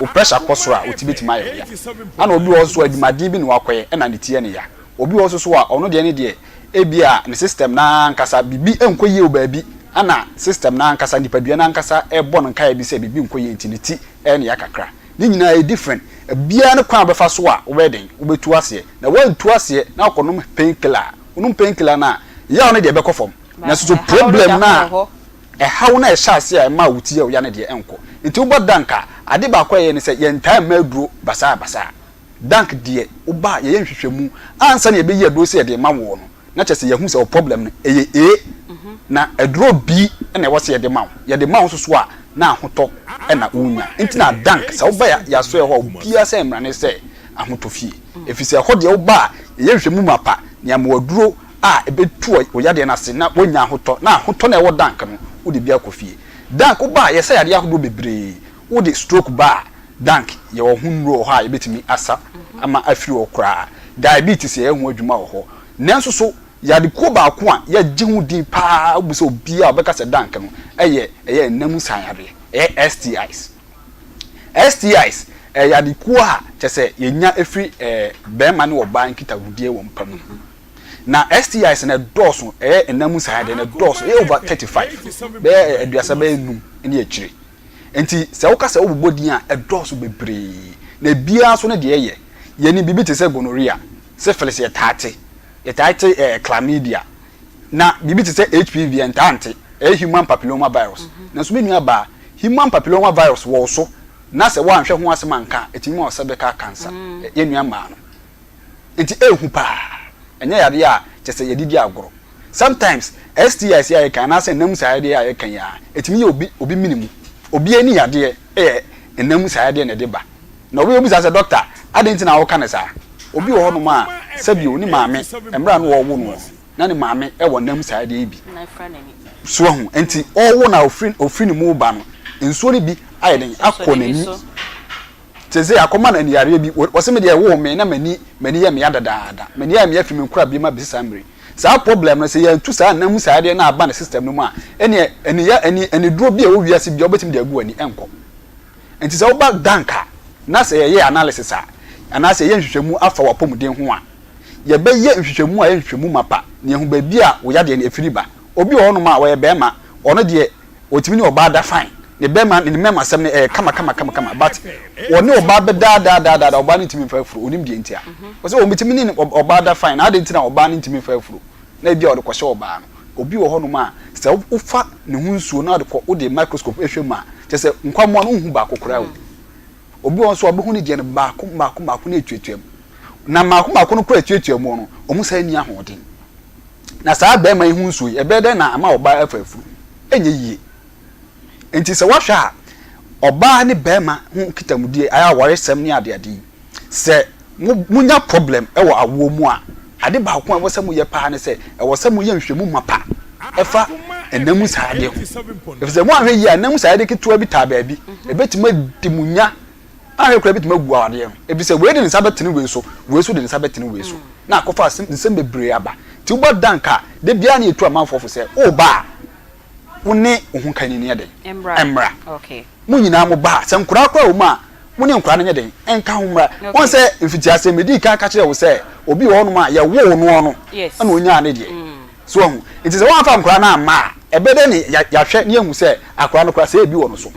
Speaker 9: wo pressure kɔ soro a, wo ti bɛtumi ayɛ wo ya. Ɛna obi wɔ hɔ nso a, adwumaden bi na wakɔyɛ ɛna ne ti yɛ no ya. Obi wɔ hɔ nso so a, ɔno deɛ ne deɛ, ebia ne system no ara ankasa, biribi nkɔ yie wɔ baabi, ɛna system no ara ankasa, nipadua no ankasa rebɔ no nkaeɛ bi sɛ biribi nkɔ yie nti ne ti yɛ no ya kakra. Ne nyinaa ɛyɛ different. Ebiara ne kwan a wobɛfa so a wobɛyɛ dɛn, wobɛtu aseɛ. Na woantu aseɛ na wokɔnom pain killer a, wonom pain killer no a, yaw no deɛ ɛbɛkɔ fam. Nanso so problem no a ɛhaw no a ɛhyɛ aseɛ a ɛma wo ti yɛ wo ya no deɛ ɛnkɔ. Nti wobɔ dank a, ade baako a yɛyɛ ne sɛ yɛntaa mma aduro basaa basaa. Dank deɛ woba a yɛyɛ nhwehwɛmu ansa na yɛbɛyi aduro sɛ yɛde rema woɔ no, na kyerɛ sɛ yɛahu sɛ wo problem no ɛyɛ A na aduro B na ɛwɔ sɛ yɛde ma wo. Yɛde ma wo nso so a na ahotɔ na wonya. Nti na Dank, sɛ woba yɛasoɛ hɔ a, obiara sɛ mmara ne sɛ ahotɔ fie. Ɛfiri sɛ ɛhɔ deɛ woba a, yɛyɛ nhwehwɛmu mapa na yɛama wo aduro a ɛbɛtu wo yadeɛ no ase na woanya ahotɔ. Na ahotɔ no a ɛwɔ Dank no, wode bi akɔ fie. Dank, woba a, yɛsa yadeɛ ahodoɔ bebree. Wode stroke ba a, Dank, yɛwɔ ho nnuro wɔ hɔ a yɛbɛtumi asa ama afiri hɔ koraa. Diabetes, yɛyɛ ho adwuma wɔ hɔ. Nanso so, yade kuo baako a yɛgye ho din pa ara, wobisa obiara a ɔbɛka sɛ Dank no, ɛyɛ ɛyɛ nna mu san yadeɛ, ɛyɛ STIs. STIs, ɛyɛ yade kuo a kyerɛ sɛ yɛnya firi ɛɛ barima ne ɔbaa nkitahodie wɔ mpa mu. Na STIs no ɛdɔɔso, ɛyɛ nna mu san yadeɛ no ɛdɔɔso, ɛyɛ over 35, bɛyɛ aduasa bɛyɛ num ne akyire. Enti sɛ woka sɛ wobobɔ din a, ɛdɔɔso bebree. Na ebiara nso ne deɛ ɛyɛ. Yɛnim biribi te sɛ gonorrhea, syphilis yɛtaa te, yɛtaa te ɛɛ chlamydia. Na biribi te sɛ HPV yɛntaa nte, ɛyɛ human papilloma virus. Nanso me nua baa, human papilloma virus wɔ wo so na sɛ woanhwɛ ho asɛm anka a, ɛtumi ma wo cervical cancer, yɛn nua mmaa no. Nti ɛhu paa. Ɛnyɛ yadeɛ a kyerɛ sɛ yɛde di agorɔ. Sometimes STIs yi a yɛka anaasɛ nna mu saa yadeɛ a yɛka yi ara, ɛtumi yɛ obi obi mene mu. Obi ani yadeɛ yɛ nna mu saa yadeɛ na ɛde ba. Na obi bɛbisa sɛ doctor adɛn nti na woka no saa? Obi wɔ hɔnom a sɛbio ne maame mmerɛ a na wɔrewo no no na ne maame wɔ nna mu saa yadeɛ yi bi. So wahu? Nti ɔrewo no a ɔfiri ɔfiri ne mu reba no nsuo no bi ayɛ dɛn akɔ n'ani. Seesei akɔma no aniyareɛ bi. Ɔse me deɛ ɛwoo me na m'ani m'ani yɛ me ya dadaada. M'ani ayɛ me ya firi me nkorabea mu abɛsi saa mmerɛ yi. Saa problem no sɛ yɛantu saa nna mu saa adeɛ no aba ne system no mu a, ɛneɛ aniya ani aniduro bi a ɛwɔ wiase biara wobɛtumi de agu w'ani ɛnkɔ. Nti sɛ woba dank a na sɛ yɛyɛ analysis a anaasɛ yɛyɛ nhwehwɛmu afa w'apɔmuden ho a, yɛbɛyɛ nhwehwɛmu a ɛyɛ nhwehwɛmu mapa na yɛahu baabi a wo yadeɛ no ɛfiri ba. Obi wɔ hɔnom a ɔyɛ barima, ɔno deɛ Ɔtumi ne ɔbaa da fine. Ne bɛma ne mɛma asɛm no ɛyɛ kama kama kama kama but ɔne ɔbaa bɛda da da da da ɔbaa no ntumi nfa afuro onim deɛ nti a. Ɔsɛ ɔbɛtumi ne ɔbaa da fine na adɛn nti na ɔbaa no ntumi nfa afuro na ebi a ɔde kɔhyɛ ɔbaa no. Obi wɔ hɔnom a sɛ wofa ne ho nsuo na ɔde kɔ wode microscope hwɛ mu a kyerɛ sɛ nkwammoa no wonhu baako koraa wɔ mu. Obi wɔ hɔ nso a wobɛhu ne deɛ no baako baako baako na ɛtuatua mu. Na mmaako mmaako no koraa ɛtuatua mu no wɔn san nni ahoɔden. Na saa barima yi ho nsuo yi, ɛbɛyɛ dɛn na ama ɔbaa afa afuru? Ɛnyɛ yie. Enti sɛ woahwɛ a, ɔbaa ne barima ho nkitahodie, ayɛ awaresɛm ne adeade yi, sɛ mo monya problem wɔ awoɔ mu a, ade baako a ɛwɔ sɛ moyɛ paa ne sɛ, ɛwɔ sɛ moyɛ nhwehwɛmu mapa ɛfa nna mu saa adeɛ ho. Ɛfiri sɛ moanhwɛ yie a, nna mu saa adeɛ ketewa bi taa baabi, ɛbɛtumi adi mo nya Anhwɛ koraa ebetumi agu awadeɛ no, efisɛ wei de ne nsa bɛtene wei so, wei nso de ne nsa bɛtene wei so, na akɔfa asɛm nsɛm bebree aba. Nti woba dank a, da biara na yɛtu amanfoɔ fo sɛ, woreba a, wo ne wo ho kani no nyɛ dɛn? Mmra. Mo nyinaa moba a, sɛ nkoraa koraa wɔ mu a, mo ne nkoraa no nyɛ dɛn? Nka ho mmra. Woahu sɛ mfitiaseɛ medii kan ka kyerɛɛ wo sɛ, obi wɔ hɔnom a, yɛwoo noɔ no na ɔnyaa ne deɛ. So woahu? Nti sɛ woamfa nkoraa no amma a, ɛbɛyɛ dɛn na yɛahwɛ na yɛahu sɛ akoraa no koraa sɛ ebi wɔ no so?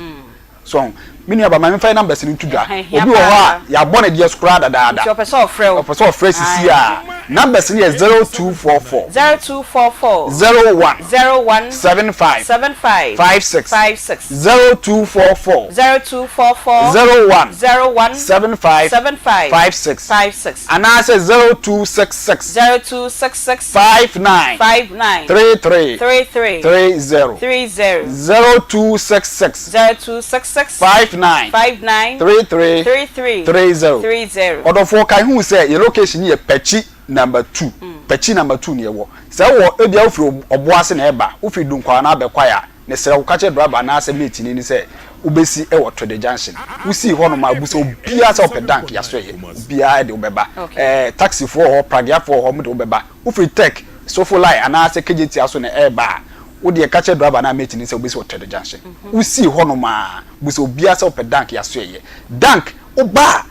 Speaker 9: So ho? Me nua ba, ma memfa yɛn numbers no nto dwa.
Speaker 4: Ɛhia
Speaker 9: Obi wɔ hɔ a,
Speaker 4: paa.
Speaker 9: yɛabɔ ne deɛ so koraa dadaada.
Speaker 4: Nti ɔpɛ sɛ ɔfrɛ wo.
Speaker 9: Ɔpɛ sɛ ɔfrɛ sisi
Speaker 4: Ae.
Speaker 9: a. Numbers no yɛ 0244.
Speaker 4: 0244.
Speaker 9: 01.
Speaker 4: 01.
Speaker 9: 75.
Speaker 4: 75.
Speaker 9: 56.
Speaker 4: 56.
Speaker 9: 0244.
Speaker 4: 0244.
Speaker 9: 01.
Speaker 4: 01.
Speaker 9: 75.
Speaker 4: 75.
Speaker 9: 56.
Speaker 4: 56.
Speaker 9: Anaasɛ 0266.
Speaker 4: 0266.
Speaker 9: 59.
Speaker 4: 59.
Speaker 9: 33.
Speaker 4: 33.
Speaker 9: 30.
Speaker 4: 30.
Speaker 9: 0266.
Speaker 4: 0266
Speaker 9: 59
Speaker 4: 59
Speaker 9: 33
Speaker 4: 33
Speaker 9: 30.
Speaker 4: 30.
Speaker 9: Ɔdɔfoɔ kae hu sɛ yɛ location yɛ Pɛkyi number 2 Pɛkyi number 2 na yɛwɔ. Sɛ wowɔ ebia wofiri Ɔboase na ɛreba, wofiri Dunkwa anaa Bɛkwae a, mesrɛ wo ka kyerɛ driver anaasɛ mate ni no sɛ wobɛsi wɔ Twede junction. Wosii hɔnom a, busa obiara sɛ ɔpɛ Dank Yɛasoɛeɛ. Obiara de wo bɛba. Ɛɛ taxifoɔ wɔ hɔ, prageafoɔ wɔ hɔ, wɔde wo bɛba. Wofiri Tech, Sofolai anaasɛ Kejetia so na ɛreba a, wo deɛ ka kyerɛ driver anaa mate no sɛ wobɛsi wɔ Twede junction. Wosii hɔnom a, busa obiara sɛ wopɛ Dank Yɛasoɛeɛ. Dank, woba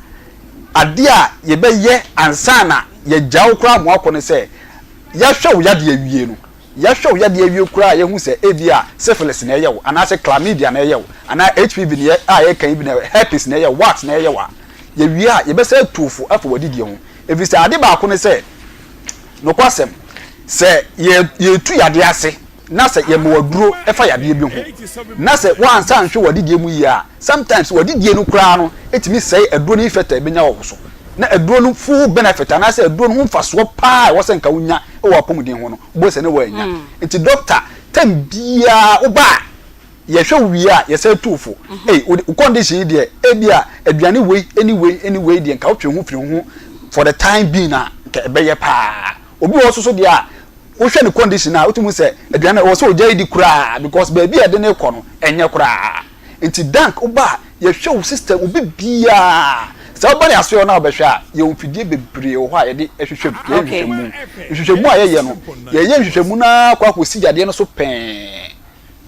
Speaker 9: a, adeɛ a yɛbɛyɛ ansa na yɛagya wo koraa ma woakɔ ne sɛ, yɛahwɛ wo yadeɛ awie no, yɛahwɛ wo yadeɛ awie koraa a yɛahu sɛ ebia syphilis na ɛyɛ wo anaasɛ chlamydia na ɛyɛ wo anaa HPV na a yɛka yi bi na herpes na ɛyɛ wo, warts na ɛyɛ wo a, yɛwie a, yɛbɛsan atu wo fo afa w'adidie ho. Ɛfiri sɛ ade baako ne sɛ, Nokwasɛm, sɛ yɛretu yadeɛ ase na sɛ yɛma wo aduro fa yadeɛ bi ho na sɛ woansa anhwɛ w'adidie mu yie a, sometimes w'adidie no koraa no tumi sɛe aduro no effect a ɛbɛnya wɔ wo so. Na aduro no full benefit anaasɛ aduro no ho mfasoɔ paa a ɛwɔ sɛ nka wonya wɔ w'apɔmuden ho no, wobɛhu sɛ na woannya. Nti doctor, time biara woba a, Yɛhwɛ wo wie a, yɛsan tu wo fo. Ei, wo wo condition yi deɛ, ebia aduane wei ne wei ne wei deɛ nka wotwe wo ho firi ho for the time being a, nka ɛbɛyɛ paa. Obi wɔ hɔ nso so deɛ a, wohwɛ ne condition a, wotumi hu sɛ aduane no ɛwɔ sɛ ogyae di koraa because baabi a ɛde no rekɔ no, ɛnyɛ koraa. Nti Dank, woba a, yɛhwɛ wo system, wo biribiara. Sɛ woba ne asoɛeɛ hɔ na wobɛhwɛ a, yɛwɔ mfidie bebree wɔ hɔ a yɛde hwehwɛ mu, yɛyɛ nhwehwɛmu. Nhwehwɛmu a yɛyɛ no, yɛyɛ nhwehwɛmu no ara kɔ akɔsi yadeɛ no so pɛɛ.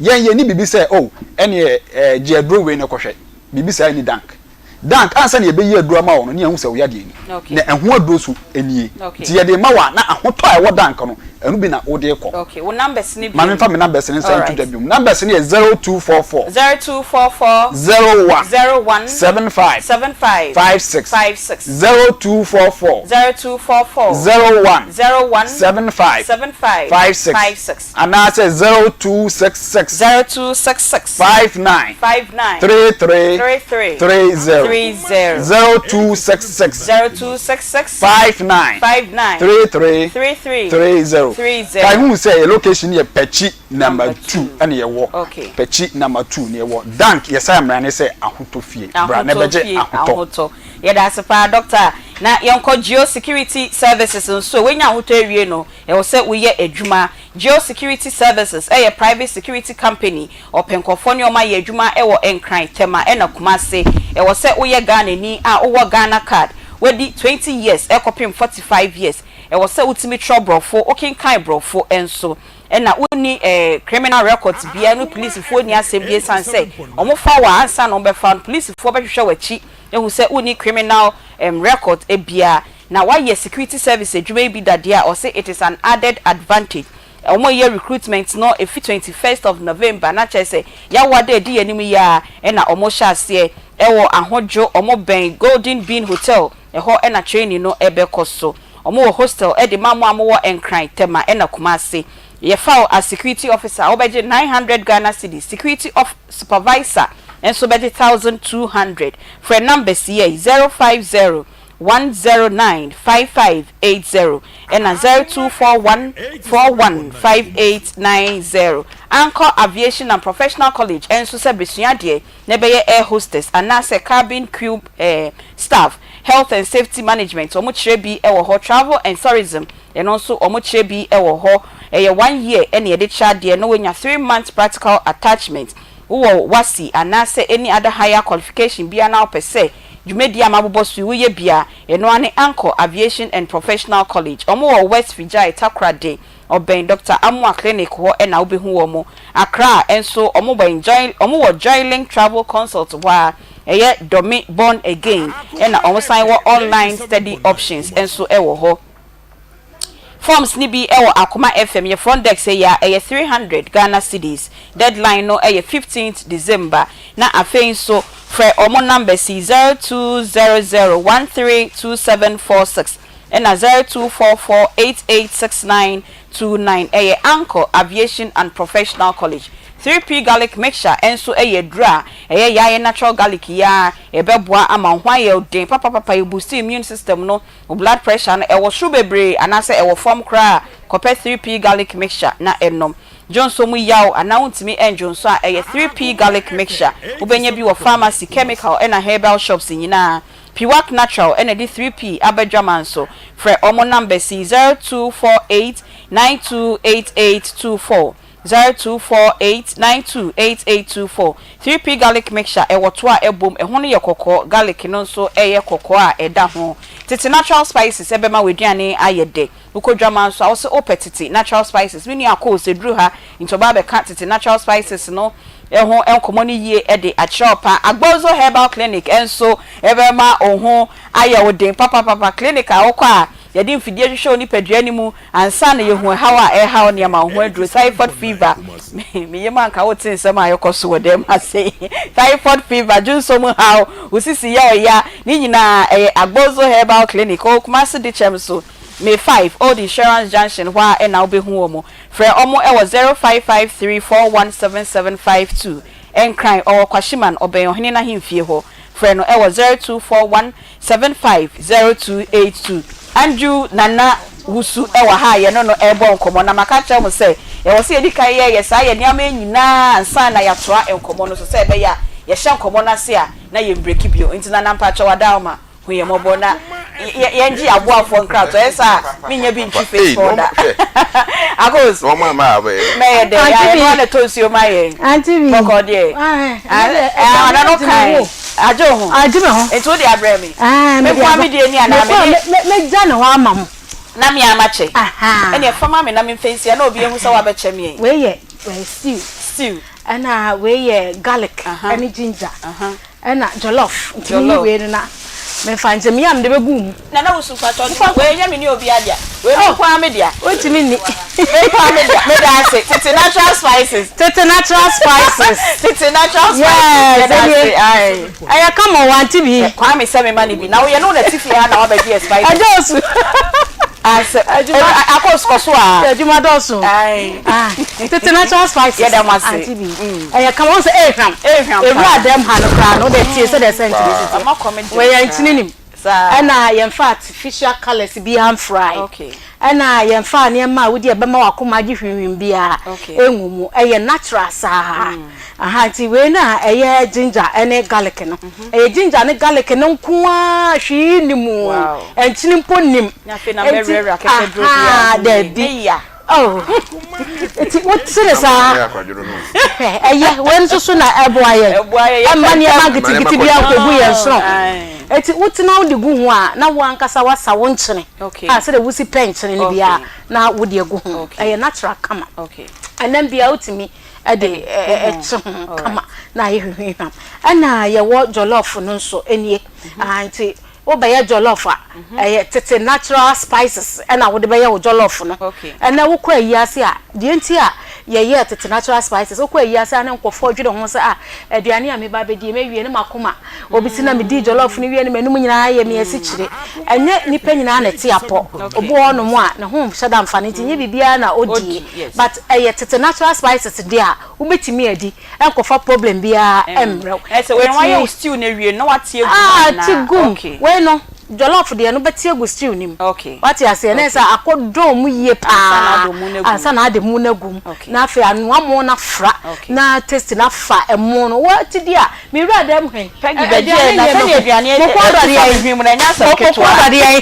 Speaker 9: Yɛn yɛnni biribi sɛ oh ɛneɛ eh gye aduro wei na kɔhwɛ, biribi saa nni Dank. Dank, ansa na yɛbɛyi aduro ama wo no ne yɛahu sɛ wo yadeɛ ni, na ɛho aduro nso nie. Nti yɛde rema wo a na ahotɔ a ɛwɔ Dank no, ɛno bi na wode rekɔ.
Speaker 4: Okay, wo numbers no
Speaker 9: Ma
Speaker 4: biom.
Speaker 9: memfa me numbers no nsan nto dwa
Speaker 4: Alright.
Speaker 9: biom. Numbers no yɛ 0244.
Speaker 4: 0244.
Speaker 9: 01.
Speaker 4: 01.
Speaker 9: 75.
Speaker 4: 75.
Speaker 9: 56.
Speaker 4: 56.
Speaker 9: 0244.
Speaker 4: 0244.
Speaker 9: 01.
Speaker 4: 01.
Speaker 9: 75.
Speaker 4: 75.
Speaker 9: 56.
Speaker 4: 56.
Speaker 9: Anaasɛ 0266.
Speaker 4: 0266.
Speaker 9: 59.
Speaker 4: 59.
Speaker 9: 33.
Speaker 4: 33.
Speaker 9: 30.
Speaker 4: 30.
Speaker 9: 0266.
Speaker 4: 0266.
Speaker 9: 59.
Speaker 4: 59.
Speaker 9: 33.
Speaker 4: 33.
Speaker 9: 30.
Speaker 4: 30.
Speaker 9: Kae hu sɛ yɛ location yɛ Pɛkyi number 2 ɛna yɛwɔ.
Speaker 4: Okay.
Speaker 9: Pɛkyi number 2 na yɛwɔ. Dank yɛsan mmara ne sɛ ahotɔ fie. Bra na
Speaker 4: Ahotɔ
Speaker 9: bɛgye
Speaker 4: fie,
Speaker 9: ahotɔ.
Speaker 4: ahotɔ. Yɛda ase paa Doctor. Na yɛnkɔ Geo Security Services nso. Woanya ahotɔ awie no, Ɛwɔ sɛ woyɛ adwuma. Geo Security Services yɛ private security company. Ɔpɛ nkurɔfoɔ ne wɔn ayɛ adwuma wɔ Nkran, Tema ɛna Kumasi. Ɛwɔ sɛ woyɛ Ghanani a wowɔ Ghana card, wadi 20 years kɔpem 45 years. Ɛwɔ sɛ wotumi twerɛ borɔfo, wokenkan borɔfo nso. Ɛna wonni criminal records biara ne polisifoɔ nni asɛm bi ɛsiane sɛ wɔfa wo a ansa na wɔbɛfa wo no polisifoɔ bɛhwehwɛ w'akyi ahu sɛ wonni criminal record biara. Na wayɛ security service adwuma yi bi da deɛ a, ɔse it is an added advantage. Wɔn reyɛ recruitment no ɛfiri 21st of November, na kyerɛ sɛ Yawoada a ɛdi yɛn anim yi ara na wɔn rehyɛ aseɛ ɛwɔ Ahodwo, wɔn bɛn Golden Bean Hotel, ɛhɔ na training no bɛkɔ so. Wɔn wɔ hostel de ma mo a mowɔ Nkran, Tema ɛna Kumasi. Yɛfa wo as security officer a wobɛgye 900 Ghana cedis, security off supervisor nso bɛgye 1200. Frɛ numbers yi ɛyi 050 109 5580 ɛna 0241 41 5890. Anchor Aviation and Professional College nso sɛ bɛsua adeɛ na ɛbɛyɛ air hostess anaasɛ cabin crew staff, health and safety management wɔn kyerɛ bi wɔ hɔ, travel and tourism ɛno nso wɔn kyerɛ bi wɔ hɔ. Ɛyɛ one year ɛna yɛde kyerɛ adeɛ na woanya three months practical attachment. Wowɔ WASSCE anaasɛ any other higher qualification biara na wopɛ sɛ Dwumadi a mabobɔ so yi, woyɛ bi a, ɛno ara ne Anchor Aviation and Professional College. Wɔn wɔ West Fijai, Takoradi, ɔbɛn Doctor Amoah Clinic hɔ na wobɛhu wɔn. Accra nso, wɔn bɛn Joy, wɔn wɔ Joylink Travel Consult hɔ ara, ɛyɛ Dome Born Again, ɛna wɔn san wɔ online study options nso wɔ hɔ. Forms no bi wɔ Akoma FM yɛ front desk yi a ɛyɛ 300 Ghana cedis. Deadline no yɛ 15th December. Na afei nso frɛ wɔn numbers yi 0200132746 ɛna 0244886929. Ɛyɛ Anchor Aviation and Professional College. 3P Garlic Mixture nso yɛ aduro a ɛyɛ yaayɛ natural garlic yi ara ɛbɛboa ama wo ho ayɛ wo den papapapa, ɛboost immune system no. Wo blood pressure no ɛwɔ soro bebree anaasɛ ɛwɔ fam koraa a, kɔpɛ 3P garlic mixture na nom. Dwonsɔ mu yaw anaa wontumi ndwonsɔ a, ɛyɛ 3P garlic mixture. Wobɛnya bi wɔ pharmacy, chemical ɛna herbal shops nyinaa. Piwak Natural ɛna ɛde 3P aba dwaman so. Frɛ wɔn numbers yi, 0248 928824. 0248 92 8824 3P Garlic Mixture ɛwɔ toa a ɛbom, ɛho no yɛ kɔkɔɔ, garlic no nso yɛ kɔkɔɔ a ɛda ho. Tete natural spices ɛbɛma w'aduane ayɛ dɛ. Wokɔ dwaman nso a, wose wopɛ tete natural spices. Me nua Akoo sɛ duru ha nti ɔba abɛka tete natural spices no ho nkɔmmɔ no yie de akyerɛ wo paa. Agbozo Herbal Clinic nso ɛbɛma wo ho ayɛ wo den papapapa. Clinic a wokɔ a yɛde mfidie hwehwɛ wo nipadua no mu Ansa na yɛahu ɛhaw a ɛrehaw nneɛma, wo ho aduro, typhoid fever, me yam anka wote nsɛm a ɛkɔ so wɔ dɛm ha sei, typhoid fever, dwonsɔ mu haw, wo sisi yɛ ɔya, ne nyinaa ɛyɛ Agbozo Herbal Clinic, ɔwɔ Kumasi Dikyɛm so, May 5, Old Insurance Junction hɔ ara na wobɛhu wɔn. Frɛ wɔn wɔ 0553417752. Nkran, ɔwɔ Kwashiman, ɔbɛn Ɔhene no ahemfie hɔ. Frɛ no wɔ 0241 750282. Andrew Nana. Wusu wɔ ha a yɛne no rebɔ nkɔmmɔ. Na maka akyerɛ mo sɛ, ɛwɔ sɛ yɛdi kan yɛyɛ saa yɛ nneɛma yi nyinaa ansa na yɛatoa nkɔmmɔ no so, sɛ ɛbɛyɛ a yɛhyɛ nkɔmmɔ no ase a na yɛmbreki bio. Nti Nana mpakyɛw Adaoma, hu yɛn mmɔbɔ na yɛngye yɛn aboafoɔ nkratoɔ, ɛyɛ saa a mennya bi ntwi face hɔ da. Akos, mɛyɛ dɛn? Ɛno ara na ɛtɔ nsuo ma yɛn. Bɔkɔɔ deɛ, Nana no kae. Agye wo ho?
Speaker 2: Agye me ho.
Speaker 4: Nti wode abrɛ me? Me nko ara me deɛ ni anaa? Me de.
Speaker 2: Mɛgya ne hɔ ama mo.
Speaker 4: Na me ara makyɛ. Ɛnneɛ fa ma me na memfa nsi ha na obi ahu sɛ woabɛkyɛ me.
Speaker 2: Wei yɛ stew.
Speaker 4: Stew.
Speaker 2: Ɛna wei yɛ garlic ɛne ginger. Ɛna jollof. Nti meyi wei no na memfa nkyɛ. Meyi a mede bɛgu wo mu.
Speaker 4: Nana wo su mpakyɛw de wei nyɛ me ne obiara dea wei me nko ara me dea.
Speaker 2: Wontumi nni.
Speaker 4: Me nko ara me dea meda ase tete natural spices.
Speaker 2: Tete natural spices.
Speaker 4: Tete natural spices
Speaker 2: Yes
Speaker 4: yɛda ase ae.
Speaker 2: Ɛyɛ kama o auntie bi.
Speaker 4: Kwame sɛ me ma no bi na woyɛ ne wo na te fie ha na wabɛgye yɛ spices.
Speaker 2: Ɛgya osu.
Speaker 4: Asɛ akos kɔ so aa.
Speaker 2: Adwuma dɔɔso.
Speaker 4: Ae.
Speaker 2: Tete natural spices.
Speaker 4: Yɛda mo ase.
Speaker 2: Auntie bi. Ɛyɛ kama wohu sɛ ɛɛhwam.
Speaker 4: Ɛɛhwam paa.
Speaker 2: Ewura dɛm ha no koraa no wode tie sɛdeɛ scent no si teɛ.
Speaker 4: Ama kɔm de me
Speaker 2: Wei yɛ
Speaker 4: koraa.
Speaker 2: nkyene nim.
Speaker 4: Saa.
Speaker 2: Ɛna yɛmfa artificial colours biara mfrae.
Speaker 4: Okay.
Speaker 2: Ɛna yɛmfa nneɛma a wodi a ɛbɛma w'akoma agye hwimhwim biara
Speaker 4: Okay.
Speaker 2: ngu mu. Ɛyɛ natural saa. Aha, nti wei no a ɛyɛ ginger ne garlic no, ɛyɛ ginger ne garlic no nko ara, hwee nni mu.
Speaker 4: Wow.
Speaker 2: Nkyene mpo nnim.
Speaker 4: Na afei na
Speaker 2: Nti,
Speaker 4: mɛwerɛwerɛ akɛkɛduro biara
Speaker 2: aha,
Speaker 4: ho yie.
Speaker 2: daabi.
Speaker 4: Ne ya.
Speaker 2: Oh, nti wote ne saa. Hwɛ, ɛyɛ, wei nso so na ɛboa yɛn.
Speaker 4: Ɛboa yɛn, yɛpɛ
Speaker 2: Ɛmma nneɛma
Speaker 4: ntɛm.
Speaker 2: nketenkete biara nkɔgu yɛn sono.
Speaker 4: Ae.
Speaker 2: Nti wotena wode gu ho a, na wo ankasa woasa wo nkyene
Speaker 4: Okay.
Speaker 2: a sɛdeɛ wosi pɛ nkyene no biara
Speaker 4: Okay.
Speaker 2: na wode agu ho.
Speaker 4: Okay.
Speaker 2: Ɛyɛ natural kama.
Speaker 4: Okay.
Speaker 2: Ɛnam biara wotumi de kye ho kama na ayɛ hwehwehwam. Ɛna yɛwɔ jollof no nso nie. Ah, nti Wobɛyɛ jollof a, ɛyɛ tete natural spices na wode bɛyɛ wo jollof no. Ɛnnɛ wokɔ ayi ase a, deɛ nti a yɛyɛɛ tete natural spices, wokɔ ayi ase a na nkurɔfoɔ dwene ho sɛ ah, aduane a meba abɛdi yi, mɛwie no m'akoma, obi se na medii jollof no wie no m'anum nyinaa yɛ me asikyire. Ɛnyɛ nnipa nyinaa na ɛte apɔ. Obi wɔ hɔnom a, ne ho nhyɛ da mfa no nti nyɛ biribiara na ɔdie. But ɛyɛ tete natural spices deɛ a, wobɛtumi adi. ɛnkɔfa problem biara ɛmbrɛ wo.
Speaker 4: Ɛsɛ wei no wayɛ wo stew no awie no na wate agu mu
Speaker 2: Ah
Speaker 4: anaa?
Speaker 2: te gu mu.
Speaker 4: Okay.
Speaker 2: Wei no jollof deɛ no bɛte agu stew no mu.
Speaker 4: Okay.
Speaker 2: Wate aseɛ na ɛsɛ akɔ dɔn mu yie
Speaker 4: Ansa na
Speaker 2: paa
Speaker 4: ade mu no agu mu.
Speaker 2: ansa na ade mu no agu mu.
Speaker 4: Okay.
Speaker 2: Na afei anoa mo no afra
Speaker 4: Okay.
Speaker 2: na taste no afa ɛmo no. Wate di a me wura dɛm he.
Speaker 4: Peggy bɛgye
Speaker 2: Aduane
Speaker 4: na
Speaker 2: nyɛ
Speaker 4: sɛdeɛ
Speaker 2: mako
Speaker 4: aduane
Speaker 2: moko adɔ
Speaker 4: ɛfa
Speaker 2: deɛn?
Speaker 4: me hwene mu no ɛnyɛ asɛm
Speaker 2: Moko
Speaker 4: ketewa.
Speaker 2: adɔ deɛn?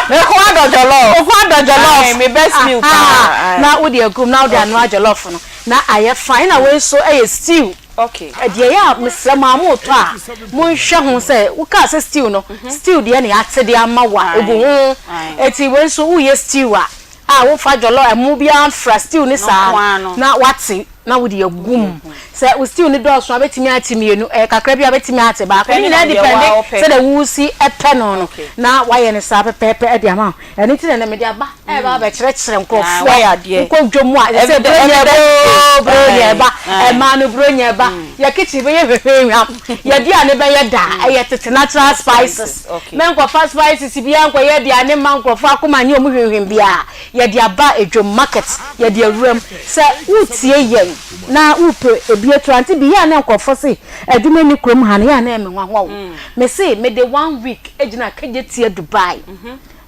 Speaker 4: Meko adɔ jollof.
Speaker 2: Moko adɔ jollof.
Speaker 4: Ae, me best meal paa.
Speaker 2: Ahaa.
Speaker 4: Ae.
Speaker 2: Na wode agu mu na wode anoa
Speaker 4: Okay.
Speaker 2: jollof no. Na ayɛ fine ɛna wei nso yɛ stew
Speaker 4: Okay.
Speaker 2: Deɛ ɛyɛ a mesrɛ mo a motɔ a monhwɛ ho sɛ wokaa sɛ stew no stew deɛ na yɛate de ama wo a ɛgu ho ɛti wei nso woyɛ stew a a womfa jɔlɔ ɛmo biara mfra stew no saa na wate na wode agu mu sɛ wo stew no dɔɔso a bɛtumi ate mmienu ɛyɛ kakra bi a bɛtumi ate baako ne nyinaa depende sɛdeɛ wosi pɛ no no na wayɛ no saa pɛpɛɛpɛ de ama wo. Ɛno nti na ɛnɛ mede aba ɛreba abɛkyerɛkyerɛ nkurɔfoɔ. Wokɔ dwam a, ɛsɛ sɛ buronya ɛba oo, buronya ɛba, mmaa no buronya ɛba. Yɛ kitchen bɛyɛ hwehwɛhwam, yɛ aduane bɛyɛ da, ɛyɛ tete natural spices. Mɛnkɔfa spices biara nkɔyɛ aduane mma nkurɔfoɔ akoma nyɛ wɔn hwimhwim biara. Yɛde aba dwam, market, yɛde awura mu. Sɛ woretie yɛn na wopɛ ebi atu a, nti bi yɛ a na nkurɔfoɔ se adwuma nni kurom ha no, yɛ a na ɛyɛ me nwanwa o. Mese mede one week gyina Kejetia Dubai.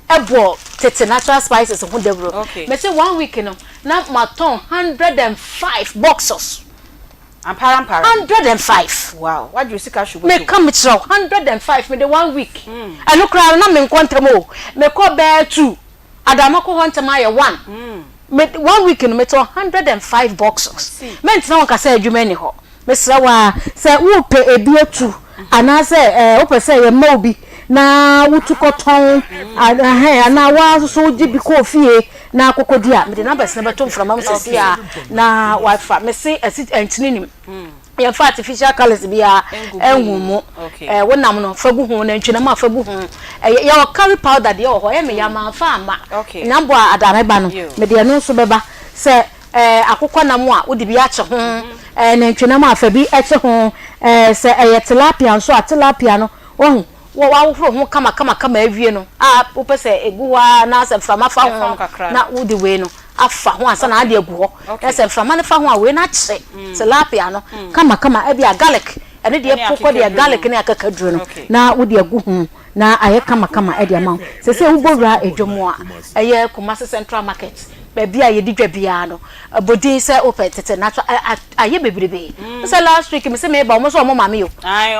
Speaker 2: Ɛbɔ tete natural spices ho dawuro. Mese one week no na matɔn 105 boxes.
Speaker 4: Ampara ampara.
Speaker 2: 105.
Speaker 4: Wow, wadwo sika hwe botom.
Speaker 2: Meka mekyerɛ wo 105 mede one week. Ɛno koraa no na menkɔ ntɛm o. Mekɔ bɛyɛ two. Ada mɛkɔ hɔ ntɛm ayɛ one. Me one week no metɔn 105 boxes. Mentena hɔ nka sɛ adwuma nni hɔ. Mesrɛ wo ara, sɛ worepɛ ebi atu anaasɛ wopɛ sɛ yɛma wo bi na wotu kɔtɔn anaa wo ara nso so wogye bi kɔ fie na akɔkɔdi a, mede numbers no bɛto mframa mu seesei ara na wafa. Mese asi nkyene nim. Yɛmfa artificial colours biara ngu mu. Wo nam no, fa gu ho, nantwinam a fa gu ho. Yɛwɔ curry powder deɛ wɔ hɔ, ɛyɛ me ya mamfa amma. Nyamboa a ada mɛba no, mede ɛno nso bɛba. Sɛ Ɛɛ akokɔnam a, wode bi akye ho. Ɛɛ nantwinam a, fa bi kye ho. Ɛɛ sɛ ɛyɛ tilapia nso a, tilapia no, wahu, woahohoro ho kamakamakama awie no, a wopɛ sɛ egu hɔ ara na sɛ mframa fa ho no, na wode wei no afa ho ansa na ade agu hɔ. Na sɛ mframa no fa ho a, wei no akye tilapia no kamakama. Ebia garlic, ɛno deɛ pokɔ deɛ garlic ne akakaduro no, na wode agu ho. na ayɛ kamakama de ama wo. Seesei wobɔ wura dwa mu a, ɛyɛ Kumasi Central Market, baabi a yɛdi dwa biara no, bɔ din sɛ wopɛ tete natural, ayɛ bebrebe. Wohu sɛ last week mese meba, wɔn nso wɔn ma me o.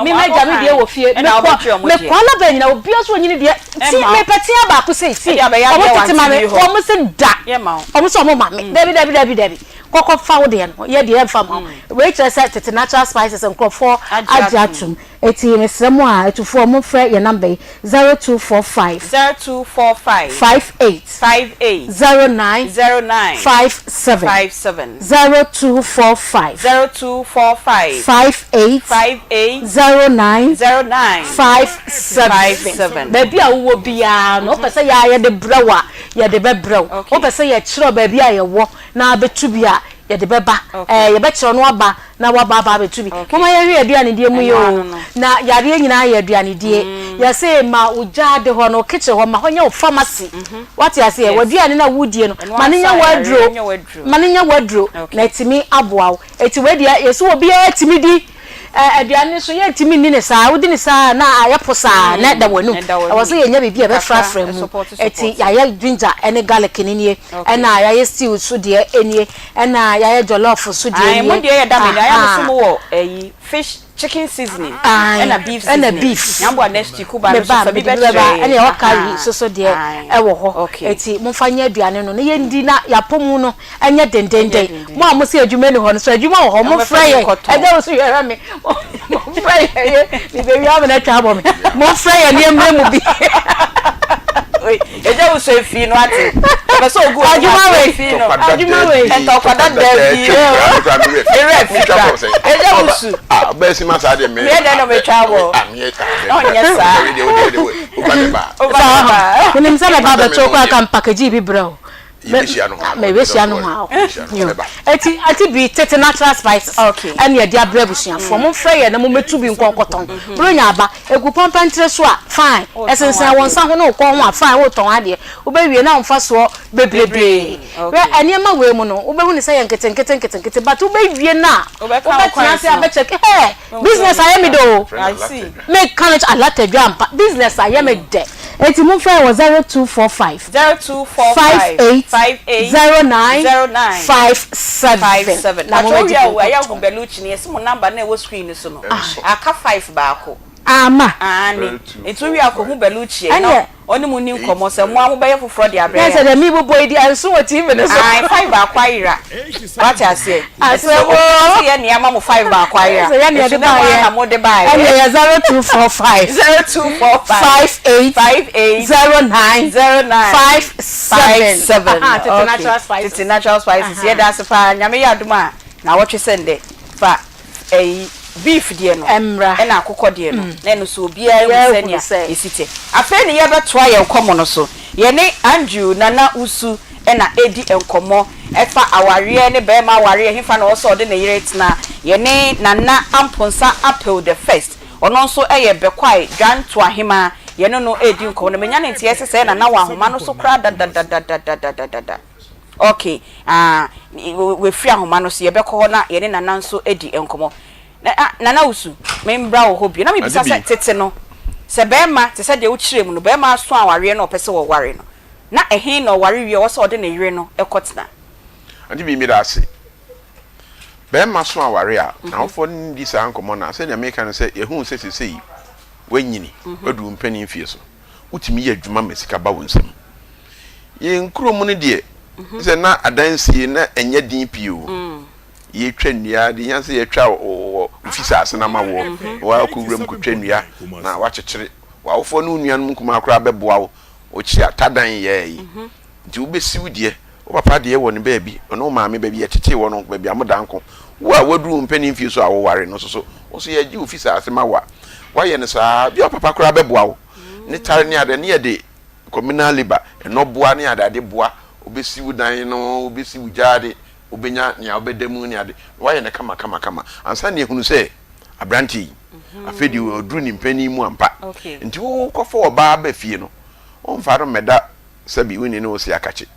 Speaker 2: Me magya me deɛ wɔ fie, mekɔ, mekɔ Alaba nyinaa, obiara nso ɔnyini deɛ, ti, mepɛ tea baako sei, ti, wɔn tete ma me, wɔn se da, wɔn se wɔn ma me, dabi, dabi, dabi, dabi, kɔkɔ fa wo deɛ no, yɛ deɛ yɛmfa mma wo. Wei kyerɛ sɛ tete natural spices nkorɔfoɔ agye atum. Eti mesrɛ mo a atufoɔ momfrɛ yɛn number yi, 0245.
Speaker 4: 0245.
Speaker 2: 58.
Speaker 4: 58.
Speaker 2: 09.
Speaker 4: 09.
Speaker 2: 57.
Speaker 4: 57.
Speaker 2: 0245.
Speaker 4: 0245.
Speaker 2: 58.
Speaker 4: 58.
Speaker 2: 09.
Speaker 4: 09.
Speaker 2: 57.
Speaker 4: 57.
Speaker 2: Baabi a wowɔ biara no, wopɛ sɛ yɛa yɛde brɛ wo a, yɛde bɛbrɛ wo. Wopɛ sɛ yɛkyerɛ wo baabi a yɛwɔ na abɛtu bi a, yɛde bɛba. Ɛɛ, yɛbɛkyerɛ no aba na waba aba abɛtu bi. Momma yɛnhwɛ yɛn aduanedie mu yie oo. Na yareɛ nyinaa yɛ aduanedie. Yɛse ma wo gyaade hɔ no, wo kitchen hɔ, ma hɔ nyɛ wo pharmacy. Woate aseɛ? W'aduane no a woredie no, ma no nyɛ w'aduro. Ma no nyɛ w'aduro na atumi aboa wo. Enti wei deɛ, yɛse obiara tumi di. Aduane no nso, yɛntumi nni no saa. Wodi no saa a, na ayɛ posaa na ɛda w'anum. Ɛwɔ sɛ yɛnya biribi a ɛbɛfrafra mu. Enti yɛayɛ ginger ne garlic no nie, ɛna yɛayɛ stew nso deɛ nie, ɛna yɛayɛ jollof nso deɛ
Speaker 4: Ae,
Speaker 2: nie.
Speaker 4: mo deɛ yɛ da menu. Ayɛ a mo so
Speaker 2: Ahaa.
Speaker 4: mo wɔ ɛyi fish chicken seasoning
Speaker 2: Ae,
Speaker 4: ɛna beef
Speaker 2: ɛna
Speaker 4: seasoning.
Speaker 2: beef.
Speaker 4: Nyamboa next week wo ba no
Speaker 2: Meba
Speaker 4: so
Speaker 2: a,
Speaker 4: fa bi
Speaker 2: mede bi
Speaker 4: bɛkyerɛ
Speaker 2: bɛba.
Speaker 4: yɛn.
Speaker 2: Ɛna yɛwɔ curry
Speaker 4: Ahaa.
Speaker 2: nso so deɛ
Speaker 4: Ae.
Speaker 2: ɛwɔ hɔ.
Speaker 4: Okay.
Speaker 2: Enti momfa nyɛ aduane no na yɛndi na yɛapɔ mu no Ɛnyɛ dendenden. Mo a mose adwuma nni hɔ no, so adwuma wɔ hɔ? Momfrɛ yɛn. Ɛgya wo so hwɛhwɛ me. Momfrɛ yɛn. Mebɛwia amena atwa abɔ me. Momfrɛ yɛn ne yɛmmrɛ mo bi.
Speaker 4: Ɛgya wo so efi no ate. Ɔpɛ sɛ ogu obi
Speaker 2: Adwuma
Speaker 4: ase
Speaker 2: wei.
Speaker 4: efi no.
Speaker 2: Adwuma wei.
Speaker 4: Ntɔkwada da bi. Ewura fi kra. Ɛgya wo su.
Speaker 7: Ah, bɛɛ si ma saa deɛ me.
Speaker 4: Meɛ dɛn na metwa abɔ.
Speaker 7: Ah, meɛ
Speaker 4: Ɔnyɛ saa.
Speaker 2: Saa. Menim sɛ mɛba abɛto koraa ka mpakagyi bi brɛ wo.
Speaker 7: Yɛbɛhyia no hɔ.
Speaker 2: Mebɛhyia no hɔ a. Eti ati bi tete natural spices. Ɛne yɛde abrɛ abusuafoɔ. Momfrɛ yɛn na mommɛtu bi nkɔ nkɔtɔn. Buronya aba, ɛgu pampantire so a, fine. Ɛsensɛn wo nsa ho ne wo kɔn ho a, fine, woretɔn adeɛ. Wobɛwie na wo mfasoɔ bebrebee. Hwɛ nneɛma wei mu no, wobɛhu no sɛ ɛyɛ nketenkete nketenkete but wobɛwie no a, wobɛtena ase abɛkyɛke, hey, business ayɛ me dɛ o. Meka no kyɛ, alata dwa ampa, business ayɛ me dɛ. Enti momfrɛ yɛn wɔ 0245.
Speaker 4: 0245
Speaker 2: 58 09
Speaker 4: 09
Speaker 2: 57
Speaker 4: 57.
Speaker 2: na
Speaker 4: Pakyɛ
Speaker 2: momɛgye
Speaker 4: wowie a
Speaker 2: bi
Speaker 4: wo ɛyɛ
Speaker 2: nkɔtɔ.
Speaker 4: hu Bellucci no yɛse mo number no a ɛwɔ screen no so no aka 5 baako.
Speaker 2: Ama.
Speaker 4: Aane nti wowie a kɔhu Bellucci na
Speaker 2: Ɛneɛ.
Speaker 4: ɔne mo nni nkɔmmɔ sɛ mo a mobɛyɛ foforɔ de abrɛ
Speaker 2: Yɛn sɛ
Speaker 4: yɛn.
Speaker 2: deɛ mebobɔ yi deɛ ɛnso wɔ TV no so.
Speaker 4: Ae 5 baako ayera wate aseɛ. Ɛsɛ sɛ
Speaker 2: Asɛm
Speaker 4: obi
Speaker 2: oo.
Speaker 4: se yɛ nea ama mo 5 baako ayera.
Speaker 2: Sɛ yɛn na
Speaker 4: Nso
Speaker 2: yɛde
Speaker 4: na mo ara
Speaker 2: baeɛ.
Speaker 4: na mode baeɛ.
Speaker 2: Ɛneɛ yɛ 0245.
Speaker 4: 0245.
Speaker 2: 58.
Speaker 4: 58.
Speaker 2: 09.
Speaker 4: 09.
Speaker 2: 57.
Speaker 4: 57.
Speaker 2: Aha, tete
Speaker 4: Okay.
Speaker 2: natural spices.
Speaker 4: Tete natural spices. Yɛda ase paa. Nyame yɛ adom a, naawɔtwe sɛ ndɛ. Fa ɛyi beef deɛ no
Speaker 2: Ɛmmra.
Speaker 4: ɛna akokɔ deɛ no na ɛno nso obiara hu
Speaker 2: Obiara
Speaker 4: sɛnea
Speaker 2: hunu sɛ.
Speaker 4: ɛsi te. Afei ne yɛbɛtoa yɛn nkɔmmɔ no so. Yɛne Andrew Nana Wusu na ɛredi nkɔmmɔ ɛfa awareɛ ne barima awareɛ, ɛhefa na ɔwɔ sɛ ɔde ne yere tena. Yɛne Nana Amponsah Apew the first, ɔno nso yɛ Bɛkwae Dwantoahemaa, yɛne no redi nkɔmmɔ. Na manya ne nteɛ sɛ sɛɛ Nana wɔ ahoma no so koraa dadadadadadadada. Ok, ah, wafiri ahoma no so, yɛbɛkɔ hɔ na yɛne Nana nso adi nkɔmmɔ. Na, ah, Nana Wusu, membra wo hɔ bio. Na mebisa
Speaker 7: Ade
Speaker 4: sɛ,
Speaker 7: bi.
Speaker 4: tete no, sɛ barima, te sɛ deɛ wokyerɛɛ mu no, barima aso awareɛ na ɔpɛ sɛ ɔware no, na ɛhe na ɔware wie a ɔwɔ sɛ ɔde ne yere no kɔtena?
Speaker 7: Ade bi, meda ase. Barima so aware a, n'awofoɔ ne no di saa nkɔmmɔ no a, sɛdeɛ meka no sɛ, yɛhuu sɛ seesei woanyini, woadu wo mpanin mfeɛ so. wotumi yɛ adwuma ma sika ba wo nsam. Yɛn kurom no deɛ, sɛ na adansie na ɛnyɛ den pii o. Yɛtwa nnua, deɛ hia sɛ yɛtwa wɔ ofi saase no ama woɔ, na woakɔ wuram kɔtwa nnua na woakyekyere. W'awofoɔ ne wo nuanom nkumaa koraa bɛboa wo, wokye atadan yɛɛ yi. Nti wobɛsi wo deɛ, wo papa deɛ wɔ ne baabi, ɔne wo maame baabi yɛtetee wɔ no, baabi a moda nko. Wo a woaduru wo mpanin mfie so a woware no nso so, wo nso yɛgye wo fi saase ma wo a, woayɛ no saa ara. Bi a wo papa koraa bɛboa wo. Ne tare ne ade, ne yɛde communal labour, nnɔboa ne ade ade boa, wobɛsi wo dan no, wobɛsi wo gyaade, wobɛnya nea wobɛda mu ne ade, na woayɛ no kama kama kama ansa na yɛahunu sɛ aberanteɛ yi, afei deɛ waduru ne mpanin mu ampa. Nti wokɔfa ɔbaa ba fie no, womfa no mmɛda. Sɛbi wonni ne wo se akakye.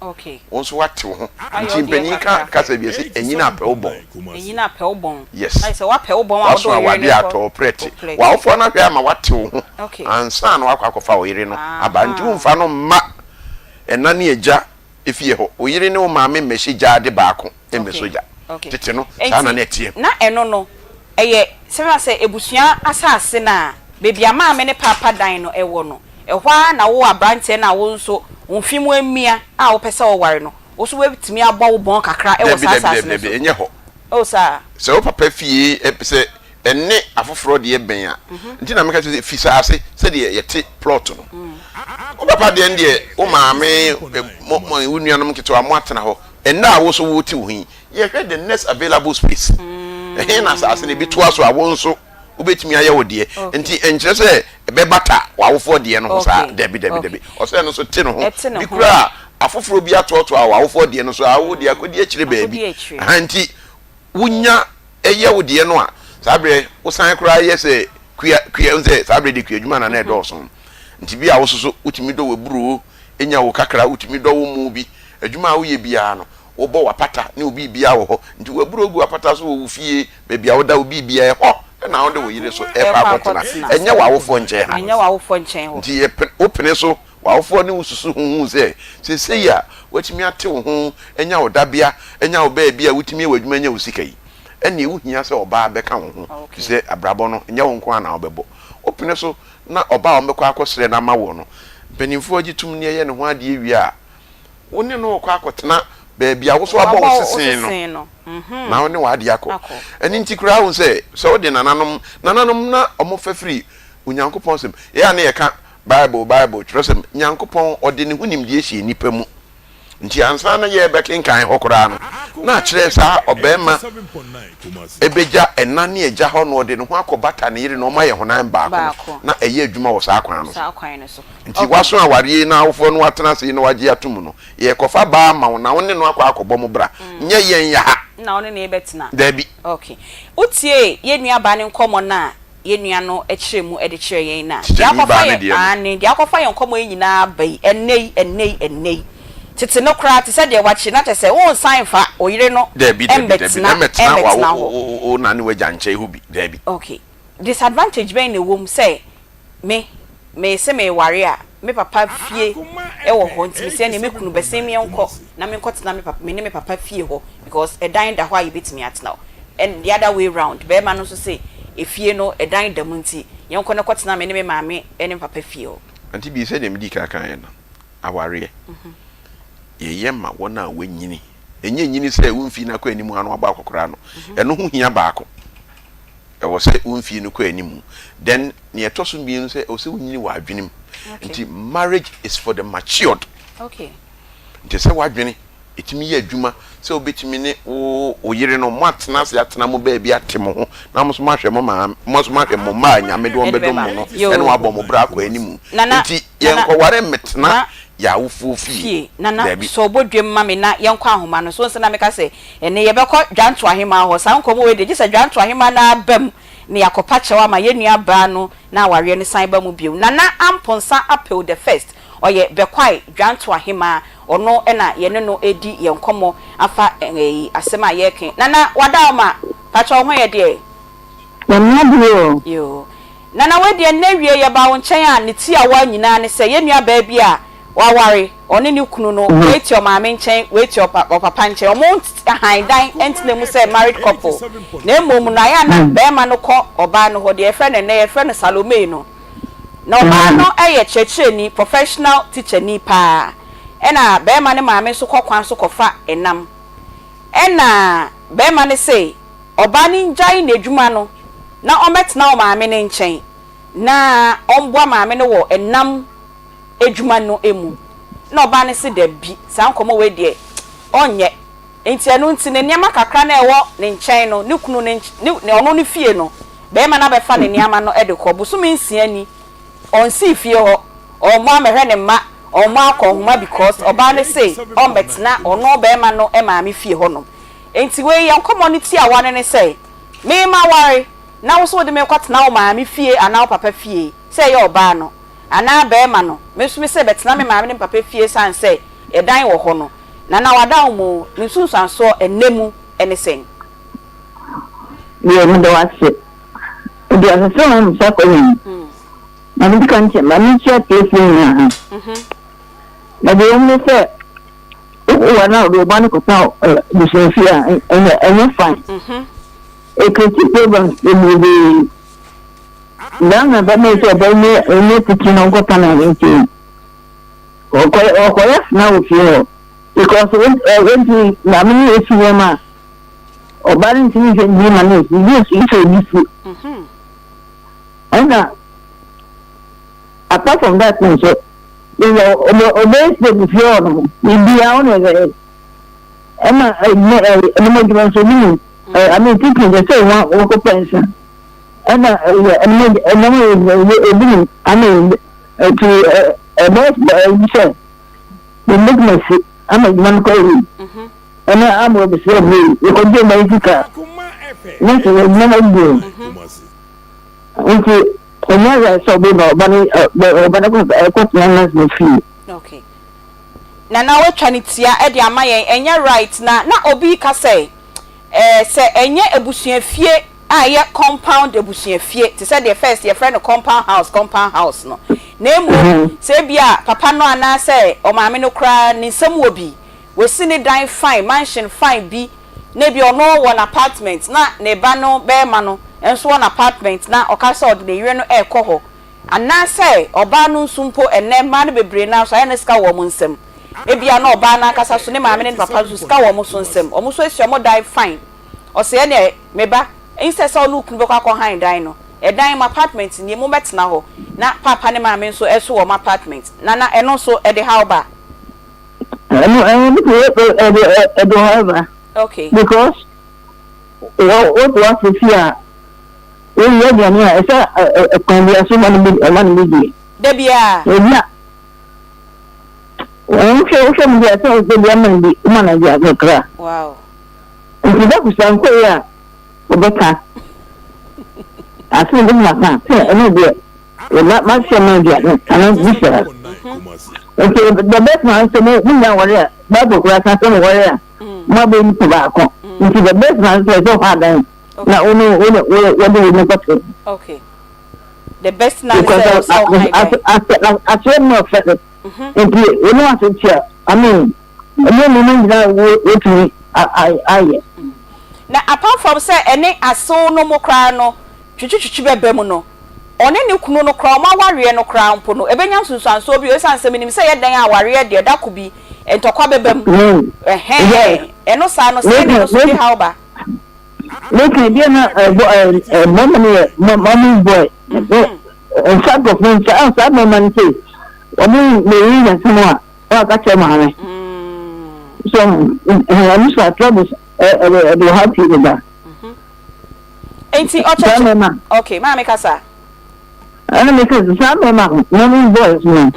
Speaker 7: Wo nso woate wo ho. Nti mpanin ka kasa bi ɛse ɛnyini apɛ wo bɔn. Yes. Waso awadeɛ atɔ wo prɛte. W'awofoɔ no ahwɛ ama woate wo ho ansa na woakɔ akɔfa wo yere no aba. Nti womfa no mma ɛna ne agya efie hɔ. Wo yere ne wo maame mmɛhyɛ gyaade baako. mmɛsɔ gya. Tete no, saa na na ɛteɛ.
Speaker 4: Na ɛno no, ɛyɛ sɛnea sɛ abusua asase no a, baabi a maame ne paapa dan no wɔ no, ɛhɔ ara na wo aberanteɛ no a wo nso wo mfe mu amia a wopɛ sɛ woware no, wo nso woatumi abɔ wo bɔn kakra wɔ
Speaker 7: Dabi,
Speaker 4: saa
Speaker 7: dabi,
Speaker 4: asase
Speaker 7: dabi,
Speaker 4: no
Speaker 7: dabi,
Speaker 4: so.
Speaker 7: ɛnyɛ hɔ.
Speaker 4: Oh, saa?
Speaker 7: Sɛ wo papa fie sɛ ɛne afoforɔ deɛ bɛn a, nti na meka kyerɛ sɛ fi saa ase sɛdeɛ yɛte plot no. Wo papa deɛ no deɛ, wo maame, mo, mo, wo nuanom nketewa, moatena hɔ. Ɛnnɛ a wo nso wote wo ho yi, yɛhwɛ the next available space. Ɛhe na asase no ebi toa so a wo nso wobɛtumi ayɛ wo deɛ. Nti ɛnkyerɛ sɛ ɛbɛbata w'awofoɔ deɛ no ho saa. Dabi, dabi, dabi. Ɔsɛ ɛno nso te ne ho. Bi koraa a, afoforɔ bi atoatoa w'awofoɔ deɛ no so a, wo deɛ akɔdi akyire baabi. Aha, nti wonya yɛ wo deɛ no a, saa berɛ wosan koraa yɛ sɛ kua, kua, wohu sɛ saa berɛ deɛ kuadwuma na na ɛdɔɔso. Nti bi a wo nso so wotumi dɔ w'aburoo, nya wo kakra, wotumi dɔ wo mo bi. Adwuma a woyɛ biara no, wobɔ w'apata ne wo biribiara wɔ hɔ. Nti w'aburoo gu w'apata so wɔ wo fie, baabi a woda, wo biribiara, ɛhɔ na wode wo yere so rekɔ akɔtena. Ɛnyɛ w'awofoɔ nkyɛn ha. Nti yɛpene, wopene so W'awofoɔ ne wo susu ho hu sɛ seesei a woatumi ate wo ho anya wo dabea, anya wo baabi a wotumi yɛ w'adwuma nya wo sika yi, ɛnneɛ wohia sɛ ɔbaa bɛka wo ho firi sɛ abrabɔ no, ɛnyɛ wo nko ara na wobɛbɔ. Wopene so na ɔbaa a wɔbɛkɔ akɔsrɛ no ama woɔ no, mpanimfoɔ gye tom na yɛyɛ ne ho adeɛ wie a, wo ne no rekɔ akɔtena baabi a wo nso abɔ wo sese no na wo ne w'adeɛ akɔ. Ɛno nti koraa wohu sɛ, sɛ wode nananom, nananom na wɔfa firi Onyankopɔn asɛm, yɛ a na yɛka Bible, Bible, kyerɛwsɛm, Nyankopɔn, ɔde ne ho nimdeɛ hyɛɛ nnipa mu. Nti ansa na yɛrebɛkenkan hɔ koraa no, na akyerɛ saa ɔbarima bɛgya ɛna ne agya hɔ na ɔde ne ho akɔbata ne yere na wɔayɛ honam baako no, na ɛyɛ adwuma wɔ saa kwan no so. Nti waso awareɛ yi na awofoɔ no atena ase yi na wagye atom no, yɛrekɔfa baa ama wo na wo ne no akɔ akɔbɔ mo bra, nyɛ yɛn yɛ ha.
Speaker 4: Na wo ne no rebɛtena.
Speaker 7: Dabi.
Speaker 4: Okay. Wotiee yɛn nuabaa no nkɔmmɔ no a, yɛn nua no kyerɛ mu de kyerɛ yɛn no a, deɛ
Speaker 7: Tikyani
Speaker 4: akɔfa
Speaker 7: baa no
Speaker 4: yɛn,
Speaker 7: deɛ no.
Speaker 4: aane, deɛ akɔfa yɛn nkɔmmɔ yi nyinaa aba yi, ɛnnɛ yi, ɛnnɛ yi, ɛnnɛ yi, tete no koraa, te sɛ deɛ wakye, na kyerɛ sɛ wonsan mfa wo yere no
Speaker 7: Dabi, dabi, dabi,
Speaker 4: mmɛtena,
Speaker 7: ɛmmɛtena wa,
Speaker 4: ɛmmɛtena
Speaker 7: wo,
Speaker 4: hɔ.
Speaker 7: wo, wo, wo na ne w'agya nkyɛn hɔ bi, dabi.
Speaker 4: Okay. Disadvantage bɛn na ɛwɔ mu sɛ me, mese mereware a, me papa fie wɔ hɔ nti mesɛ ɛneɛ me kunu bɛsen me nkɔ na menkɔtena me papa, me ne me papa fie hɔ because ɛdan da hɔ a yɛbɛtumi atena hɔ and the other way round bɛrima no nso se efie no ɛdan da mu nti yɛnkɔ na kɔtena me ne me maame ne me papa fie hɔ.
Speaker 7: Auntie Bee, sɛdeɛ medii kan kaeɛ no, awareɛ, yɛyɛ ma wɔn a wɔanyini. Ɛnyɛ nyini sɛ wo mfie no akɔ anim ara na woabɔ akɔkoraa no. Ɛno ho hia baako. Ɛwɔ sɛ wo mfie no kɔ anim. Then nea ɛtɔ so mmienu sɛ ɛwɔ sɛ wonyini wɔ adwene mu. Nti marriage is for the matured. Nti sɛ w'adwene ɛtumi yɛ adwuma sɛ wobɛtumi ne wo wo yere no moatena ase atena mo baabi ate mo ho na mo nso moahwɛ mo maame mo nso moahwɛ mo mma a Nyame de wɔn bɛdom mo no ɛne wɔabɔ mo bra akɔ anim. Nti yɛnkɔware mmetena yɛn awofoɔ fie.
Speaker 4: Nana
Speaker 7: Daabi.
Speaker 4: sɔ bɔdwam ma me na yɛnkɔ ahoma no so. Nso na meka sɛ Ɛnnɛ yɛbɛkɔ Dwanto Ahemaa hɔ. Saa nkɔmmɔ wei deɛ, gye sɛ Dwanto Ahemaa no ara ba mu na yɛakɔpa kyɛw ama yɛn nua baa no na awareɛ no san ba mu bio. Nana Amponsah Apew the First, ɔyɛ Bɛkwae Dwanto Ahemaa. Ɔno na yɛne no redi yɛn nkɔmmɔ afa ɛyi asɛm a yɛreka yi. Nana, w'adaoma, pakyɛ wo ho yɛ deɛ?
Speaker 10: Nyame adom o.
Speaker 4: Yoo. Nana wei deɛ nnɛ awie yɛbaa wo nkyɛn a ne tiawa nyinaa ne sɛ yɛn nua baa bi a waware, ɔne ne kunu no, wei te ɔmaame nkyɛn, wei te ɔpapa nkyɛn, wɔn han dan ntena mu sɛ married couple, na mmom no ayɛ a na barima no kɔ ɔbaa no hɔ, deɛ yɛfrɛ no nnɛ yɛfrɛ no Salome no, na ɔbaa no yɛ kyerɛkyerɛni, professional teacher ni paa, ɛna barima no maame nso kɔ kwan so kɔfa nam, ɛna barima no se ɔbaa no ngyae n'adwuma no na ɔmmɛtena ɔmaame no nkyɛn na ɔmboa maame no wɔ nam adwuma no mu. Na ɔbaa no se dabi, saa nkɔmmɔ wei deɛ ɔnyɛ. Nti ɛno nti ne nneɛma kakra no a ɛwɔ ne nkyɛn no, ne kunu no ne ne ɔno ne fie no, barima no abɛfa ne nneɛma no de kɔ. Bosome nsia ni, ɔnsii fie hɔ, ɔmmɔ ammɛhwɛ ne mma, ɔmmɔ akɔ nhoma because ɔbaa no se ɔmmɛtena ɔno barima no maame fie hɔnom. Nti wei yɛn nkɔmmɔ no tiawa no ne sɛ, me maware na wo nso wode me rekɔtena wo maame fie anaa wo papa fie sɛ ɛyɛ ɔbaa no. anaa barima no, me nso mese bɛtena me maame ne me papa fie ɛsiane sɛ ɛdan wɔ hɔ no, Nana Wadawomo, ne nsunsuansoɔ ɛnnɛ mu ne sɛn?
Speaker 10: Deɛ meda wo ase. Mede asese ho misa kɔ yɛn. Ma me di kan kyɛ ma me nkyia atiefoɔ nyinaa. Na deɛ ɛwɔ mu ne sɛ wowɔ na wode wo ba no kɔtena abusuafie a ɛnyɛ ɛnyɛ fine. Ɛcreate problems bebrebe. Ghana bɛma sɛ ɔbɛnyɛ ɛnyɛ titi na ɔnkɔtena ne nkyɛn. Ɔkɔyɛ ɔkɔyɛ sena wɔ fie hɔ because wɔnti maame no esi nneɛma a ɔbaa no ntumi nhwɛ nyi ma no esi bi esi sɛ obi si. Ɛna apart from that nso yɛ ɔbɛ ɔbɛyɛ si ebi fie hɔ nom biribiara ɔna ɛbɛyɛ ɛna ɛnyɛ ɛyɛ ɛnum adwuma nso bi mu ɛ I mean titi sɛ sɛ wɔn wɔkɔ pɛ nsa ɛna ɛyɛ ɛnum ɛnum ɛyɛ ebi mu I mean ɛti ɛ ɛbɛyɛ ɛyi sɛ ɛmbɛtumi asi ama adwuma no kɔ yie ɛna ama obi sɛ ɛbɛyɛ yi yɛkɔgye ɔma yi sika na sɛ adwuma no agu nti ɛnyɛ ayɛ sɛ ɔbɛba ɔba no ɔba no kɔtena nurse no fie.
Speaker 4: Okay. Nana watwa ne tia de ama yɛn ɛnyɛ right na na obi ka sɛ ɛɛ sɛ ɛnyɛ abusuafie a ɛyɛ compound abusuafie te sɛ deɛ first yɛfrɛ no compound house compound house no na mmom sɛ ebia papa no anaasɛ ɔmaame no koraa ne nsam wɔ bi wasi ne dan fine mansion fine bi na ebia ɔno wɔ n'apartment na ne ba no barima no nso wɔ n'apartment na ɔka sɛ ɔde ne yere no rekɔ hɔ anaasɛ ɔbaa no nso mpo ɛnnɛ mmaa no bebree no ara nso ayɛ na sika wɔ wɔn nsam ebia na ɔbaa no ankasa so ne maame ne ne papa nso sika wɔ wɔn so nsam wɔn nso asi wɔn dan fine Ɔse ɛneɛ me ba, instead sɛ wo ne wo kunu bɛkɔ akɔ han dan no, ɛdan mo apartment nie, mo bɛtena hɔ, na paapa ne maame nso ɛso wɔn apartment, Nana ɛno nso ɛde haw ba?
Speaker 10: Ɛno ɛno deɛ ɛde ɛde haw ba.
Speaker 4: Okay.
Speaker 10: Because wɔ wote w'ase fie a woyɛ aduane a ɛsɛ ɛkwan bi so ma no bi ɛma no bi die.
Speaker 4: Da biara.
Speaker 10: Ebi a wɔn hwɛ wohwɛ mu bi a sɛ ɔsɛ bi ama no bi ma no aduane kakra.
Speaker 4: Wow.
Speaker 10: Nti da kusa nkɔ yi a wɔbɛka asɛm bi ma ka sɛ ɛno deɛ ma mahyɛ ma aduane anaa bi saa. Nti the best man sɛ mo mo nya wɔre a Bible koraa ka sɛ mo wɔre a mo abɛyɛ nipa baako. Nti the best man sɛ sɛ ɔfa adan na wo ne wo ne wɔde wo ne kɔte.
Speaker 4: Okay. The best man sɛ ɔsɛ ɔhan dan.
Speaker 10: Asɛ mu ɔfɛ. Nti wo ne ase tia I mean. Ɛnyɛ nneɛma nyinaa a wotumi ayɛ.
Speaker 4: Na apart from sɛ ɛne asew no mo koraa no twitwitwitwi bɛba mu no, ɔne ne kunu no koraa wɔn awareɛ no koraa mpo no ɛbɛnya nsunsuansoɔ bi o, ɛsiane sɛ menim sɛ ɛyɛ dɛn a awareɛ deɛ da ko bi ntɔkwa bɛba mu, ɛhɛn, ɛno saa no sɛn na ɛno nso de haw ba?
Speaker 10: Meka deɛ na mmarima no yɛ mommy's boy nsa nkurɔfoɔ nsa saa mmarima no sei wɔn na ɛyi nsɛm a Ɔa ka kyerɛ maame. So ɛno sa troubles ɛde ɔhaw pii bɛba.
Speaker 4: Nti ɔkyɛkyɛ okay maame kasa.
Speaker 10: Ɛna mi sɛ saa mmarima no ne boys no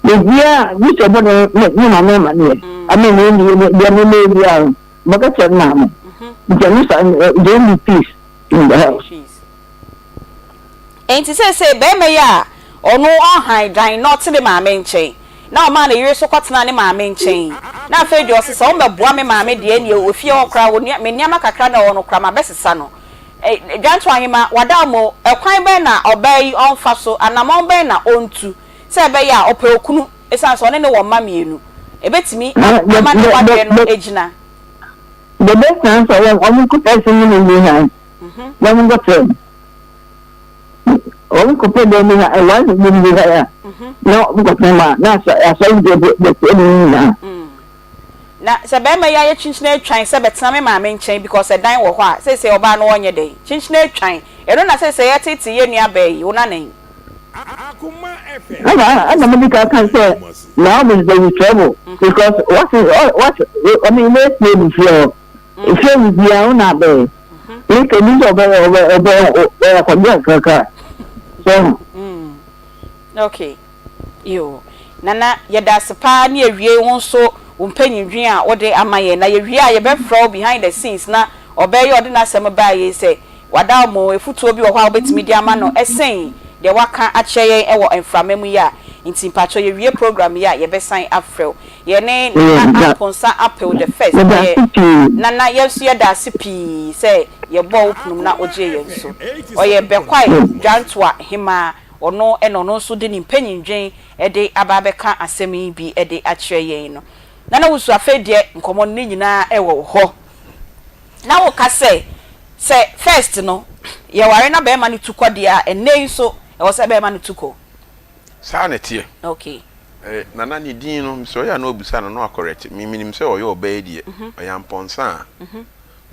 Speaker 10: biribiara bi sɛ ɔbɔ ne ne maame ama ne yɛ ama ne ne deɛ ne ne biara no bɛka kyerɛ ne maame nti ɛno sa there won't be peace in the house.
Speaker 4: Enti seesei barima yi a ɔno ɔhan dan na ɔte ne maame nkyɛn, na ɔmaa ne yere nso kɔtenaa ne maame nkyɛn yi, na afei deɛ ɔse sɛ wɔmmɛboa me maame deɛ ɛnneɛ efie hɔ koraa wɔ me nneɛma kakra na ɛwɔ no koraa mabɛsesa no. Dwanto Ahema, Wadaamo, ɛkwan bɛn na ɔbaa yi ɔmfa so, anammɔn bɛn na ɔntu sɛ ɛbɛyɛ a ɔpɛ okunu ɛsiane sɛ ɔne no wɔ mma mmienu, ɛbɛtumi ama n'awadeɛ no agyina?
Speaker 10: The best answer, wɔn nkɔpɛ sɛ ne ne han na wɔn nkɔpɛ. Wɔn kɔpɛ dɛm bi ha ɛwɔ ne bi ha ya na wɔn kɔpɛ ma na asɔ asɔre deɛ bɛ bɛ ɛmu nyinaa.
Speaker 4: Na sɛ bɛrima yi ayɛ kyinkyin atwan sɛ bɛtena me maame nkyɛn because ɛdan wɔ hɔ a seesei ɔbaa no ɔnyɛ dɛn kyinkyin atwan ɛno na seesei yɛtetee yɛn nua baa yi wo nana yi.
Speaker 10: Ɛna ɛna mo di kan kan sɛ Naomi is in trouble because what is what I mean ne fie ne fie hɔ efie ne bia wo na abɛɛ. Ne kɛ ni sɛ ɔbɛ ɔbɛ ɔbɛ ɔbɛ akɔgye kakra so.
Speaker 4: Okay yoo Nana yɛda ase paa ne awiei wo nso wo mpanyindwen a wode ama yɛn na yɛwie a yɛbɛfrɛ wo behind the scenes na ɔbaa yi a ɔde n'asɛm baeɛ yi sɛ wada mo afutuo bi wɔ hɔ a wobɛtumi de ama no ɛsen deɛ. deɛ waka akyerɛ yɛn wɔ mframa mu yi a, nti mpakyɛw yɛwie program yi a yɛbɛsan afrɛ wo. Yɛne Nana Amponsah Apew the first, ɔyɛ Nana, yɛn nso yɛda ase pii sɛ yɛbɔɔ wo pono mu na wogyee yɛn so. Ɔyɛ Bɛkwae Dwantoa Hemaa, ɔno na ɔno nso de ne mpanyindwen de aba abɛka asɛm yi bi de akyerɛ yɛn no. Nana Wusu, afei deɛ nkɔmmɔ no ne nyinaa wɔ wo hɔ. Na woka sɛ, sɛ first no yɛware na barima no tu kɔ deɛ a, ɛnnɛ yi nso ɛwɔ sɛ barima no tu kɔ.
Speaker 7: Saa na ɛteɛ.
Speaker 4: Okay.
Speaker 7: Eh, Nana ne din no, sɛ ɔyɛ a na wabisa no na wakɔrɛte. Me menim sɛ ɔyɛ ɔbaa deɛ, ɔyɛ Ampɔnsa a.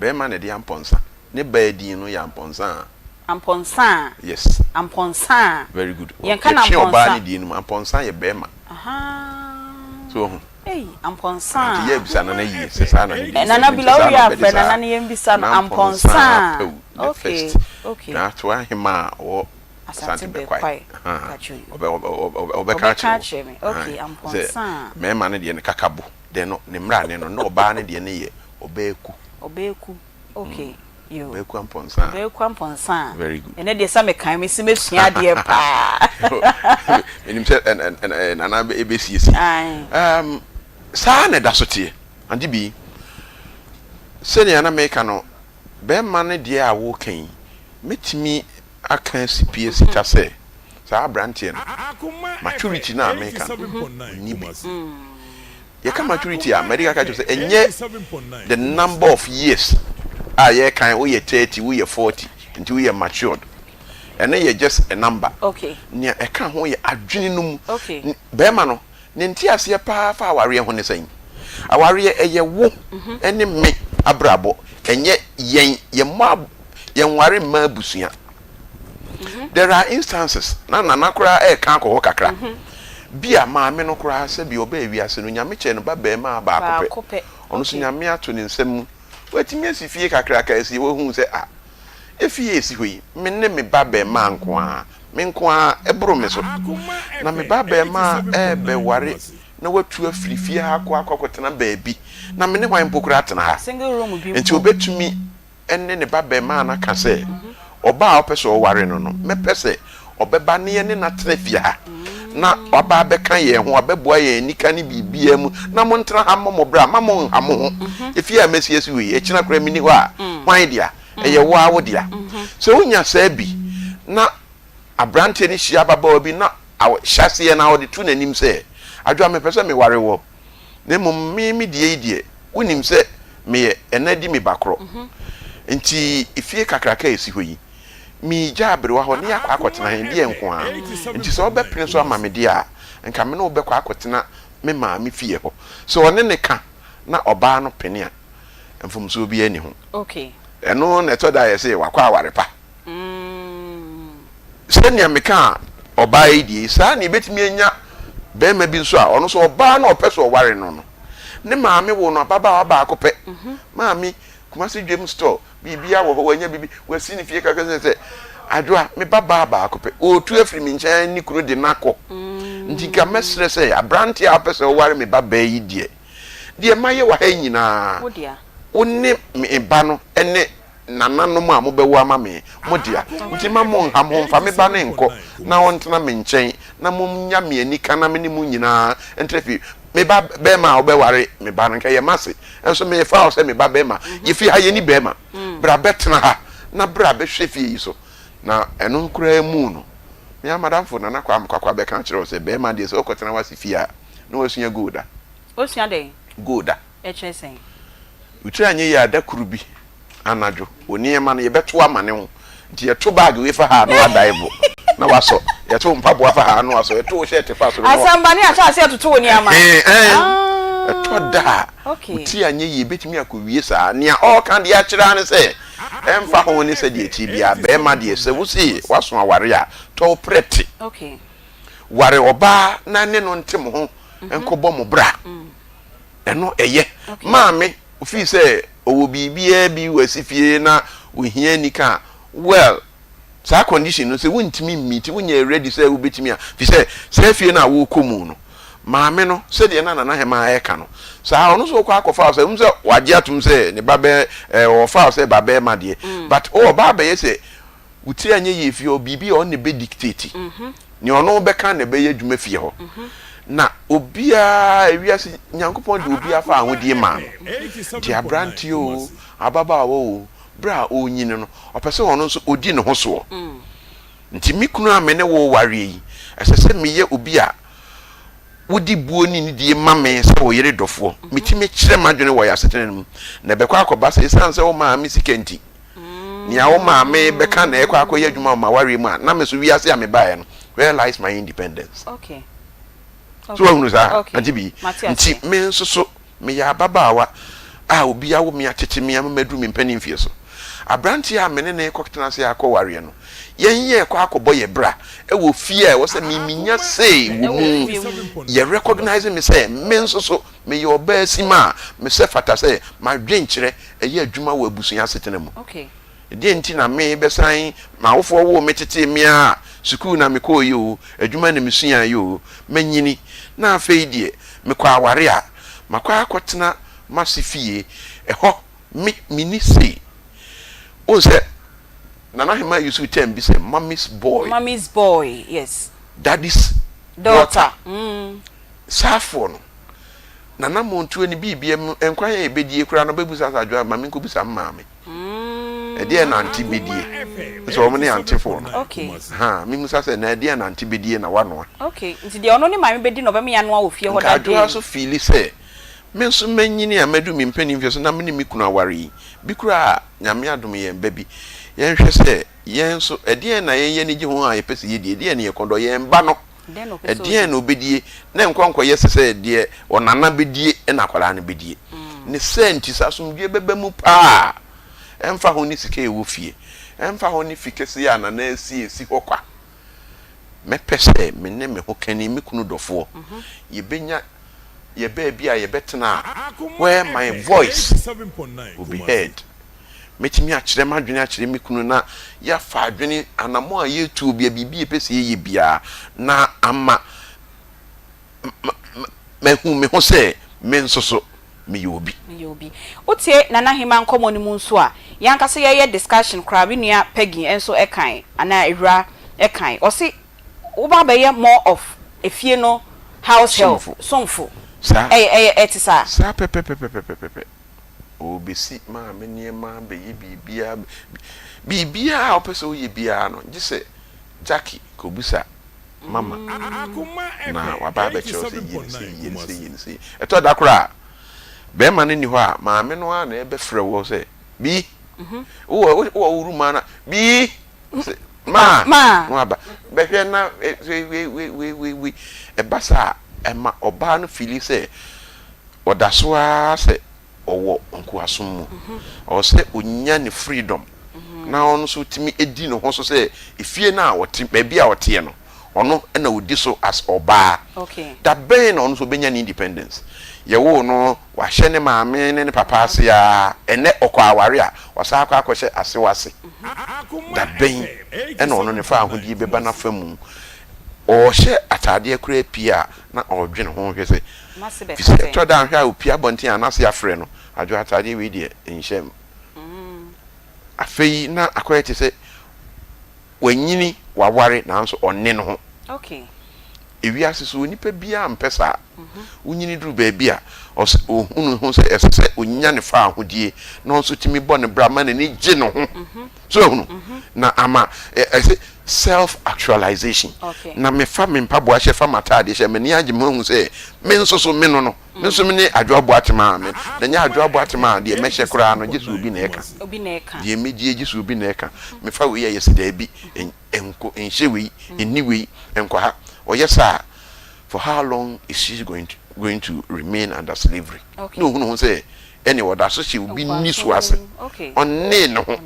Speaker 7: Barima na ɛde Ampɔnsa. Ne baa din no yɛ Ampɔnsa a.
Speaker 4: Ampɔnsa a.
Speaker 7: Yes.
Speaker 4: Ampɔnsa a.
Speaker 7: Very good.
Speaker 4: Yɛnka no
Speaker 7: Yɛtwe ɔbaa
Speaker 4: Ampɔnsa.
Speaker 7: ne din no mu. Ampɔnsa yɛ barima.
Speaker 4: Ahaa.
Speaker 7: So wahu?
Speaker 4: Ei, Ampɔnsa a.
Speaker 7: Nti yɛ bisa Nana yie sɛ saa na ne din
Speaker 4: Eh,
Speaker 7: teɛ.
Speaker 4: Nana
Speaker 7: Menim
Speaker 4: Bila
Speaker 7: sɛ saa
Speaker 4: wowie
Speaker 7: na
Speaker 4: a
Speaker 7: ɔbɛde
Speaker 4: frɛ
Speaker 7: saa
Speaker 4: Nana na yɛmbisa no.
Speaker 7: Nana
Speaker 4: Ampɔnsa
Speaker 7: Ampɔnsa
Speaker 4: a.
Speaker 7: Apawu the
Speaker 4: Okay,
Speaker 7: first.
Speaker 4: okay.
Speaker 7: Dwatoa Hemaa a ɔwɔ
Speaker 4: Asante
Speaker 7: Asante
Speaker 4: Bɛkwae.
Speaker 7: Bɛkwae. Ahaa.
Speaker 4: Mpakyɛw yi.
Speaker 7: Ɔbɛ, ɔbɛ, ɔbɛ, ɔbɛka
Speaker 4: Ɔbɛka
Speaker 7: akyerɛ wo.
Speaker 4: akyerɛ me. Okay,
Speaker 7: Ae. Sɛ
Speaker 4: Ampɔnsa a.
Speaker 7: mmarima no deɛ no kakabo deɛ no, ne mmrane no, na ɔbaa no deɛ no yɛ Ɔbaaku.
Speaker 4: Ɔbaaku. Okay. Yo.
Speaker 7: Ɔbaaku Ampɔnsa.
Speaker 4: Ɔbaaku Ampɔnsa.
Speaker 7: Very good.
Speaker 4: Ɛnɛ deɛ sɛ mekae mesi mɛsua adeɛ paa.
Speaker 7: Menim sɛ Nana bɛsiesie. Ae. Saa na ɛda so teɛ. Ante bi, sɛnea na meka no, bɛrima no deɛ a woreka yi, mɛtumi aka asi pi asi ta sɛ saa aberanteɛ no, maturity no a meka no, ɔnni bi. Yɛka maturity a, mɛde ka kyerɛ sɛ ɛnyɛ the number of years a yɛkan woyɛ 30, woyɛ 40, nti woyɛ matured. Ɛno yɛ just a number.
Speaker 4: Okay.
Speaker 7: Nea ɛka ho yɛ adwene no mu.
Speaker 4: Okay.
Speaker 7: Bɛrima no, ne nteaseɛ paa fa awareɛ ho ne sɛn? Awareɛ ɛyɛ wo ne me abrabɔ, ɛnyɛ yɛn, yɛmmɔ, yɛnware mma abusua. There are instances, na Nana koraa ɛreka akɔ hɔ kakra, bi a maame no koraa sɛbi ɔbaa wiase no Nyame kyɛɛ no ba barimaa baako pɛ, ɔno nso Nyame ato ne nsa mu, watumi asi fie kakraka asi, wahu sɛ ah, efie a ɛsi hɔ yi, me ne me ba barimaa nko ara, me nko ara, ɛboro me so, na me ba barimaa ɛrebɛware na watu afiri fie ha akɔ akɔtena baabi, na me ne hwan mpo koraa tena ha? Nti ɔbɛtumi ne ne babarima no aka sɛ, Ɔbaa a wopɛ sɛ woware no no, mɛpɛ sɛ ɔbɛba na yɛne no atena fie ha, na waba abɛka yɛn ho, abɛboa yɛn anika ne biribiara mu, na montena ha mmɔ mo bra, mma monnha mo ho. Efie a masi asi hɔ yi, ɛkyena koraa minni hɔ a, hwan dea? Ɛyɛ wo ara wo dea. Sɛ wonya saa bi, na aberanteɛ no hyia ababaawa bi na ahyɛaseɛ no ara ɔde to n'anim sɛ, Adwoa, mepɛ sɛ meware wo. Na mmom me me deɛ yi deɛ, wonim sɛ meyɛ ɛna di me ba korɔ. Nti efie kakraka a ɛsi hɔ yi, meregya aberewa hɔ ne yɛakɔ akɔtena he deɛ nko ara. Nti sɛ wobɛpene so ama me deɛ a, nka me ne wo bɛkɔ akɔtena me maame fie hɔ. Sɛ ɔne no ka na ɔbaa no pene a, mfomsoɔ biara nni ho. Ɛno na ɛtɔ da a yɛse wakɔ aware pa. Sɛnea mekaa ɔbaa yi deɛ yi, saa na yɛbɛtumi anya barima bi nso a ɔno nso ɔbaa no a ɔpɛ sɛ ɔware no no, ne maame woo no ababaawa baako pɛ. Maame, Kumasi dwam store, biribiara wɔ hɔ, wanya biribi, wasi ne fie kakra sɛ sɛ Adwoa, me ba baa baako pɛ, ɔretu afiri me nkyɛn ne kunu de no akɔ. Nti nka mɛsrɛ sɛ aberanteɛ a wopɛ sɛ woware me ba baa yi deɛ, deɛ mayɛ wɔ ha yi nyinaa, wo ne me ba no ne Nananom a mobɛwo ama me, mo dea. Nti mma monnha mo ho mfa me ba no nnkɔ na ɔntena me nkyɛn, na monnya me anika na me ne mo nyinaa ntra fie. Me ba barima a wobɛware me ba no, nka ɛyɛ m'ase, nso merefa wo sɛ me ba barima. Yɛfie ha, yɛnni barima. Bra bɛtena ha, na bra bɛhwɛ fie yi so. Na ɛno koraa mu no, me ara m'adamfo Nana Kwame Kwakwa bɛka akyerɛ wo sɛ, barima deɛ, sɛ wokɔtena w'ase fie a, na woasua gold da.
Speaker 4: Wosua dɛn?
Speaker 7: Gold da.
Speaker 4: Ɛkyerɛ sɛn?
Speaker 7: Wo tiri anyɛ yie a, da koro bi anadwo, wo nneɛma no, yɛbɛto ama ne ho. Nti yɛto bag wei fa ha a, na wadae bo, na wasɔ. Yɛto wo mpaboa fa ha a, na wasɔ. Yɛto wo shirt fa soro na wa.
Speaker 4: Asɛmba ne ahyɛ aseɛ toto wo nneɛma.
Speaker 7: Ɛhɛn, ɛn. Ɛtɔ da a, wo tiri anyɛ yie, ɛbɛtumi akɔwie saa. Nea ɔreka de akyerɛ ara ne sɛ, ɛmfa ho ne sɛdeɛ ɛteɛ biara, barima deɛ, sɛ wose woaso aware a, tɔ wo prɛte. Ware ɔbaa na ne no nte mo ho nkɔbɔ mo bra. Ɛno ɛyɛ. Maame ofii sɛ ɔwɔ biribiara bi wɔ asi fie na ohia nika a, well, saa condition no sɛ wontumi mmeet, wonyɛ ready sɛ wobɛtumi a, fi sɛ saa fie no a worekɔ mu no, maame no, sɛdeɛ na Nana Hemaa ɛreka no, saa ɔno nso ɔkɔ akɔfa wo sɛ, wohu sɛ wagye atom sɛ ne ba bɛ, eh, ɔfa wo sɛ ba bɛrima deɛ, but ɔba abɛyɛ sɛ. Wo tiri anyɛ yie fie hɔ, biribi a ɔno na ɛbɛ dictate. Nea ɔno bɛka na ɛbɛyɛ adwuma fie hɔ. Na obiara, ewiase, Nyankopɔn de obiara fa ahodie maa no. Nti aberanteɛ oo, ababaawa oo, berɛ a ɔrenyini no, ɔpɛ sɛ ɔno nso ɔdi ne ho soɔ. Nti me kunu a me ne wo rewareɛ yi, ɛsɛ sɛ meyɛ obi a wode buo ne nidie ma me sɛ wo yere dɔfoɔ. Metumi kyerɛ m'adwene wɔ yɛn asetena no mu. Na ɛbɛkɔ akɔba sɛ ɛsiane sɛ womaa me sika nti, nea wo maame bɛka na ɛkɔ akɔyɛ adwuma wɔ m'awareɛ mu a, na me nso wiase a mebaeɛ no, where lies my independence?
Speaker 4: Okay.
Speaker 7: So wahunu saa?
Speaker 4: Okay.
Speaker 7: Ante bi?
Speaker 4: Mate
Speaker 7: Nti
Speaker 4: aseɛ.
Speaker 7: me nso so meyɛ ababaawa a obi awo me atete me ama maduru me mpanin mfeɛ so. Aberanteɛ a me ne no rekɔtena ase akɔwareɛ no, yɛn yɛrekɔ akɔbɔ yɛn bra wɔ fie a ɛwɔ sɛ me menya say wɔ
Speaker 4: Ɛwɔ
Speaker 7: mu.
Speaker 4: fie mu.
Speaker 7: Yɛ recognize me sɛ me nso so meyɛ ɔbaa simma a mesɛ fata sɛ m'adwenkyerɛ yɛ adwuma wɔ abusua asetena mu.
Speaker 4: Okay.
Speaker 7: Deɛn nti na me bɛsan, m'awofoɔ woo me tetee me ara, sukuu na mekɔeɛ oo, adwuma na mesuaeɛ oo, manyini, na afei deɛ mekɔ aware a, makɔ akɔtena m'ase fie, ɛhɔ me menni say. Wohu sɛ Nana Hemaa use term bi sɛ mummy's boy.
Speaker 4: Mummy's boy, yes.
Speaker 7: Daddy's
Speaker 4: daughter.
Speaker 7: Daughter. Saafoɔ no, Nana Montuo ne biribia mu, nkwan a yɛbɛdie koraa no ɔbɛbusa sɛ Adwoa ma menkɔbisa me maame. Ɛdeɛn na ante bɛdie? Nso wɔn ne antefoɔ no.
Speaker 4: Okay.
Speaker 7: Ha, memusa sɛ na ɛdeɛn na ante bɛdie na wanoa?
Speaker 4: Okay, nti deɛ ɔno ne maame bɛdi na ɔbɛma yɛanoa wɔ fie hɔ
Speaker 7: Nka
Speaker 4: that day
Speaker 7: Adwoa
Speaker 4: no.
Speaker 7: nso fiili sɛ, me nso manyini a madu me mpanin mfeɛ so na me ne me kunu aware yi, bi koraa a Nyame adom yɛn ba bi, yɛnhwɛ sɛ yɛn nso ɛdeɛn na yɛn ani gye ho a yɛpɛ sɛ yɛdi, ɛdeɛn na yɛkɔn dɔ, yɛn ba no Ɛdeɛn na ɔbɛdie? Na nkɔ nkɔyɛ sɛ sɛ deɛ ɔnana bɛdie na akwadaa no bɛdie. Ne saa nti, sɛ asomdwoeɛ bɛba mu paa a, ɛmfa ho ne sika a ɛwɔ fie, ɛmfa ho ne fi kɛseɛ a nana asie si hɔ kwa, mɛpɛ sɛ me ne me hokani, me kunu dɔfoɔ, yɛbɛnya yɛ baabi a yɛbɛtena a where my voice will be heard. Mɛtumi akyerɛ m'adwene akyerɛ me kunu na yɛafa adwene, anammɔn a yɛretuo biara, biribi a yɛpɛ sɛ yɛyɛ biara, na ama mahu me ho sɛ me nso so meyɛ obi.
Speaker 4: Meyɛ obi. Wotie Nana Hemaa nkɔmmɔ no mu nso a, yɛn ankasa yɛyɛ discussion koraa, me nua Peggy nso kae, anaa Awuraa kae, ɔse woba abɛyɛ more of efie no house help,
Speaker 7: Somfo.
Speaker 4: somfo.
Speaker 7: Saa.
Speaker 4: Ɛyɛ, ɛyɛ, ɛte saa?
Speaker 7: Saa pɛpɛpɛpɛpɛpɛ. Ɔrebɛsi maame nneɛma, bɛyɛ biribiara, biribiara a ɔpɛ sɛ ɔyɛ biara no, gye sɛ Jackie kɔbisa mama na waba abɛkyerɛ wo sɛ yɛ no sei, yɛ no sei, yɛ no sei. Ɛtɔ da koraa a, barima no nni hɔ a, maame no ara na ɛbɛfrɛ wo sɛ, Bi, wowɔ wo room a na, Bi, sɛ, maa, na waba, bɛhwɛ na wei, wei, wei, wei, wei, wei. Ɛba saa a, ɛma ɔbaa no fiili sɛ Ɔda so ara sɛ ɔwɔ nkoasom mu. Ɔwɔ sɛ ɔnya ne freedom na ɔno nso tumi di ne ho so sɛ efie no a ɔte, baabi a ɔteɛ no, ɔno na ɔdi so as ɔbaa. Da bɛn na ɔno nso ɔbɛnya ne independence? Yɛwoo no, wahyɛ ne maame ne ne papa ase ara, ɛnnɛ ɔkɔ aware a, wasan akɔ akɔhyɛ asew ase. Da bɛn na ɔno ne fawohodie bɛba n'afa mu? Ɔrehyɛ ataadeɛ koraa pii a, na ɔredwene ho hwɛ sɛ,
Speaker 4: M'ase bɛka
Speaker 7: Fisɛ
Speaker 4: sɛn?
Speaker 7: ɛtɔ da a nhwɛ a opue abɔnten a n'ase afrɛ no, Adwo ataadeɛ wei deɛ nhyɛ m. Afei na akɔyɛ te sɛ wanyini, waware nanso ɔnne ne ho.
Speaker 4: Okay.
Speaker 7: Ewiase so onipa biara mpɛ saa. Wonyini duru baabi a, ɔsɛ ohu ne ho sɛ ɛsɛ sɛ onya ne faahodie na ɔno nso tumi bɔ ne bra ma n'ani gye ne ho. So ahunu? Na ama ɛsɛ self actualization. Na mefa me mpaboa hyɛ fa m'ataadeɛ hyɛ m'ani agye me ho ahu sɛ me nso so me no no me nso me ne Adwoa Boatema a me na nyɛ Adwoa Boatema a deɛ mɛhyɛ koraa no gye sɛ obi na ɛka. Deɛ mɛdie gye sɛ obi na ɛka. Mefa wei a yɛsi daabi nkɔ nhyɛ wei nni wei nkɔ ha. Ɔyɛ saa for how long is she going to going to remain under slavery? Na ohunu ho sɛ ɛne ɔda so hyɛ obi nniso ase. Ɔnnee ne ho.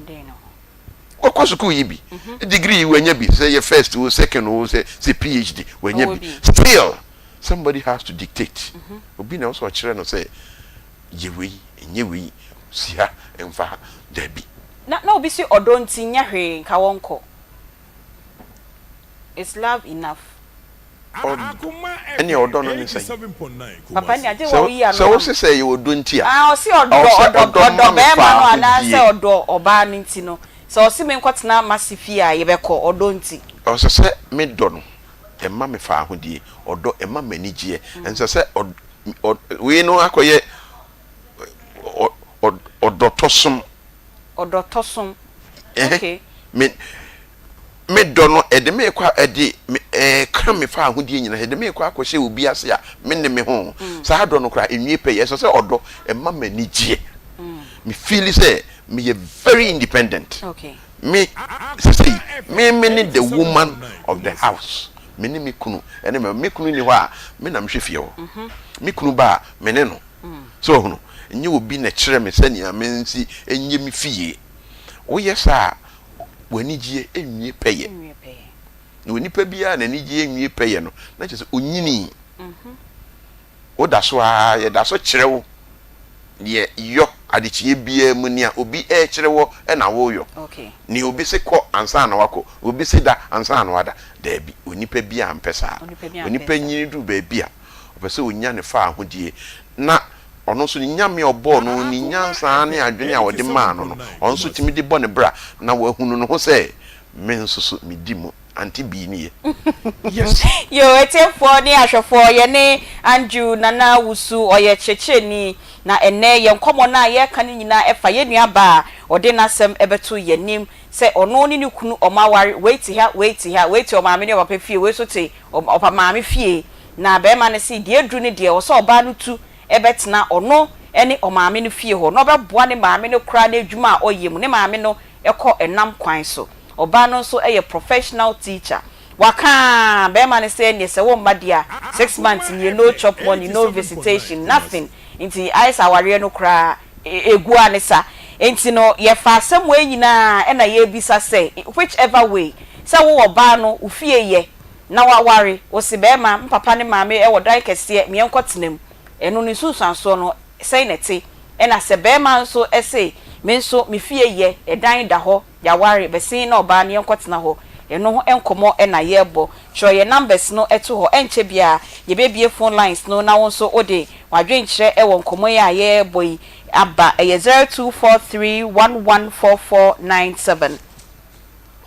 Speaker 7: Wakɔ sukuu yi bi, degree yi wanya bi, sɛ yɛ first o, second o, sɛ sɛ PhD wanya bi. Still somebody has to dictate. Obi na ɛwɔ sɛ ɔkyerɛ no sɛ yɛ wei, nyɛ wei, si ha, mfa ha, dabi.
Speaker 4: Na na obi se ɔdɔ nti nyɛ hwee nka wɔnkɔ. Is love enough?
Speaker 7: Ɔd ɛnneɛ ɔdɔ no ne sɛn?
Speaker 4: Papa nni agye
Speaker 7: Sɛ
Speaker 4: wa woyi ano
Speaker 7: sɛ
Speaker 4: ma
Speaker 7: wose
Speaker 4: me.
Speaker 7: sɛ ɛyɛ ɔdɔ nti a,
Speaker 4: Ah ɔse ɔdɔ
Speaker 7: ɔwɔ sɛ
Speaker 4: ɔdɔ
Speaker 7: ɔdɔ
Speaker 4: ɔdɔ
Speaker 7: ma me
Speaker 4: bɛɛma no
Speaker 7: faa
Speaker 4: anaasɛ
Speaker 7: ahodie.
Speaker 4: ɔdɔ ɔbaa no nti no. Sɛ ɔse menkɔtena m'ase fie a, yɛbɛkɔ, ɔdɔ nti.
Speaker 7: Ɔsɛ sɛ me dɔ no, ɛma me faahodie, ɔdɔ ɛma me anigyeɛ, ɛnsɛ sɛ ɔ, ɔ, wei no akɔyɛ ɔ, ɔ, ɔdɔtɔsom.
Speaker 4: Ɔdɔtɔsom, okay.
Speaker 7: Me, me dɔ no, ɛde me rekɔ, ɛde me, ɛreka me faahodie nyinaa, ɛde me rekɔ akɔhyɛ obi ase a me ne me ho. Saa dɔ no koraa, ɛnwie pɛyɛ. Ɛsɛ sɛ ɔdɔ ɛma me anigyeɛ. Me feeli sɛ meyɛ very independent. Me, sesei, me me ne the woman of the house. Me ne me kunu ɛne me, me kunu nni hɔ a, me na mehwɛ fie hɔ. Me kunu ba a, me ne no. So wahunu? Ɛnyɛ obi na ɛkyerɛ me sɛnea mensi nyɛ me fie. Woyɛ saa a, w'anigyeɛ nwie pɛyɛ. Na onipa biara a n'anigyeɛ nwie pɛyɛ no, na kyerɛ sɛ ɔnyinii. Woda so ara, yɛda so kyerɛ wo deɛ yɔ adekyeɛ biara mu, nea obi rekyerɛ wɔ na woreyɔ. Nea obi se kɔ ansa na wakɔ, obi se da ansa na wada. Daabi, onipa biara mpɛ saa. Onipa nyini duru baabi a, ɔpɛ sɛ ɔnya ne faahodie na ɔno nso ne Nyame a ɔbɔɔ no, ne nyansa ne adwene a ɔde maa no no, ɔno nso tumi de bɔ ne bra na wahunu ne ho sɛ, me nso so medi mu. Auntie Bee ne yɛ. Yes.
Speaker 4: Yoo atiefoɔ ne ahwɛfoɔ yɛne Andrew Nana Wusu ɔyɛ kyerɛkyerɛni na ɛnnɛ yɛn nkɔmmɔ no a yɛreka no nyinaa ɛfa yɛn nua baa a ɔde n'asɛm ɛbɛto yɛn anim sɛ ɔno ne ne kunu ɔmo aware wei te ha wei te ha wei te ɔmaame ne ɔpapa fie wei nso te ɔpa maame fie na barima no se deɛ aduru no deɛ ɛwɔ sɛ ɔbaa no tu bɛtena ɔno ne ɔmaame no fie hɔ na ɔbɛboa ne maame no koraa n'adwuma a ɔyɛ mu. Ne maame no kɔ ɛnam kwan so. Ɔbaa no nso yɛ professional teacher. Waka ara, barima no sɛ ɛnneɛ sɛ womma deɛ a, six months nie, no chop money, no visitation, nothing. Nti ayɛ sɛ awareɛ no koraa ɛgu ara ne sa. Nti no yɛfa asɛm wei nyinaa ɛna yɛrebisa sɛ, which ever way, sɛ wo ɔbaa no wo fie yɛ na waware, wo se bɛɛma, me papa ne maame wɔ dan kɛseɛ, me yɛnkɔ tena mu. Ɛno ne nsunsuansoɔ no sɛn na ɛte? Ɛna sɛ bɛɛma nso se me nso me fie yɛ, ɛdan da hɔ, yɛaware, bɛsen na ɔbaa no yɛnkɔ tena hɔ. Ɛno ho nkɔmmɔ na yɛrebɔ. Twerɛ yɛn numbers no to hɔ. Ɛnkyɛ biara yɛbɛbue phone lines no na wo nso wode w'adwenkyerɛ wɔ nkɔmmɔ yi a yɛrebɔ yi aba. Ɛyɛ 0243114497.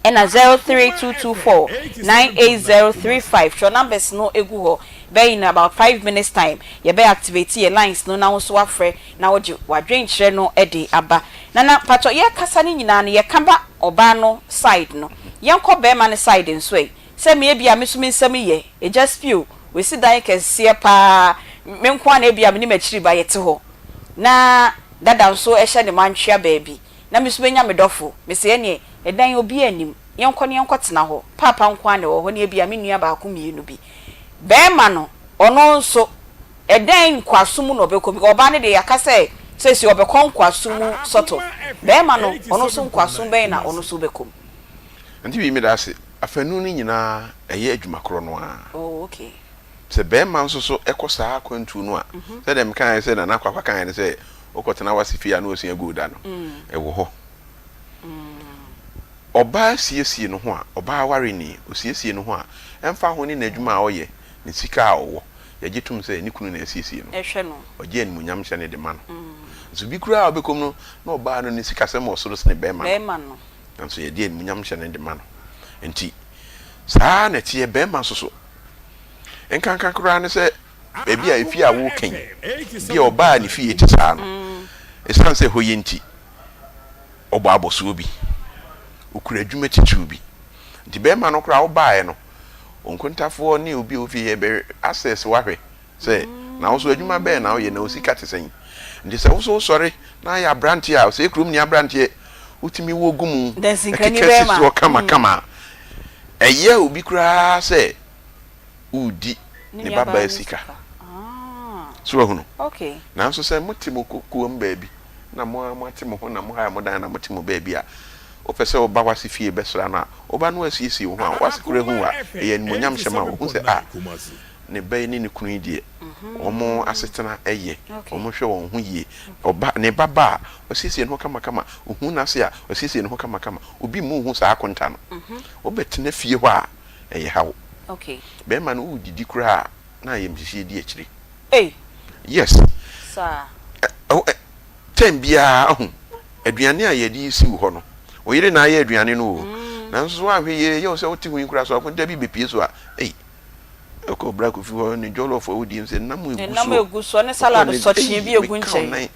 Speaker 4: Ɛna 03224 98035 twerɛ numbers no gu hɔ bɛyɛ in about 5 minutes time yɛbɛ activate yɛ lines no na wo nso wafrɛ na wode wadwenkyerɛ no de aba. Nana mpakyɛw yɛkasa no nyinaa no yɛka ba ɔbaa no side no yɛnkɔ bɛɛma no side nso ɛ sɛ me ebia me nso me nsam yɛ agya spio wasi dan kɛseɛ paa me nko ara na ebia me ne m'akyiri ba yɛte hɔ na dada nso hyɛ ne mantwea baabi na me nso mɛnya me dɔfo. Mese, Ɛnneɛ, ɛdan yi obiara nnim. Yɛnkɔ na yɛnkɔtena hɔ. Paapa nko ara na ɛwɔ hɔ, ne ebia me nua baako mmienu bi. Barima no, ɔno nso, ɛdɛn nkoasom mu na ɔbɛkɔ? Because ɔbaa no deɛ, yɛaka sɛ seesei ɔbɛkɔ nkoasom mu sort of. Barima no, ɔno nso nkoasom bɛn na ɔno nso bɛkɔ mu?
Speaker 7: Auntie Bee, meda ase. Afanu no nyinaa, ɛyɛ adwuma korɔ no ara.
Speaker 4: Oh, okay.
Speaker 7: Sɛ barima nso so kɔ saa akwantuo no a, sɛdeɛ mekaeɛ sɛ Nana Kwakwa kaeɛ no sɛ, Wokɔtena w'ase fie a na wasua gold da no, ɛwɔ hɔ. Ɔbaa siesie ne ho a, ɔbaa awareni, ɔsiesie ne ho a, ɛmfa ho ne n'adwuma a ɔyɛ, ne sika a ɔwɔ, yɛgye tom sɛ ne kunu na asiesie no. Ɔgye animuonyam hyɛ no de ma no. Nso bi koraa a wobɛkɔ mu no, na ɔbaa no ne sikasɛm wɔ soro sene barima no. Nanso yɛde animuonyam hyɛ no de ma no. Nti, saa ara na ɛteɛ barima nso so. Nkanka koraa ne sɛ, Baabi a efie a woreka yi, bi a ɔbaa a ne fie te saa no, esiane sɛ ɛhɔ ye nti, ɔbɔ abɔsoɔ bi. Ɔkura adwuma titiriw bi. Nti barima no koraa wobaeɛ no, wo nkontafoɔ ne obi a ɔwɔ fie hɛ bɛ access wo ahwɛ sɛ, na wo nso adwuma bɛn na woyɛ, na wo sika te sɛn. Nti sɛ wo nso wosɔre na ayɛ aberanteɛ a, sɛ kurom ni aberanteɛ, wotumi wɔ gu mu, keka si soɔ kamakama a, ɛyɛ obi koraa sɛ woredi ne babaa sika. So wahunu? Nanso sɛ mote mo kokoam baabi na mo ara moate mo ho na mohae mo dan na mote mo baabi a, wopɛ sɛ woba w'ase fie bɛsra no a, woba na woasiesie wo ho a, w'ase koraa hu wo a, ɛyɛ animuonyamhyɛ ma wo. Hu sɛ, ah, ne ba yi ne ne kunu yi deɛ, wɔn asetena yɛ, wɔhwɛ wɔn ho yie. Ɔba, ne ba ba a, wasiesie ne ho kamakama. Ohu n'ase a, wasiesie ne ho kamakama. Obi mmu wo ho saa akonta no. Wobɛtena fie hɔ a, ɛyɛ haw.
Speaker 4: Okay.
Speaker 7: Bɛɛma no wodidi koraa a na ayamhyehyeɛ di akyire.
Speaker 4: Ei.
Speaker 7: Yes.
Speaker 4: Saa.
Speaker 7: Ɛ ɛ term biara ahu aduane a yɛde resi wo hɔ no. Wo yere na ayɛ aduane no o. Nanso so woanhwɛ yie, ɛyɛ wo sɛ wote ho yi koraa so akonta bi bɛpue so a, ei, wokɔ Bra Kofi hɔ ne jollof a wodie sɛ nam egu
Speaker 4: Nam
Speaker 7: soɔ.
Speaker 4: egu soɔ ne
Speaker 7: Wokɔ
Speaker 4: salad
Speaker 7: ne,
Speaker 4: sɔkyee
Speaker 7: ei,
Speaker 4: bi egu
Speaker 7: meka wo
Speaker 4: nkyɛn.
Speaker 7: nan,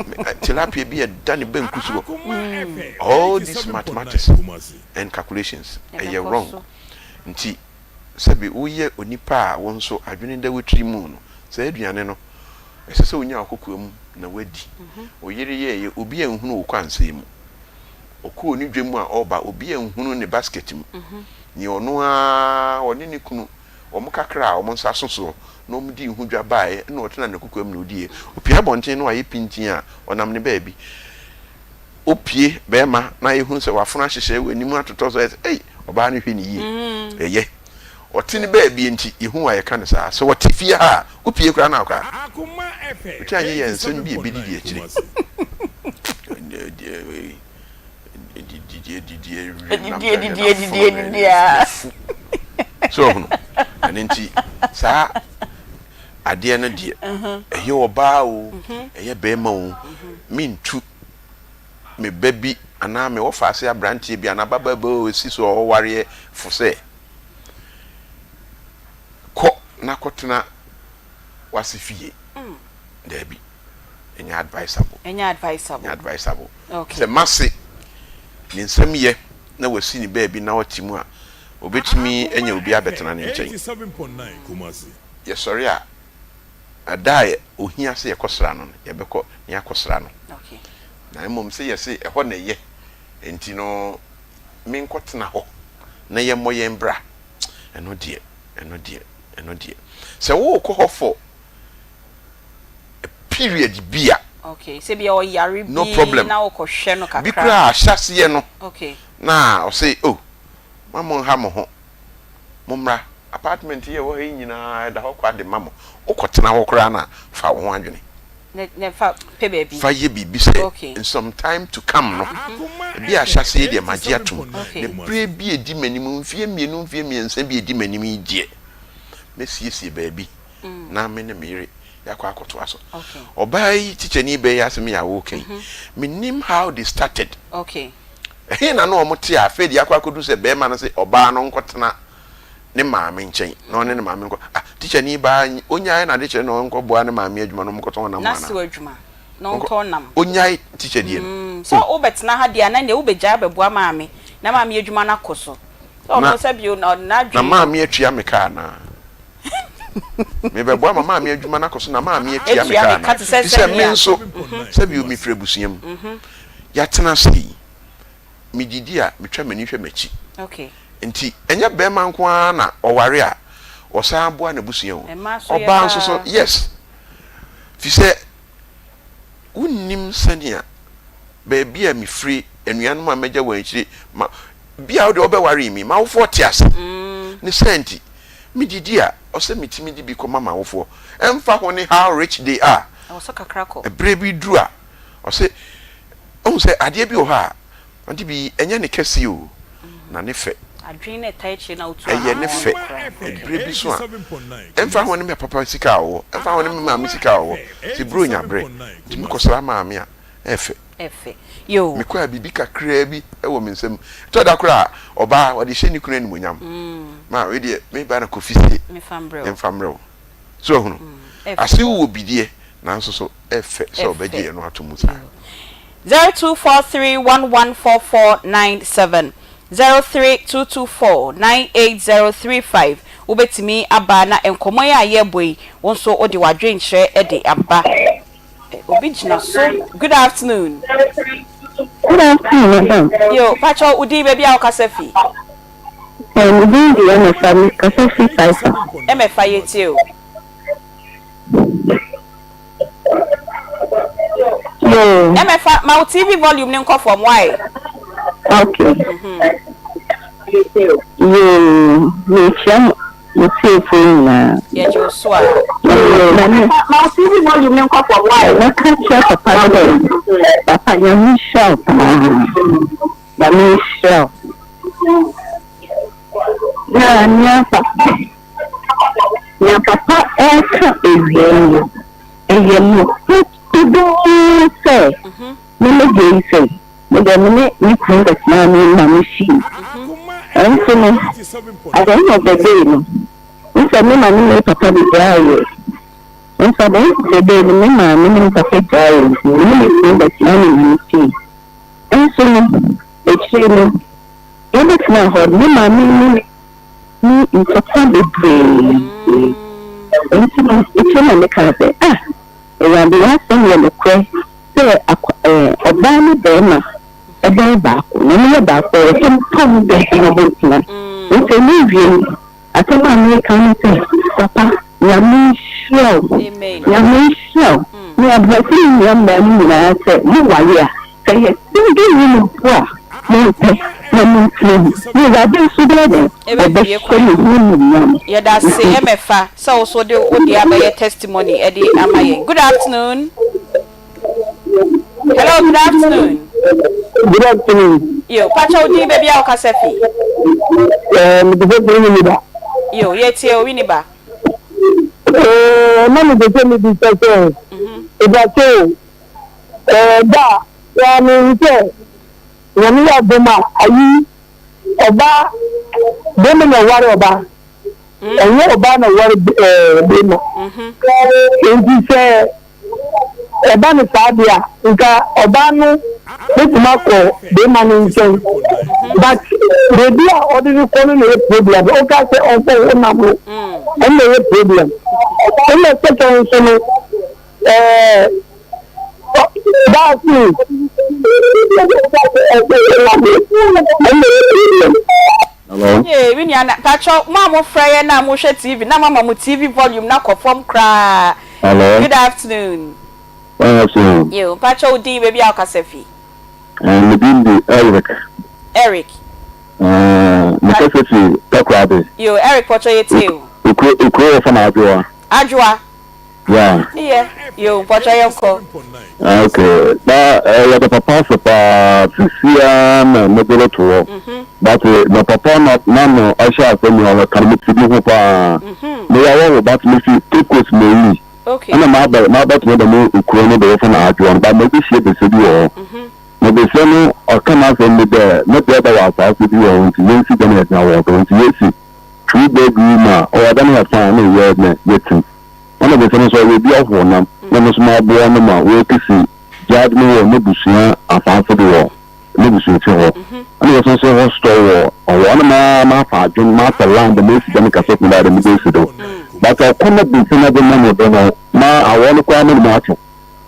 Speaker 7: me, tilapia bi a ɛda ne banku soɔ. All these mathematics and calculations, ɛyɛ
Speaker 4: Ɛbɛkɔ
Speaker 7: wrong.
Speaker 4: so.
Speaker 7: Nti, sɛbe woyɛ onipa a wo nso adwene da wo tiri mu no, saa aduane no, ɛsɛ sɛ wonya wo kokoam na woadi. Wo yere yɛeɛ, obi anhunu wo kwansɛn mu. Ɔkɔɔ ne dwam a ɔreba, obi anhunu ne basket mu. Nea ɔno ara, ɔne ne kunu, wɔn kakra a wɔn nsa so soɔ na wɔdii ho dwa baeɛ, ɛnna ɔtenaa ne kokoam na ɔdiiɛ. Ɔpue abɔnten na wayɛ pintinn a, ɔnam ne baabi. Opue barima na yɛhunu sɛ wafono ahyehyɛ, w'anim atotɔ so ayɛ sɛ, ei, ɔbaa no hwɛ no yie. Ɛyɛ. Ɔte ne baabi nti, yɛhu a yɛka no saa. Sɛ ɔte fie ha a, wopue koraa na akɔ a. Wote anyɛ yɛ nsɛm bi a ɛbɛdidi akyire. So ɔhono. Ɛno nti, saa adeɛ no deɛ, ɛyɛ ɔbaa o, ɛyɛ barima o, mentu me ba bi anaa me wɔfaase aberanteɛ bi anaa ababaa bi a ɔsi so a ɔwareɛ fo sɛ, Kɔ na kɔtena w'ase fie. Daabi, ɛnyɛ advisable.
Speaker 4: Ɛnyɛ advisable.
Speaker 7: Ɛnyɛ advisable.
Speaker 4: Okay.
Speaker 7: Sɛ m'ase ne nsam yɛ na wasi ne baabi na ɔte mu a, ɔbɛtumi anya obi abɛtena ne nkyɛn. Yɛsɔre a, Da a ohia sɛ yɛkɔsra no no, yɛbɛkɔ na yɛakɔsra no. Na mmom sɛ yɛse ɛhɔ na ɛyɛ nti no, menkɔtena hɔ na yɛmmɔ yɛn bra, ɛno deɛ, ɛno deɛ, ɛno deɛ. Sɛ worekɔ hɔ for a period bi a,
Speaker 4: Okay, sɛ bia ɔyare
Speaker 7: no
Speaker 4: bi
Speaker 7: problem.
Speaker 4: na wokɔhwɛ no
Speaker 7: Bi
Speaker 4: kakra.
Speaker 7: koraa ahyɛaseɛ no,
Speaker 4: Okay.
Speaker 7: na ɔse, oh, mma monha mo ho. Mommra, apartment yi a ɛwɔ ha yi nyinaa, ɛda hɔ kwa de ma mo. Wokɔtena hɔ koraa no a, fa wo ho adwene.
Speaker 4: Na na fa pɛ baabi.
Speaker 7: Fa yɛ biribi sɛ
Speaker 4: Okay.
Speaker 7: in some time to come no, ebi a ahyɛaseɛ yi deɛ magye atom,
Speaker 4: Okay.
Speaker 7: na berɛ bi a ɛdi m'anim, mfeɛ mmienu, mfeɛ mmiɛnsa bi a ɛdi m'anim yi deɛ, mɛsiesie baabi na me ne me yere yɛakɔ akɔtoa so.
Speaker 4: Okay.
Speaker 7: Ɔbaa yi tikyani bɛɛ yi asɛm yi a woreka yi, mennim how they started.
Speaker 4: Okay.
Speaker 7: Ɛhe na na wɔte a afei deɛ akɔ akɔdu sɛ barima no se ɔbaa no nkɔtena ne maame nkyɛn na ɔne ne maame nkɔ ah tikyani baa ɔnyae n'adekyerɛ na ɔnkɔboa ne maame adwuma na wɔnkɔtɔn nam anaa?
Speaker 4: N'asew adwuma na ɔntɔn nam.
Speaker 7: Ɔnyae tikyadie no.
Speaker 4: Mm, sɛ wobɛtena ha deɛ a na neɛ wobɛgyae abɛboa maame na maame adwuma no akɔ so. Sɛ ɔno sɛ bio na n'adwene.
Speaker 7: Na maame atua me ka anaa? Mebɛboa ma maame adwuma no akɔ so na maame atua me ka anaa? Fi sɛ me nso sɛ bio mefiri abusua mu. Yɛatena ase yi, mididi a, mitwa m'ani hwɛ m'akyi. Enti ɛnyɛ barima nko ara na ɔware a ɔsan boa n'abusua o. Ɔbaa nso so, yes. Fisɛ wonnim sɛnea baabi a mefiri, anuanom a magya wɔn akyiri, ma bi a wo deɛ wobɛwaree me, m'awofoɔ te ase. Ne saa nti, mididi a, ɔsɛ mitumi de bi kɔma m'awofoɔ. Ɛmfa ho ne how rich they are, ɛberɛ bi duru a, Ɔse wohu sɛ adeɛ bi wɔ hɔ a ade bi ɛnyɛ ne kɛseɛ o na ne fɛ.
Speaker 4: Adwene na ɛtaa akyire na wotu
Speaker 7: Ɛyɛ ne
Speaker 4: anamɔn
Speaker 7: fɛ
Speaker 4: no koraa.
Speaker 7: Ɛberɛ bi so a ɛmfa ho ne me papa sika a ɔwɔ ɛmfa ho ne me maame sika a ɔwɔ sɛ Buronya berɛ nti mekɔsra maame a ɛfɛ.
Speaker 4: Ɛfɛ yoo.
Speaker 7: Mekɔ a biribi kakraa bi wɔ me nsam ɛtɔ da koraa a ɔbaa ɔde hyɛ ne kunu animuonyam ma wei deɛ me ba na Kofi se
Speaker 4: Memfa mbrɛ wo.
Speaker 7: memfa mbrɛ wo. So wahunu? Ase wowɔ bi deɛ nanso so ɛfɛ sɛ ɔbɛgye ɛno ato mu saa.
Speaker 4: 0243114497, 0322498035 Wobɛtumi aba na nkɔmmɔ yi a yɛrebɔ yi, wo nso wode w'adwenkyerɛ de aba. Obi gyina so. Good afternoon.
Speaker 10: Good afternoon, madam.
Speaker 4: Yo, pakyɛ wo din baabi a wokasa fi?
Speaker 10: Me din de Emefa, mekasa fi Taifa.
Speaker 4: Emefa, yɛtie o.
Speaker 10: Yoo.
Speaker 4: Emefa, ma wo TV volume no nkɔ fam, why?
Speaker 10: Okay. Yoo, mekyia mo mo tiefoɔ nyinaa.
Speaker 4: Yɛgye wo so a.
Speaker 10: Na me.
Speaker 4: Ma wo TV volume no nkɔ fam, why?
Speaker 10: Mɛka kyerɛ papa sɛ, papa Nyame nhyira wo paa. Nyame nhyira wo. Na nea papa nea papa reka awiei no, ɛyɛ nokorɛ turodoo sɛ, me me deɛ yi sɛi, me deɛ me ne me kunu bɛtena. Nanso no, at the end of the day no, wohu sɛ me maame ne me papa begyaee yɛ. Nanso at the end of the day no, me maame ne me papa gyaee yɛ nti, me ne me kunu bɛtenaa me maame fie. Nanso no, akyire no, yɛbɛtenaa hɔ no, me maame ne me ne ntɔkwa bebree. Nti no, akyire na mekaa sɛ, ah, Awurade, w'asɛm yɛ nokorɛ sɛ akwa ɛɛ ɔbaa ne barima bɛyɛ baako, na wɔyɛ baako a, ɛwɔ sɛ wɔtɔ wɔn baabi na wɔtena. Nti ɛno awie no, asɛm a mereka ne sɛ, papa, Nyame nhyira wo. Nyame nhyira wo. Me advice me nua mmaa no nyinaa sɛ, moware a, sɛ ɛyɛ single room mpo a, mompɛ na montena mu. Na Awurade nso bɛyɛ dɛn? Ɔbɛhyɛ ne ho animuonyam.
Speaker 4: Yɛda ase ɛmɛfa sɛ wo so de wo deɛ abɛyɛ testimony de ama yɛn. Good afternoon. Hello, good afternoon.
Speaker 11: Good afternoon.
Speaker 4: Yo, pacha wo din baabi a wokasa fi.
Speaker 11: Eh, mede sɛ firi Winneba.
Speaker 4: Yo, yɛtie o Winneba.
Speaker 11: Eh, na mede sɛ mebisa sɛ, ɛbɛkyɛ o, eh, da a, wɔa mehu sɛ, Nyame yɛ adom a, ayi, ɔbaa, bɛrima na ɔware ɔbaa. Ɛnyɛ ɔbaa na ɔware eh, bɛrima. Enti sɛ Ɛba no saa deɛ a, nka ɔbaa no bɛtumi akɔ barima no nkyɛn but baabi a ɔde no kɔ no na ɛyɛ problem. Woka sɛ ɔnkɔ wo nam no, ɛno na ɛyɛ problem. Ɛna second nso no, ɛɛ baasi ɔkɔ wo nam no, ɛno na ɛyɛ problem.
Speaker 7: Hello.
Speaker 4: Yee me nua na patrɔ mo a mo frɛ yɛn na mo hwɛ TV na mo ama mo TV volume na kɔ fam koraa.
Speaker 12: Hello.
Speaker 4: Good afternoon.
Speaker 12: Good afternoon.
Speaker 4: Yo, mpakyɛ wo din baabi a wokasa fi.
Speaker 12: Eh, me din de Eric.
Speaker 4: Eric.
Speaker 12: Eh, me kasa fi Takoradi.
Speaker 4: Yo, Eric pɔtɔ yɛ tie o.
Speaker 12: Ekuro ekuro wɔ fam Adwoa.
Speaker 4: Adwoa.
Speaker 12: Yeah.
Speaker 4: Yɛ, yo, mpɔtɔ yɛ nkɔ.
Speaker 12: Ah, okay. Na eh, yɛda papa ase paa sisia na mede reto hɔ. Mhm. But eh, na papa na na no ahyɛ asɛm yi ɔka no mete bi ho paa. Mhm. Meyɛ awɔho but mefi Cape Coast Mayi.
Speaker 4: Okay.
Speaker 12: Ɛna maba mabɛtena dɛm ekuro no de wɔfa no Adwoa no but mabɛhyia besia bi wɔ hɔ.
Speaker 4: Mhm.
Speaker 12: Na besia no ɔka n'asɛm bi dɛ ne brɛda wɔ asaase bi wɔ hɔ nti yɛnsi dan yɛtena wɔ do nti yɛsi two bedroom a ɔwɔ dan yɛ fine na yɛ na yɛtsim. Ɔna besia no nso ɔyɛ obi a ɔhow nam na me nso maboa no ma oekesi gyaadze no wɔ n'ebusua asaase do wɔ n'ebusuafie hɔ. Nna yɛsan so hɔ store wɔ hɔ. Ɔno maa mafa adwen, matɔ land, mesi dan kɛse kor dɛ mebesi do. But ɔkwan na besia no dze nam do no, ma awɔw no koraa m'enyi atwe.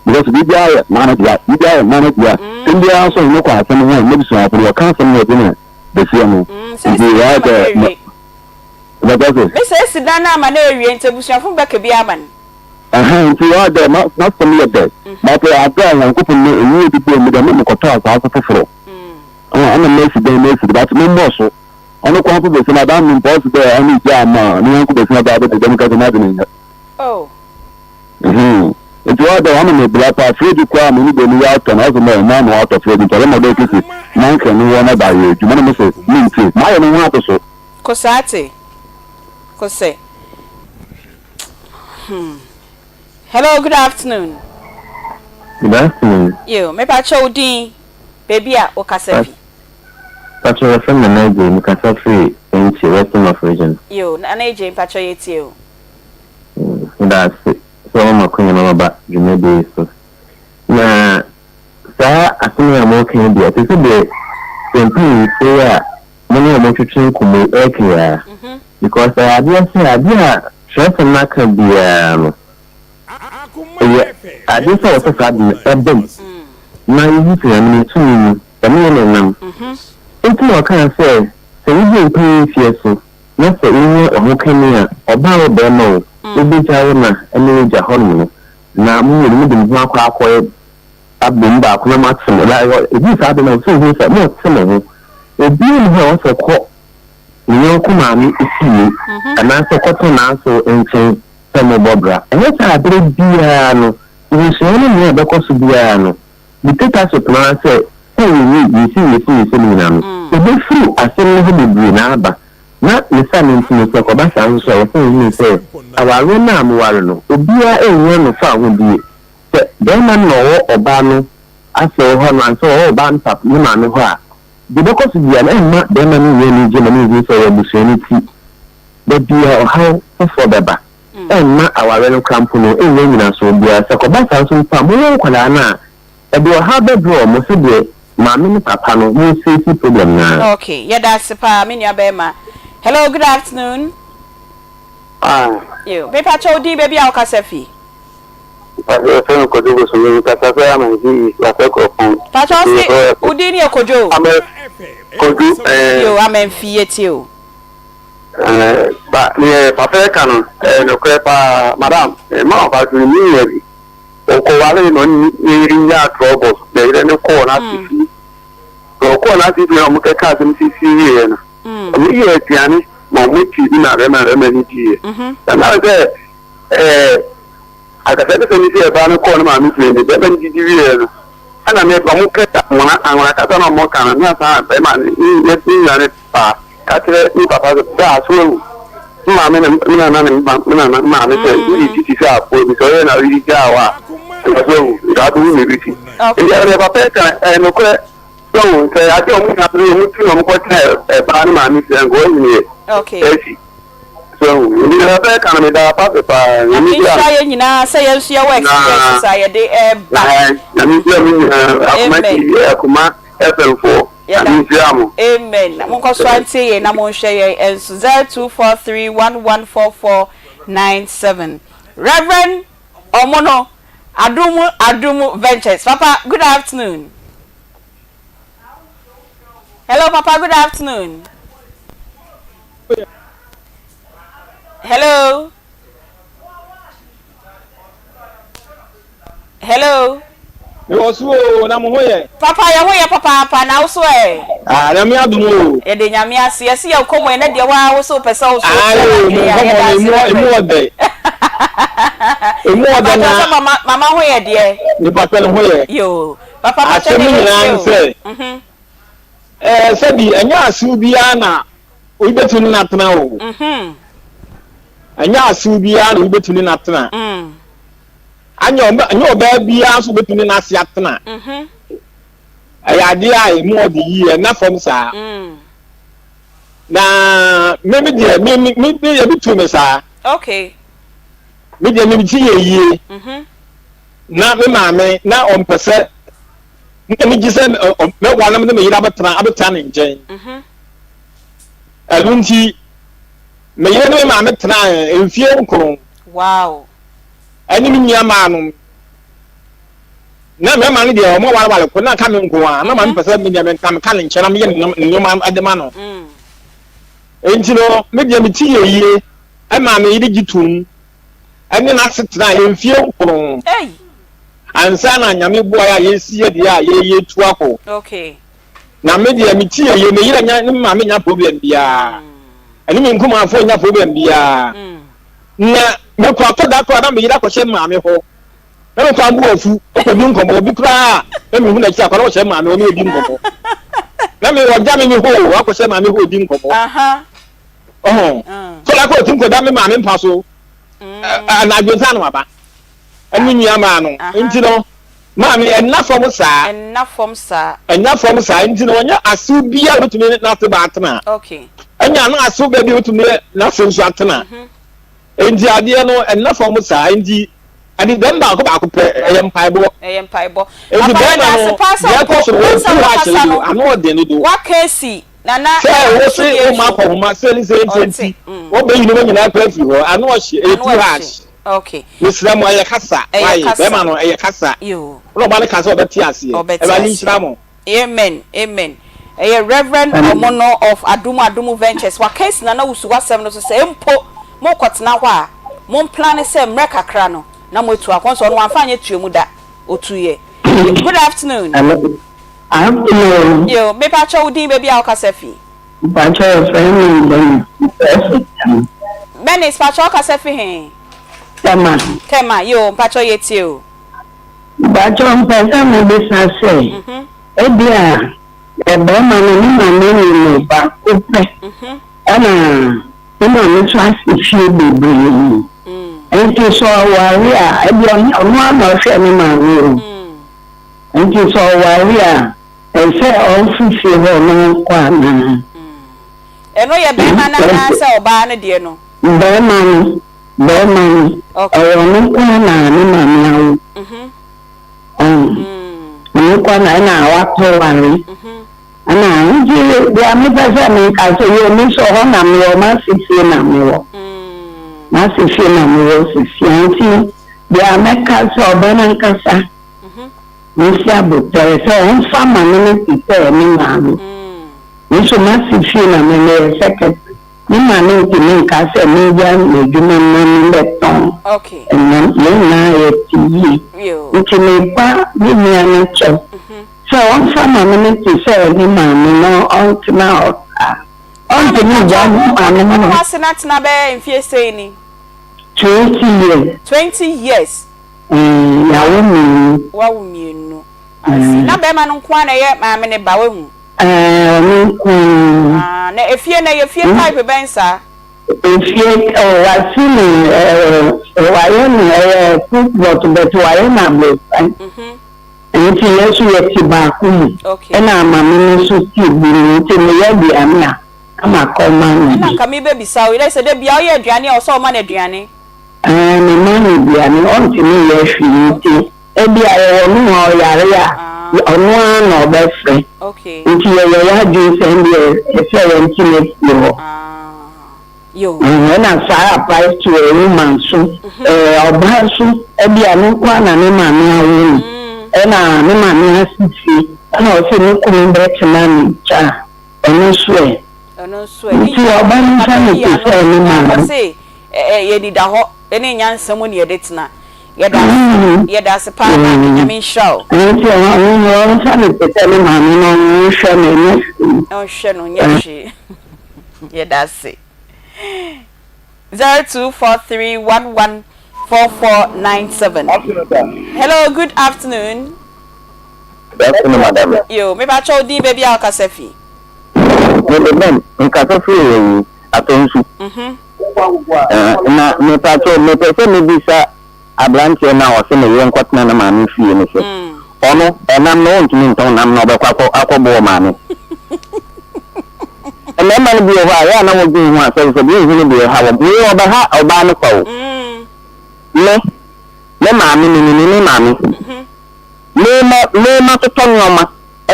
Speaker 12: Because biribiara yɛ maame dea, biribiara yɛ maame dea. Asɛm biara so no kɔ asɛm ho a, n'ebusuafo no wɔka asɛm no wɔdze ma besia no.
Speaker 4: Sɛ
Speaker 12: Ntsi
Speaker 4: esi dan
Speaker 12: ɔayɛ
Speaker 4: ama no
Speaker 12: dɛ
Speaker 4: ewie.
Speaker 12: Bɛka se.
Speaker 4: Me sɛ esi dan no ama no ewie ntsi ebusuafo no bɛka bi ama no.
Speaker 12: Ɛhɛn, ntsi ɔayɛ dɛ m'asɛm yɛ dɛ, but aber a Nyankopɔn no enyiwa bi bɔɔ mu dɛ me mokɔtɔ asaase fofor, nna mesi dan mesi do, but mommbɔɔ so. Ɔno koraa mpo besi no adan me mpo ɔse dɛ ɔno egyaa ma ne nyɛnko basia baa bɛgye dɛm kɛse m'adwen nnyɛ. Ɛhɛn, ntsi ɔayɛ dɛ ɔama me bra paa, fridge koraa a menye bɔ mu yɛatɔ no ɔse dɛ ɔno ara na ɔatɔ fridge ntsi ɔbɛma dɛ ekesi n'ankrɛ no wɔ na ɔdze ayɛ edwuma na mese menntsie, mayɛ no ho adze so.
Speaker 4: Kosaate, kosɛ. Hmm. Hello, good afternoon.
Speaker 13: Good afternoon.
Speaker 4: Yo, me pakyɛ wo din, baabi a wo kasa fi.
Speaker 13: Pakyɛ wɔfrɛ me Nana Adjei, me kasa firi Enchi, Western North Region.
Speaker 4: Yo, Nana Adjei, mpakyɛ yɛ tie o.
Speaker 13: Meda ase sɛ wɔma m'akwanya ma maba dwumadie yi so. Na saa asɛm yi a moreka yi deɛ, ɛte sɛ deɛ yɛn mpanyinfoɔ yi a mo ne wɔn twetwe nkɔmmɔ yi ɛreka yi ara. Because ɛyɛ adeɛ sɛ adeɛ a twerɛsɛm no aka biara no, ɛyɛ adeɛ sɛ wɔsɛ saa ade no ɛba mu na yɛhu sɛ Nyame ne tumi mu ɛne yɛn na ɛnam. Nti na ɔkaa sɛ, sɛ wodi mpanin mfeɛ so na sɛ wonya ɔhokani a, ɔbaa o barima o, wobɛgya wo na ne w'agya hɔnom no, na mo mmienu mode mo ho akɔ akɔyɛ abom baako na moate mo. Na ɛduru saa bere no a, ɛsɛ sɛ wohu sɛ mote mo ho. Obiara nni hɔ a ɛwɔ sɛ ɔkɔ ne yɔnko maame fie anaasɛ ɔkɔtɔ n'asew nkyɛn sɛ morebɔ bra. Ɛnyɛ saa a, bere biara no, mmusua no nea ɛbɛkɔ so biara no, dictatorship no ara sɛ sɛ yɛyi yɛsi yɛsi yɛsi no nyinaa no, ɛbɛfiri asɛm no ho bebree na aba. Na ne saa no nti no, sɛ ɛkɔba saa nso a, ɛwɔ sɛ wohunu sɛ awareɛ no a moware no, obiara nnya no fawohodie. Sɛ barima no na ɔwɔ ɔbaa no asew hɔ no ansa ɔwɔ ɔbaa no pap ne maame hɔ a. Deɛ ɛbɛkɔ so biara no, ɛmma barima no nnya anigye ma no nhu sɛ ɔyɛ abusua no ti. Da biara ɔhaw foforɔ bɛba. Ɛmma awareɛ no koraa mpo no nnya nnyinasoɔ biara. Sɛ ɛkɔba saa nso mpo a, mowɔ nkwadaa no a, ɛde ɔhaw bɛbrɛ wɔn sɛdeɛ maame ne papa no mo face problem no ara.
Speaker 4: Okay, yɛda ase paa me nua bɛɛma. Hello, good afternoon.
Speaker 14: Ah.
Speaker 4: Yo, me pa kyɛw din baabi a wokasa fi.
Speaker 14: Mpakyɛ yɛfrɛ me Kojo Bosomi me kasa fɛ Amansie East Wafɛ Kuropɔn.
Speaker 4: Mpakyɛ ɔse wo din yɛ Kojo?
Speaker 14: Amɛ Kojo ɛɛ.
Speaker 4: Yo Amanfi yɛtie o.
Speaker 14: Ɛɛ ba neɛ papa yɛ ka no ɛyɛ nokorɛ paa madam mma ɔba so ne nua bi ɔkɔ ware na ɔne ne yere nyaa trouble na yere no kɔɔ n'ase fie na ɔkɔɔ n'ase fie na ɔmo kɛka asɛm sisi wieɛ no ɔmo yɛ aduane ma ɔmo ti bi na bɛma bɛma ne diiɛ na na sɛ Ɛɛ, akasakasa no fii ɛbaa no kɔɔ ne maame fie no, bɛrima no didi wieeɛ no, ɛna ne wɔn pɛ anwona anwona kasa na wɔn ka no, na saa bɛrima no ne ne nua no paa ka kyerɛ ne papa sɛ, bra so awu. Me maame ne me nana ne me nana maame sɛ wodi titi sɛ aboa bi sɛ ɔyɛ na ɔyere gyaa wo a, ɛna so awu, nka abɛwu na ebi si. Nti ɛno deɛ papa yi ka ɛyɛ nokorɛ sɛ wo sɛ adeɛ a wɔn nyinaa wɔn tu na wɔn kɔtena ɛbaa ne maame fie nka wɔn nyini yɛ asi. So ahu? Nti deɛ papa ɛka no meda papa ase paa.
Speaker 4: Nyame nhyira yɛn nyinaa sɛ yɛn nso yɛwɔ experiences a yɛde ɛreba.
Speaker 14: Nyame nhyira mo nyinaa. Akoma TV, Akoma FM foɔ. Nyame nhyira mo.
Speaker 4: Amen. Monkɔ so antie yɛn na monhwɛ yɛn nso. 0243114497. Reverend Omono, Adumu Adumu Ventures. Papa, good afternoon. Hello, Papa, good afternoon. Hello. Hello.
Speaker 15: Mewɔ so o, na mo ho yɛ?
Speaker 4: Papa, yɛ ho yɛ papaapa, na wo so ɛ?
Speaker 15: Ah, Nyame adom o.
Speaker 4: Yɛde Nyame ase. Yɛse yɛ kɔmɔ ɛnɛ deɛ waa wo so wopɛ sɛ wo so
Speaker 15: Ah,
Speaker 4: kyerɛ
Speaker 15: yo, mo
Speaker 4: w'adwene a,
Speaker 15: nkɔmɔ
Speaker 4: yɛda
Speaker 15: no
Speaker 4: ase
Speaker 15: emu emu
Speaker 4: Reverend.
Speaker 15: ɔdɛ. Emu ɔdɛ
Speaker 4: Mpakyɛw
Speaker 15: na
Speaker 4: sɛ mama mama ho yɛ deɛ?
Speaker 15: Nipa pɛ ne ho yɛ.
Speaker 4: Yoo. Papa mpakyɛw
Speaker 15: Asɛm
Speaker 4: deɛ
Speaker 15: no nyinaa
Speaker 4: yɛtie
Speaker 15: ne
Speaker 4: o.
Speaker 15: sɛ,
Speaker 4: Mhm.
Speaker 15: ɛɛ sɛbi ɛnyɛ asew biara na obi betumi ne no atena o. Ɛnyɛ asew biara na obi betumi ne no atena. Anyɛ ɔbɛ ɛnyɛ ɔbaa biara nso betumi ne n'ase atena. Ɛyɛ adeɛ a emu ɔde yie ɛnna fam saa. Na me me deɛ me me me me ebi tu me saa.
Speaker 4: Okay.
Speaker 15: Me deɛ me ti yɛ yie. Na me maame na ɔmpɛ sɛ na me gye sɛ mɛwa na me ne me yere abɛtena abɛtena ne nkyɛn. Ɛno nti, me yere ne me maame tenae mfie nkron.
Speaker 4: Wow.
Speaker 15: Ɛne me nua maanom. Na mmarima no deɛ wɔn awareware ko na nka me nko ara. Na maame pɛ sɛ me deɛ menka meka ne nkyɛn na meyɛ ne nneɛma de ma no. Enti no, me deɛ me ti yɛ yie ɛmaa me yere gye toom ɛne n'asetena mfie nkron. Ansa na Nyame boaeɛ a yɛsi yɛ deɛ a yɛtu akɔ.
Speaker 4: Okay.
Speaker 15: Na me deɛ me ti yɛ yie, me yere nya ne maame nya problem biara, ɛne me nkumafoɔ nya problem biara. Na me kɔ atɔ da koraa na me yere akɔhyɛ maame hɔ, na me kɔ abo afu kɔdi nkɔmmɔ, obi koraa na mehu n'akyi akɔ na ɔhyɛ maame hɔ na ɔdi nkɔmmɔ. Na me ɔgya me me hɔ o, akɔhyɛ maame hɔ ɔdi nkɔmmɔ. Ɔho, so na kɔ ɔtim kɔda me maame mpa so, anadwo nsa na waba, ɛne nua maa no, nti no. Maame, ɛnna fam saa.
Speaker 4: Ɛnna fam saa.
Speaker 15: Ɛnna fam saa, nti na ɔnyɛ asew biara a obetumi ne n'ase ba atena.
Speaker 4: Okay.
Speaker 15: Ɛnyɛ ano asew baabi a obetumi ne n'ase nso atena. Mhm. Nti adeɛ no, ɛnna fam saa, nti ade dɛm baako baako pɛ, ɛyɛ mpaebɔ.
Speaker 4: Ɛyɛ mpaebɔ.
Speaker 15: Nti
Speaker 4: Papa,
Speaker 15: bɛrima
Speaker 4: yɛda ase
Speaker 15: no,
Speaker 4: paa sɛ
Speaker 15: deɛ ɛkɔ so no,
Speaker 4: wo sɛ
Speaker 15: wɔn tu
Speaker 4: wokasa
Speaker 15: ahyɛ
Speaker 4: no,
Speaker 15: do, ano ɔden no do.
Speaker 4: waka asi Nana,
Speaker 15: Sɛ
Speaker 4: ɛna
Speaker 15: wo
Speaker 4: nso
Speaker 15: se
Speaker 4: deɛ
Speaker 15: woma
Speaker 4: nso.
Speaker 15: akɔhoma sɛ ne sɛ nti
Speaker 4: Ɔnte.
Speaker 15: nti,
Speaker 4: Mm.
Speaker 15: wɔbɛyi nneɛma nyinaa kora afiri hɔ, ano ɔhye, ɛyɛ
Speaker 4: Ano
Speaker 15: too
Speaker 4: ɔhye.
Speaker 15: harsh.
Speaker 4: Okay.
Speaker 15: Mesrɛ mo, ɛyɛ kasa.
Speaker 4: Ɛyɛ
Speaker 15: Why?
Speaker 4: kasa.
Speaker 15: Bɛrima no, ɛyɛ kasa.
Speaker 4: Yoo.
Speaker 15: Wona ɔba no ka sɛ ɔbɛte aseɛ.
Speaker 4: Ɔbɛte
Speaker 15: Awurade
Speaker 4: aseɛ.
Speaker 15: nhyira mo.
Speaker 4: Amen amen ɛyɛ Rev Omono of Adumu Adumu Ventures waka asi Nana Wusu w'asɛm no so sɛ mpo morekɔtena hɔ a momplane sɛ mmerɛ kakra no na moatu akɔ nso ɔno wamfa anyɛ tuamu da ɔtuiɛ Good afternoon.
Speaker 10: Hello. Afternoon.
Speaker 4: Yo, mepakyɛ wo din baabi a wokasa fi.
Speaker 10: Mpakyɛ yɛfrɛ me Bernice mefrɛ fi Tema.
Speaker 4: Bernice pakyɛ wokasa fi he?
Speaker 10: Tema.
Speaker 4: Tema, yo mpakyɛ yɛtie o.
Speaker 10: Mpakyɛ mpɛ sɛ mebisa sɛ ebia bɛrima no ne maame wu no baako pɛ ɛna ne maame nso asi fie bebree nti sɛ ɔware a ebia ɔno ara na ɔhwɛ ne maame o nti sɛ ɔware a. Ɛsɛ ɔmfiri fie hɔ na ɔnkɔ anaa?
Speaker 4: Ɛno yɛ bɛrima no anaa sɛ ɔbaa no deɛ no?
Speaker 10: Bɛrima no, bɛrima no, ɔwɔ ɔno nko ara na ne maame awo. Ɔn, ɔno nko ara na ɛna wakɔ ware. Ɛna nti deɛ mepɛ sɛ meka sɛ yɛ me nso hɔ na mewɔ, m'ase fie na mewɔ. M'ase fie na mewɔ sesia nti deɛ mɛka sɛ ɔbaa no ankasa Mesi abotare sɛ ɔmfa ma me no te sɛ me maame. Me nso m'ase fie na me meyɛ secretary. Me maame ntumi nka sɛ mengyae m'adwuma na memmɛtɔn nam. Yɛn nyinaa yɛte yie. Nti mepa me nua no kyɛw sɛ ɔmfa ma me no te sɛ ne maame na ɔntena hɔ saa. Ɔntumi ngyae ne maame no
Speaker 4: hɔ. Wo ne w'ase no atena bɛyɛ mfeɛ sɛn ni?
Speaker 10: 20 years.
Speaker 4: 20 years.
Speaker 10: Ɛɛ, yɛawo mmienu.
Speaker 4: Woawo mmienu. I see. Na bɛrima no nko ara na ɛyɛ maame ne ba, woahu?
Speaker 10: Ɛɛ, ɔno nko ara.
Speaker 4: Ah, na efie no, ɛyɛ fie type bɛn saa?
Speaker 10: Efie, oh, wasi no, ɛɛ, wayɛ no, ɛyɛ two plot, but wayɛ no aborosan. Nti yɛn nso yɛte baako mu.
Speaker 4: Okay.
Speaker 10: Ɛna maame no nso te bi mu, nti meyɛ aduane a, na makɔma no
Speaker 4: Ɛna
Speaker 10: bi.
Speaker 4: nka mebɛbisa wo, sɛ da biara woyɛ aduane a, ɔsɛ ɔma no aduane?
Speaker 10: Ɛɛ, me ma no aduane, ɔntumi nyɛ hwee nti ebia yɛwɔ no a ɔyare a, ɔno ara na ɔbɛfrɛ. Nti yɛyɛ yɛn adwene sɛ ɛndeɛ ɛsɛ yɛntena fie hɔ. Ɛna saa applies to a woman nso. Ɛɛ, ɔbaa nso, ebia ne nko ara na ne maame awo no, ɛna ne maame asi fie, ɛna ɔse ne kunu bɛtena ne nkyɛn a, ɔno nso ɛ?
Speaker 4: Ɛno nso ɛ? Ne
Speaker 10: Nti ɔba no nfa no te sɛ ne maame.
Speaker 4: Ɔse yɛ anidahɔ ne nyansa mu ne yɛde tena. Yɛda ase yɛda ase paa maame Nyame nhyira wo.
Speaker 10: Nti ɔnfa no te sɛ ne maame na ɔnhwɛ no ɛnyɛ hwee.
Speaker 4: Ɔnhwɛ no nyɛ hwee. Yɛda ase. 0243114497. Hello, good afternoon.
Speaker 13: Good afternoon, madam.
Speaker 4: Yo, me ba kyɛw din baabi a ɔkasa fi.
Speaker 13: Me de Ben, nkasa firi ɛyi Atonsu.
Speaker 4: Mhm.
Speaker 13: Na me pa kyɛw, me pɛ sɛ me bisa abranteɛ no a ɔse ne yere nkɔtena ne maame fie no sɛ, ɔno ɛnam no ɔntumi ntɔn nam na ɔbɛkɔ akɔ akɔbɔ ɔmaame. Mmarima no bi wɔ hɔ a, ɛyɛ a na wɔdwen ho a, sɛbsɛb wonhunu deɛ ɛha wɔn. Wei ɔbɛha ɔbaa no kwa o. Me, me maame, menim me maame. Me ma, me matotɔ nneɛma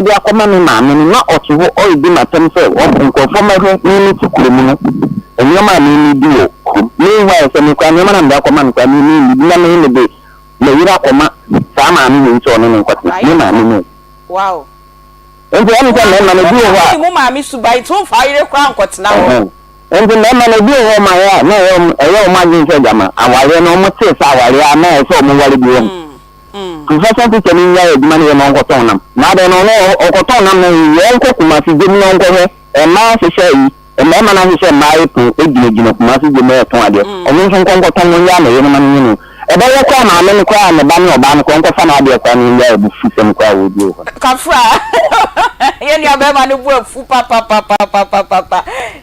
Speaker 13: de akɔma me maame no, na ɔte hɔ ɔredi m'atɛm sɛ nkurɔfoɔ mmɛhwɛ me mete kurom no, nneɛma a me medi wɔ kurom. Meanwhile, sɛ me koraa nneɛma no a mede akɔma no koraa me menni bi, na me mede me yere akɔma saa maame wei sɛ ɔne no nkɔtena. Me maame no o.
Speaker 4: Wow.
Speaker 13: Nti ɛne sɛ mmarima no ebi wɔ hɔ a.
Speaker 4: Wone mo maame suban nti womfa wo yere koraa nkɔtena hɔ.
Speaker 13: Nti mmarima no ebi wɔ hɔ ɔma yɛ a na ɛyɛ wɔn ɛyɛ wɔn adwene sɛ gyama awareɛ no wɔn tee sɛ awareɛ a na ɛyɛ sɛ wɔn ware bi wɔn. Profession teacher no nnyae adwuma no yɛ na ɔnkɔtɔn nam. Na adɛn na ɔno ɔkɔtɔn nam no ɔnkɔ Kumasi dwam na ɔnkɔhwɛ mmaa ahyehyɛ ayi mmarima no ahyehyɛ mmaa epo gyinagyina Kumasi dwam retɔn adeɛ. Ɔno nso nkɔ nkɔtɔn no nnyaa ne yere ma no nye no. Ɛbɛyɛ koraa maame no koraa ne ba ne ɔbaa no koraa ɔnkɔfa n'adeɛ koraa na ɔnnyae abufusɛm koraa a ɔredi wɔ hɔ no.
Speaker 4: Kafra yɛn nua bɛrima no bo afu papapapapapapa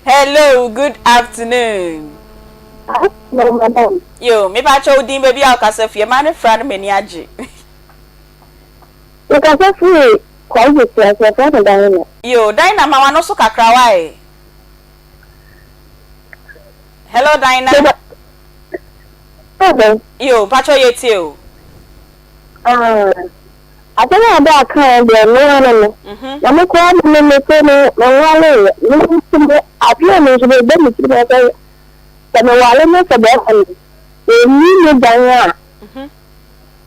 Speaker 4: hello good afternoon.
Speaker 11: Afternoon madam.
Speaker 4: Yo me pa kyɛw din baabi a wokasa fi ɛma no fra no m'ani agye.
Speaker 11: Mekasa firi Kwawu Ase yɛfrɛ me Diana.
Speaker 4: Yo Diana ma w'ano so kakra why. Hello Diana.
Speaker 11: Hello.
Speaker 4: Yo, mpakyɛw yɛ tie o.
Speaker 11: Ah, asɛm a ɔbaa kaeɛ deɛ me ara no. Na me koraa me me me so me me nwareeɛ. Me nso me adeɛ a me nso mebɔ me tirim sɛ sɛ me ware no sɛ bɛrima no ɔnni me dan a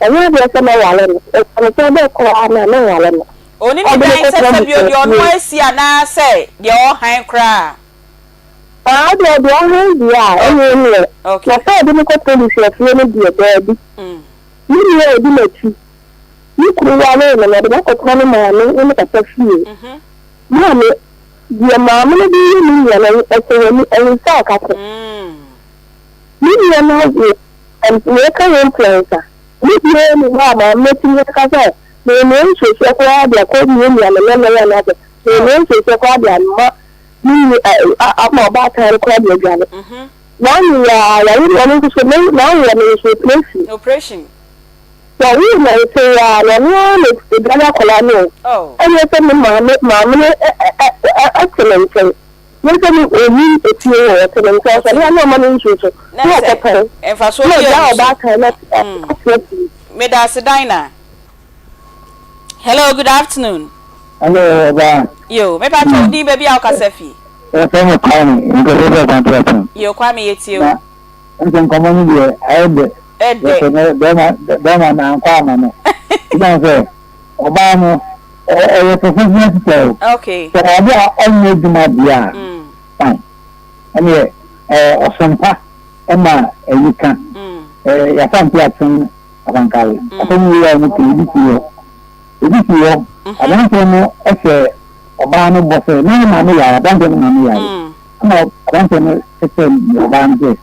Speaker 11: ɛnyɛ adeɛ sɛ mɛware no. Ɛsiane sɛ ɔbɛ koraa no a menware no.
Speaker 4: Ɔnni ne dan sɛ sɛ bio deɛ ɔno asi anaasɛ deɛ ɔhan koraa.
Speaker 11: Aa deɛ deɛ ɔhan deɛ a ɛneɛ neɛ na sɛ ɔde me kɔ polisi afie no deɛ daabi me nua a ɔdi m'akyi ne kunu waree no no ɔde me akɔtena ne maame ne ne papa fie maame deɛ maame no de yɛ me nua no ɛsɛ w'ani ɛnsa akate me nua no awo meka yɛ mprɛnsa ne biara ni hɔ a maame no atumi aka sɛ menoa nsuohyɛ koraa de akɔ miamia me nɛnɛ anaasɛ menoa nsuohyɛ koraa de ama Me nua ɛ ama ɔbaatan no koraa de adwane. N'ano yɛ a yare no ɔno nso so ne n'awoɔ no nso operation.
Speaker 4: Operation.
Speaker 11: Wɔwoo nnansa yi ara no, ɔno ara na ɔdwane akwadaa no o. Ɛnyɛ sɛ ne maame maame no te ne nkyɛn. Nyɛ sɛ ne ɔnnim efie hɔ, ɔte ne nkyɛn. Ɔsɔre a na ɔma no nsuo so, na ɔkɔtɔn. Na ɔgyaa ɔbaatan no atena fie.
Speaker 4: Meda ase Dinah. Hello, good afternoon.
Speaker 16: Hello, ɔbaa.
Speaker 4: Yo, me pa kyɛw din baabi a wokasa fi.
Speaker 16: Yɛfrɛ me Kwame, nkɔsɛ sɛ Asante Akyem.
Speaker 4: Yo, Kwame yɛtie o.
Speaker 16: Nso nkɔmmɔ no deɛ ayɛ dɛ.
Speaker 4: Ɛdɛ.
Speaker 16: Yɛsɛ no bɛrima bɛrima no ankɔ ama no. Ɛsiane sɛ ɔbaa no ɔyɛ professional teacher o.
Speaker 4: Okay.
Speaker 16: Sɛ ɔde a ɔnyɛ adwuma deɛ a fine. Ɛneɛ ɛɛ ɔsompa ɛma ɛyi ka. Ɛɛ yɛasante akyem abankare. Asɛm wei a wɔn ka ebi si hɔ. Ebi si hɔ. Aberanteɛ no hyɛ ɔbaa no bɔ sɛ ne maame yare aberanteɛ no maame yare. Ɛna aberanteɛ no kyerɛ ɔbaa no sɛ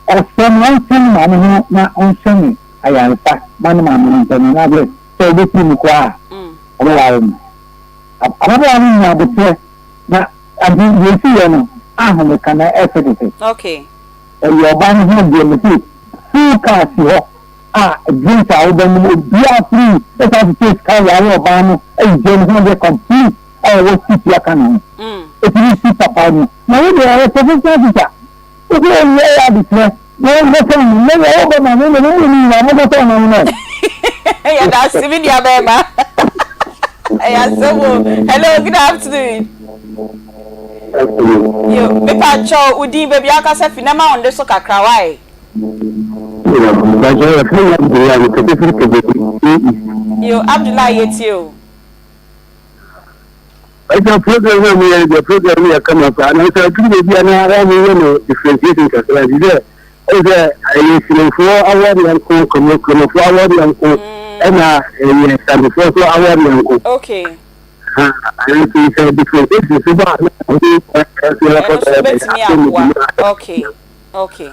Speaker 16: ɔsrɛ no ɔnhyɛ ne maame ho na ɔnhyɛ no ayaresa ma ne maame no ntɛm anaasɛ sɛ ɔbɛfiri mu koraa a ɔbɛware no. Ababaawa no nya aboterɛ na ade deɛ ɛsiiɛ no ahomeka na ɛfɛ kɛkɛ. Ɛyɛ ɔbaa no ho deɛ mese full car si hɔ a drinks a wobɛnom obiara free ɛsan so sɛ sika ware ɔbaa no ayi gya mu ho deɛ complete a ɛwɔ city aka ne ho ɛtumi si papa mu na wo deɛ ɔyɛ professional teacher wosɛ ɔnyɛ yɛ adekyerɛ na wɔnkɔtɔn no nnɛ deɛ wobɛ ma me na mo mmienu nyinaa mokɔtɔn no no
Speaker 4: Yɛda ase me nua bɛrima. Ɛyɛ asɛm o. Hello, good afternoon. Yo, mepa kyɛw wo din baabi a wokasa fi na ma wo nde so kakra why? Yo, Abdullahi yɛtie o.
Speaker 14: Ɛsɛ program na mo yɛ deɛ program no yɛ kama paa na sɛ aduru baabi a na ara mo yɛ no differentiation kakra nti sɛ ɛyɛ sɛ ɛyɛ sinimfoɔ awareɛ nko kɔmɔkɔmɔfoɔ awareɛ nko ɛna ɛyɛ santefoɔ so awareɛ nko.
Speaker 4: Okay.
Speaker 14: Ha nti sɛ differentiation so ba a na ɔde ɛso
Speaker 4: ɛno nso bɛtumi aboa. Okay okay.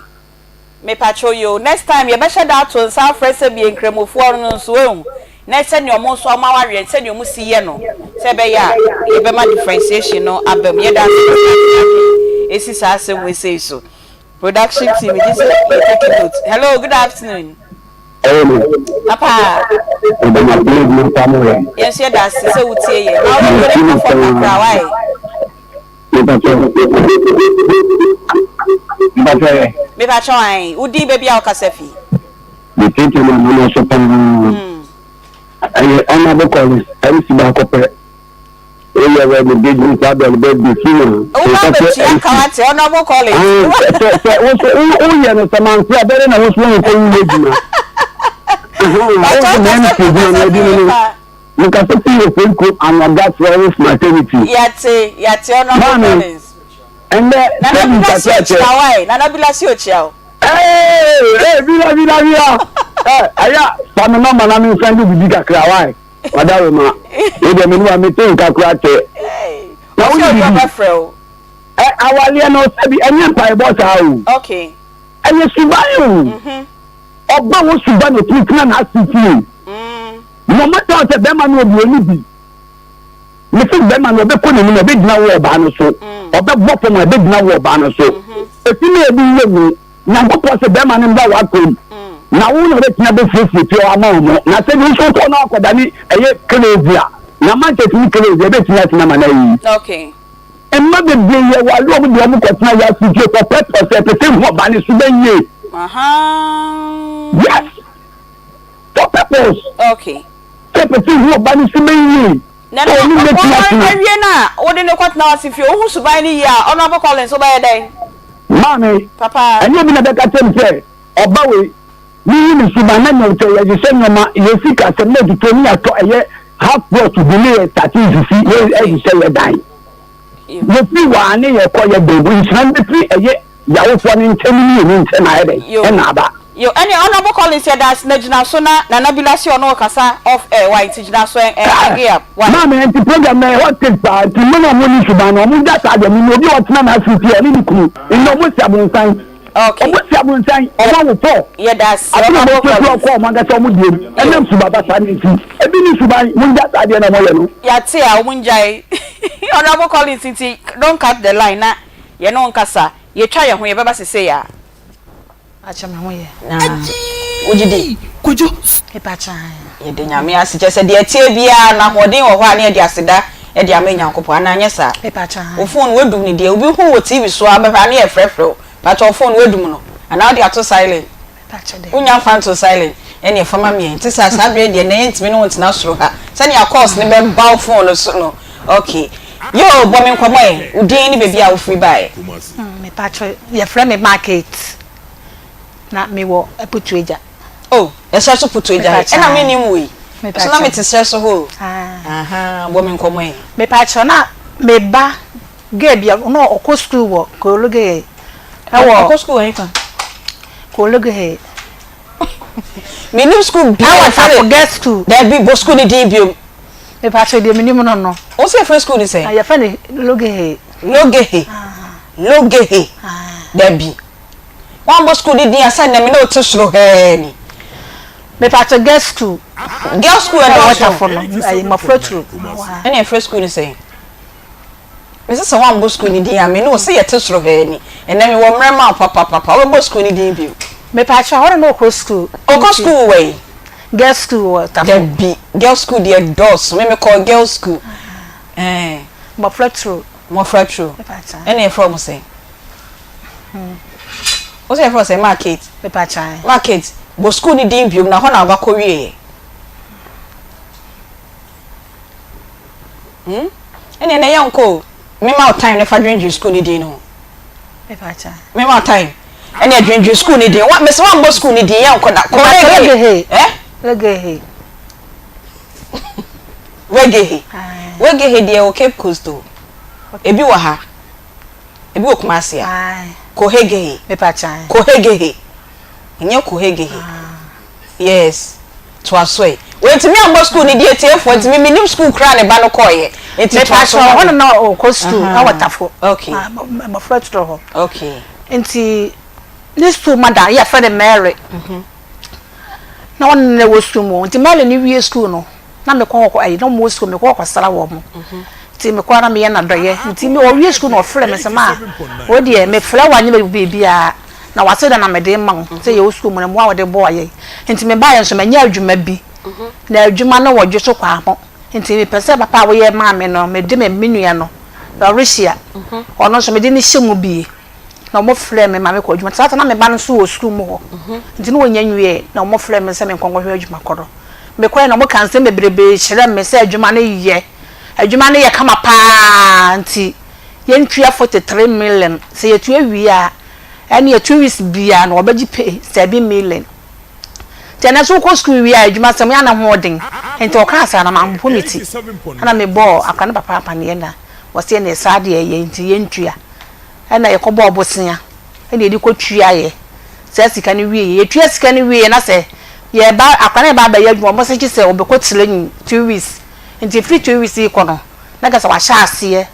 Speaker 4: Mepakyɛw yoo, next time yɛbɛhyɛ da ato nsa afrɛ sɛbie nkramofoɔ no nso wahu, na sɛnea ɔmo nso ɔmo awareɛ sɛnea ɔmo si yɛ no, sɛ ɛbɛyɛ a yɛbɛma differentiation no aba mu. Yɛda ase sɛ yɛatwe adwene asi saa asɛm wei sei so. Production team, megye sɛ yɛ take note. Hello, good afternoon. Papa. Yɛn nso yɛda ase sɛ wotie yɛn. Ma wo radio no nkɔ fam kakra, why?
Speaker 16: Mepakyɛw. Mepakyɛw ɛ.
Speaker 4: Mepakyɛw ae. Wo din baabi a wokasa fi.
Speaker 14: Me tete na mo so paa. Ɛyɛ honorable college MC baako pɛ. Oyɛ wɛ me de group abɛn bɛ bi fi na.
Speaker 4: Wo ba bɛ tua ka wate honorable college.
Speaker 14: Sɛ sɛ wo so wo yɛ no sɛ mante a bɛrɛ na wo so wo kɔ wo yɛ adwuma.
Speaker 4: Pakyɛw kasa fi kasa fi fa.
Speaker 14: Mekasa fi Ofonkrom Anɔga Florence Maternity.
Speaker 4: Yɛate, yɛate Honourable
Speaker 14: Maame,
Speaker 4: Collins.
Speaker 14: ɛnnɛ
Speaker 4: Nana
Speaker 14: sɛbi
Speaker 4: Bila si
Speaker 14: kakra kyɛ.
Speaker 4: okyia wo ae, Nana Bila si okyia wo.
Speaker 14: Ee, ee, Bila, Bila, Bila. Ɛ, ɛyɛ a, fa me nɔmba na mensan de biribi kakra, wae. Ɔdawoma, wei deɛ me ne wa mete nka koraa kyɛ. Na
Speaker 4: Ɔsɛ
Speaker 14: wone
Speaker 4: obi
Speaker 14: biribi.
Speaker 4: ɔbɛfrɛ wo.
Speaker 14: Ɛ, awareɛ no, sɛbi, ɛnyɛ mpaebɔ saa o.
Speaker 4: Okay.
Speaker 14: Ɛyɛ suban o. Ɔba wɔ suban na ɔtumi tena n'ase fie. Na ɔma kyerɛ sɛ bɛrima no ɔde ɔni bi. Mese bɛrima no ɔbɛkɔ n'anim ɔbɛgyina wɔ ɔbaa no so. Ɔbɛbɔ fam a ɛbɛgyina wɔ ɔbaa no so. Efi ne ebi yɛ mu. Nyankopɔn sɛ bɛrima no mbra w'akwan na wo na ɔbɛtumi abɛsiesie fie hɔ ama wɔn. Na sɛ bi nso wokɔ na akɔdane ɛyɛ crazy a, na Manchester ne crazy ɛbɛtumi atena ama no ayi.
Speaker 4: Okay.
Speaker 14: Mma bebree yɛ ware wɔn de wɔn kɔtena yɛ asufie for purpose ɛpɛ sɛ hu ɔbaa no so bɛyie. Yes. For purpose.
Speaker 4: Okay.
Speaker 14: Sɛ pɛ sɛ hu ɔba no suban yie.
Speaker 4: Na na
Speaker 14: Sɛ ɔne bɛtumi
Speaker 4: ɔware
Speaker 14: atena.
Speaker 4: awie no a wode no kɔtena w'ase fie wohu suban no yie a Honourable Collins wobɛyɛ dɛn?
Speaker 14: Maame,
Speaker 4: Papa.
Speaker 14: ɛnyɛ obi na bɛka kyerɛ me sɛ ɔba wei mehu ne suban na nea sɛ yɛhyehyɛ nneɛma yɛ sika asɛm na ɛtutuo ne yɛatɔ ɛyɛ half plot bi ne yɛ starte nsisi yɛ ɛhyehyɛ yɛ dan. Yɛfiri hɔ a ne yɛkɔ yɛ dan mu nhyira no bɛfiri ɛyɛ Yawofoɔ no nkyɛn ne mmienu nkyɛn na ayɛ dɛn?
Speaker 4: Yo.
Speaker 14: Ɛna aba.
Speaker 4: Yo, ɛne Honourable Collins yɛda ase na gyina so na Nana Bila se ɔne wo kasa off air wai nti gyina so ɛ ɛ hang up wai.
Speaker 14: Maame nti program no ɛyɛ hot cake paa nti mo na ɔmo ni suban no ɔmo ngya saa deɛ menim obi a ɔtena n'ase fie ɔne ne kunu nnɛ ɔmo si abonsan
Speaker 4: Okay.
Speaker 14: ɔmo si abonsan ɔmo awo pɔ
Speaker 4: Yɛda ase
Speaker 14: afei na ɔmo
Speaker 4: Honourable
Speaker 14: afie
Speaker 4: Collins.
Speaker 14: kɔ ɔmo ankasa ɔmo deɛ mu
Speaker 4: Yo.
Speaker 14: ɛnam suba basaa no nti ebi ni suban mo ngya saa deɛ na ɔmo yɛ no.
Speaker 4: Yɛate a ɔmo ngyae Honourable Collins nti don't cut the line na yɛne wo nkasa. Yɛtwa yɛn ho yɛbɛba sesei a.
Speaker 2: Akyɛ me ho yɛ.
Speaker 1: Na. Wogye di?
Speaker 2: Kojo. Mepa kyɛw.
Speaker 1: Yɛda Nyame ase. Kyerɛ sɛ deɛ ɛteɛ biara no ahoɔden wɔ hɔ a na yɛde aseda de ama Nyankopɔn anaa anyɛ saa?
Speaker 2: Mepa kyɛw.
Speaker 1: Wo phone woadum no deɛ obi hu wɔ TV so a bɛhwɛ a na yɛfrɛfrɛ wo. Pakyɛ wo phone woadum no anaa wode ato silent?
Speaker 2: Mepa kyɛw daabi.
Speaker 1: Wonya mfa ntoo silent ɛneɛ fa ma me ɛ. Nte saa saa berɛ yi deɛ nnɛ yɛntumi ne wo ntena soro ha sɛnea calls no bɛba wo phone no so no. Ok. Yoo bɔ me nkɔmmɔ ɛ, wo din ne baabi a wofiri baeɛ.
Speaker 2: Mepa kyɛw yɛfrɛ me Market na mewɔ Aputuagya.
Speaker 1: Oh, ɛserɛ so putu agya he, ɛna mennim wo yi. Nso na mete serɛ so hɔ o. Ahaa, bɔ me nkɔmmɔ ɛ.
Speaker 2: Mepakyɛw, na me ba girl bi a na ɔkɔ sukuu wɔ Kologohe ɛwɔ.
Speaker 1: Ɔkɔ sukuu wɔ hefa?
Speaker 2: Kologohe.
Speaker 1: Mennim sukuu biara.
Speaker 2: Ɛwɔ Tafo Girls School.
Speaker 1: Dabi, bɔ sukuu no din biom.
Speaker 2: Mepakyɛw, deɛ menim no no.
Speaker 1: Wo se yɛfrɛ sukuu no sɛn?
Speaker 2: Yɛfrɛ no Logehe.
Speaker 1: Logehe. Logehe. Dabi. Woambɔ sukuu no din a sɛ nnɛ me ne wo te soro hɛɛ ni.
Speaker 2: Mepatɔ girls school.
Speaker 1: Girls school ɛdɔɔso.
Speaker 2: Wɔtafo no ayi mmɔfra turo.
Speaker 1: Ɛna yɛfrɛ sukuu no sɛn? Mese sɛ woambɔ sukuu no din a me ne wo sɛ yɛte soro hɛɛ ni. Ɛnnɛ mewɔ mmerɛ ma wo papapapa wobɛbɔ sukuu no din bio.
Speaker 2: Mepatɔ hɔ na na ɔkɔ sukuu.
Speaker 1: Ɔkɔ sukuu wɔ yi?
Speaker 2: Girls school wɔ Tafo.
Speaker 1: Dabi girls school deɛ ɛdɔɔso me mekɔɔ girls school. Ɛɛ.
Speaker 2: Mmɔfra turo.
Speaker 1: Mmɔfra turo. Ɛna yɛfrɛ wɔn sɛn? Wo sɛ yɛfrɛ wo sɛ Mark Kate?
Speaker 2: Mepa kyan.
Speaker 1: Mark Kate, bɔ sukuu no din biom na hɔ na wobakɔ wieɛ. Hmm? Ɛneɛ na yɛnkɔ o. Mema wo time na fa dwendwen sukuu no din no ho.
Speaker 2: Mepa kyan.
Speaker 1: Mema wo time. Ɛneɛ dwendwen sukuu no din. Wa, mese woambɔ sukuu no din yɛnkɔ da. Kɔ
Speaker 2: reggae. Eh? Reggae.
Speaker 1: Reggae. Reggae deɛ wɔ Cape Coast o. Ebi wɔ ha. Ebi wɔ Kumasi a. Kohegehe. Kohegehe. Nyɛ kohegehe. Yes. Toa so ɛ. Wantumi ammɔ sukuu no di atiefoɔ nti me menim sukuu koraa ne ba no kɔeɛ. Nti toa so ma me.
Speaker 2: Ɛhɔ na na ɔkɔ sukuu ɛwɔ Tafo.
Speaker 1: Okay.
Speaker 2: Mmɔfra twerɛ hɔ.
Speaker 1: Okay.
Speaker 2: Nti ne sukuu mada yɛfrɛ no Mary. Na ɔno na ɛwɔ sukuu mu nti Mary no wie sukuu no. na mekɔ hɔ kɔ ayi na wɔn wɔ sukuu mekɔ hɔ kɔsra wɔn nti mekɔ a na meyɛ no adɔyɛ nti me ɔwie sukuu na ɔfrɛ me sɛ maa wo deɛ mefrɛ wo anyɛ me biribiara na wase da na mede ma wo sɛ yɛwɔ sukuu mu na mmoa a wɔde bɔɔ yɛn nti mebaeɛ nso manya adwuma bi na adwuma no wɔ dwo so kwaa ho nti mepɛ sɛ papa a woyɛ maa me no mede me me nua no Lauricia ɔno nso mede no hyɛ mu bie. Na wɔfrɛɛ me ma mekɔɔ adwuma. Saa ta na me ba no nso wɔ sukuu mu hɔ. Nti na wɔnnya nwieɛ. Na wɔfrɛɛ me sɛ menkɔ nkɔhwɛ adwuma kɔ no. Mekɔeɛ na wɔkaa nsɛm bebrebe kyerɛɛ me sɛ adwuma no yɛ. Adwuma no yɛ kama pa ara nti yɛntua 43 million. Sɛ yɛtua wie a, ɛnneɛ 2 weeks biara no wɔbɛgye pay 7 million. Nti ɛnnɛ nso wokɔ sukuu wie a adwumasɛm yɛ a na ho ɔden. Nti wɔkaa saa no mampɔ me ti. Ɛna mebɔɔ akwadaa no papa apaneɛ na wɔse ɛnneɛ saa deɛ ɛyɛ nti yɛntua. Ɛna yɛkɔbɔɔ bosea ɛna yɛde kɔtuaeɛ saa sika no wieeɛ. Yɛtua sika no wieeɛ na sɛ yɛreba akwadaa no reba abɛyɛ adwuma wɔn se gye sɛ ɔbɛkɔ training 2 weeks nti ɛfiri 2 weeks rekɔ no na kyerɛ sɛ wahyɛ aseɛ.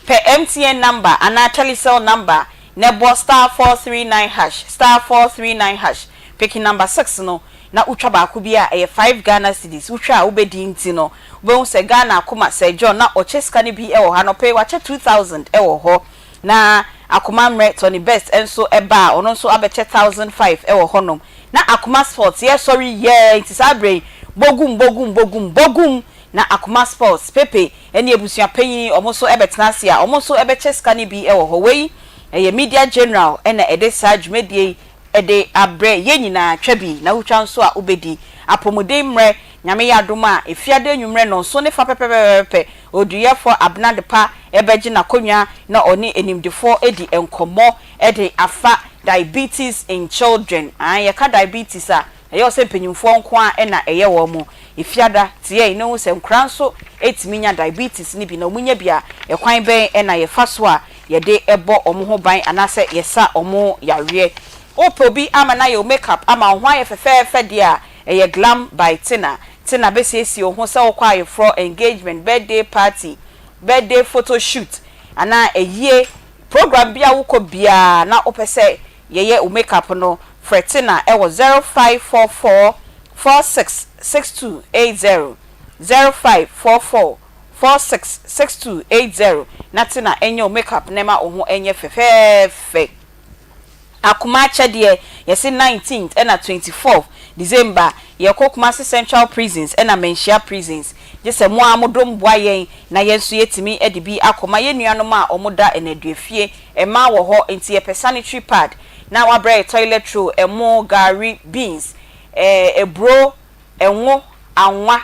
Speaker 4: Pɛ MTN number anaa Telecel number na bɔ star 439 hash, star 439 hash, peke number 6 no na wotwa baako bi a ɛyɛ 5 Ghana cedis, wohwɛ a wobɛdi nti no wobɛhu sɛ Ghana akoma Sir John na ɔkyɛ sika no bi wɔ hɔ anɔpa yi wakyɛ 2000 wɔ hɔ na akoma mmerɛ Tony Best nso ba a ɔno nso abɛkyɛ 1005 wɔ hɔnom na akoma sports yɛsɔre yɛɛ nti saa berɛ yi bɔgum bɔgum bɔgum bɔgum na akoma sports Pepe ne abusua panyin wɔn nso bɛtena ase a wɔn nso bɛkyɛ sika no bi wɔ hɔ wei ɛyɛ Media General na ɛde saa dwumadie yi de abrɛ yɛn nyinaa twa bi na wotwa nso a wobɛdi apɔmuden mmerɛ Nyame yɛ adom a efiada anwummerɛ nnɔnson ne fa pɛpɛpɛpɛpɛ Oduyɛfoɔ Abena Adepa bɛgye n'akonnwa na ɔne animdefoɔ adi nkɔmmɔ de afa diabetes in children. Aane yɛka diabetes a ɛyɛ wɔ sɛ mpanyinfoɔ nko ara na ɛyɛ wɔn. Efiada tiae na wohu sɛ nkwadaa nso tumi nya diabetes no bi na wɔnya bi a ɛkwan bɛn na yɛfa so a yɛde bɔ wɔn ho ban anaasɛ yɛsa wɔn yareɛ. Wopɛ obi ama no ayɛ wo make up ama wo ho ayɛ fɛfɛɛfɛ deɛ a, ɛyɛ Glam by Tina. Tina bɛsiesie wo ho sɛ wokɔ ayeforɔ, engagement, birthday party, birthday photo shoot anaa ayie program bi a wokɔ biara na wopɛ sɛ yɛyɛ wo make up no, frɛ Tina wɔ 0544 46 6280, 0544 46 6280 na Tina nyɛ wo make up na ɛma wo ho nyɛ fɛfɛɛfɛ. Akoma akyɛdeɛ, yɛse 19th ɛna 24th December yɛkɔ Kumasi Central Prisons ɛna Manhyia Prisons. Gye sɛ mo ara mo dom boa yɛn na yɛn nso yɛtumi de bi akɔma yɛn nuanom a wɔn da nnaduafie. Mmaa wɔ hɔ nti yɛpɛ sanitary pad na wabrɛ yɛ toilet roll, ɛmo, gari, beans, ɛɛ aburo, Ngo, anwa,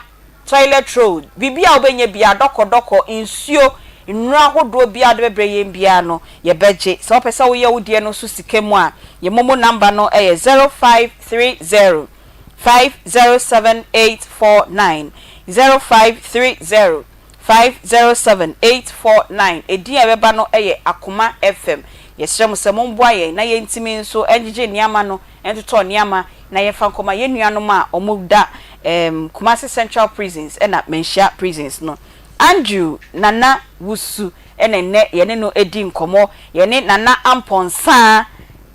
Speaker 4: toilet roll, biribi a wobɛnya biara, dɔkɔdɔkɔ, nsuo, nnuro ahodoɔ biara a wode bɛbrɛ yɛn biara no, yɛbɛgye. Sɛ wopɛ sɛ woyɛ wo deɛ no nso sika mu a, yɛn momo number no yɛ 0530 507 849, 0530 507 849. Edin a ɛbɛba no yɛ Akoma FM. Yɛsrɛ mo sɛ momboa yɛn na yɛntumi nso ngyegye nneɛma no ntotɔ nneɛma na yɛmfa nkɔma yɛn nuanom a wɔda ɛɛm Kumasi Central Prisons ɛna Manhyia Prisons no. Andrew Nana Wusu ɛna nnɛ yɛne no redi nkɔmmɔ. Yɛne Nana Amponsah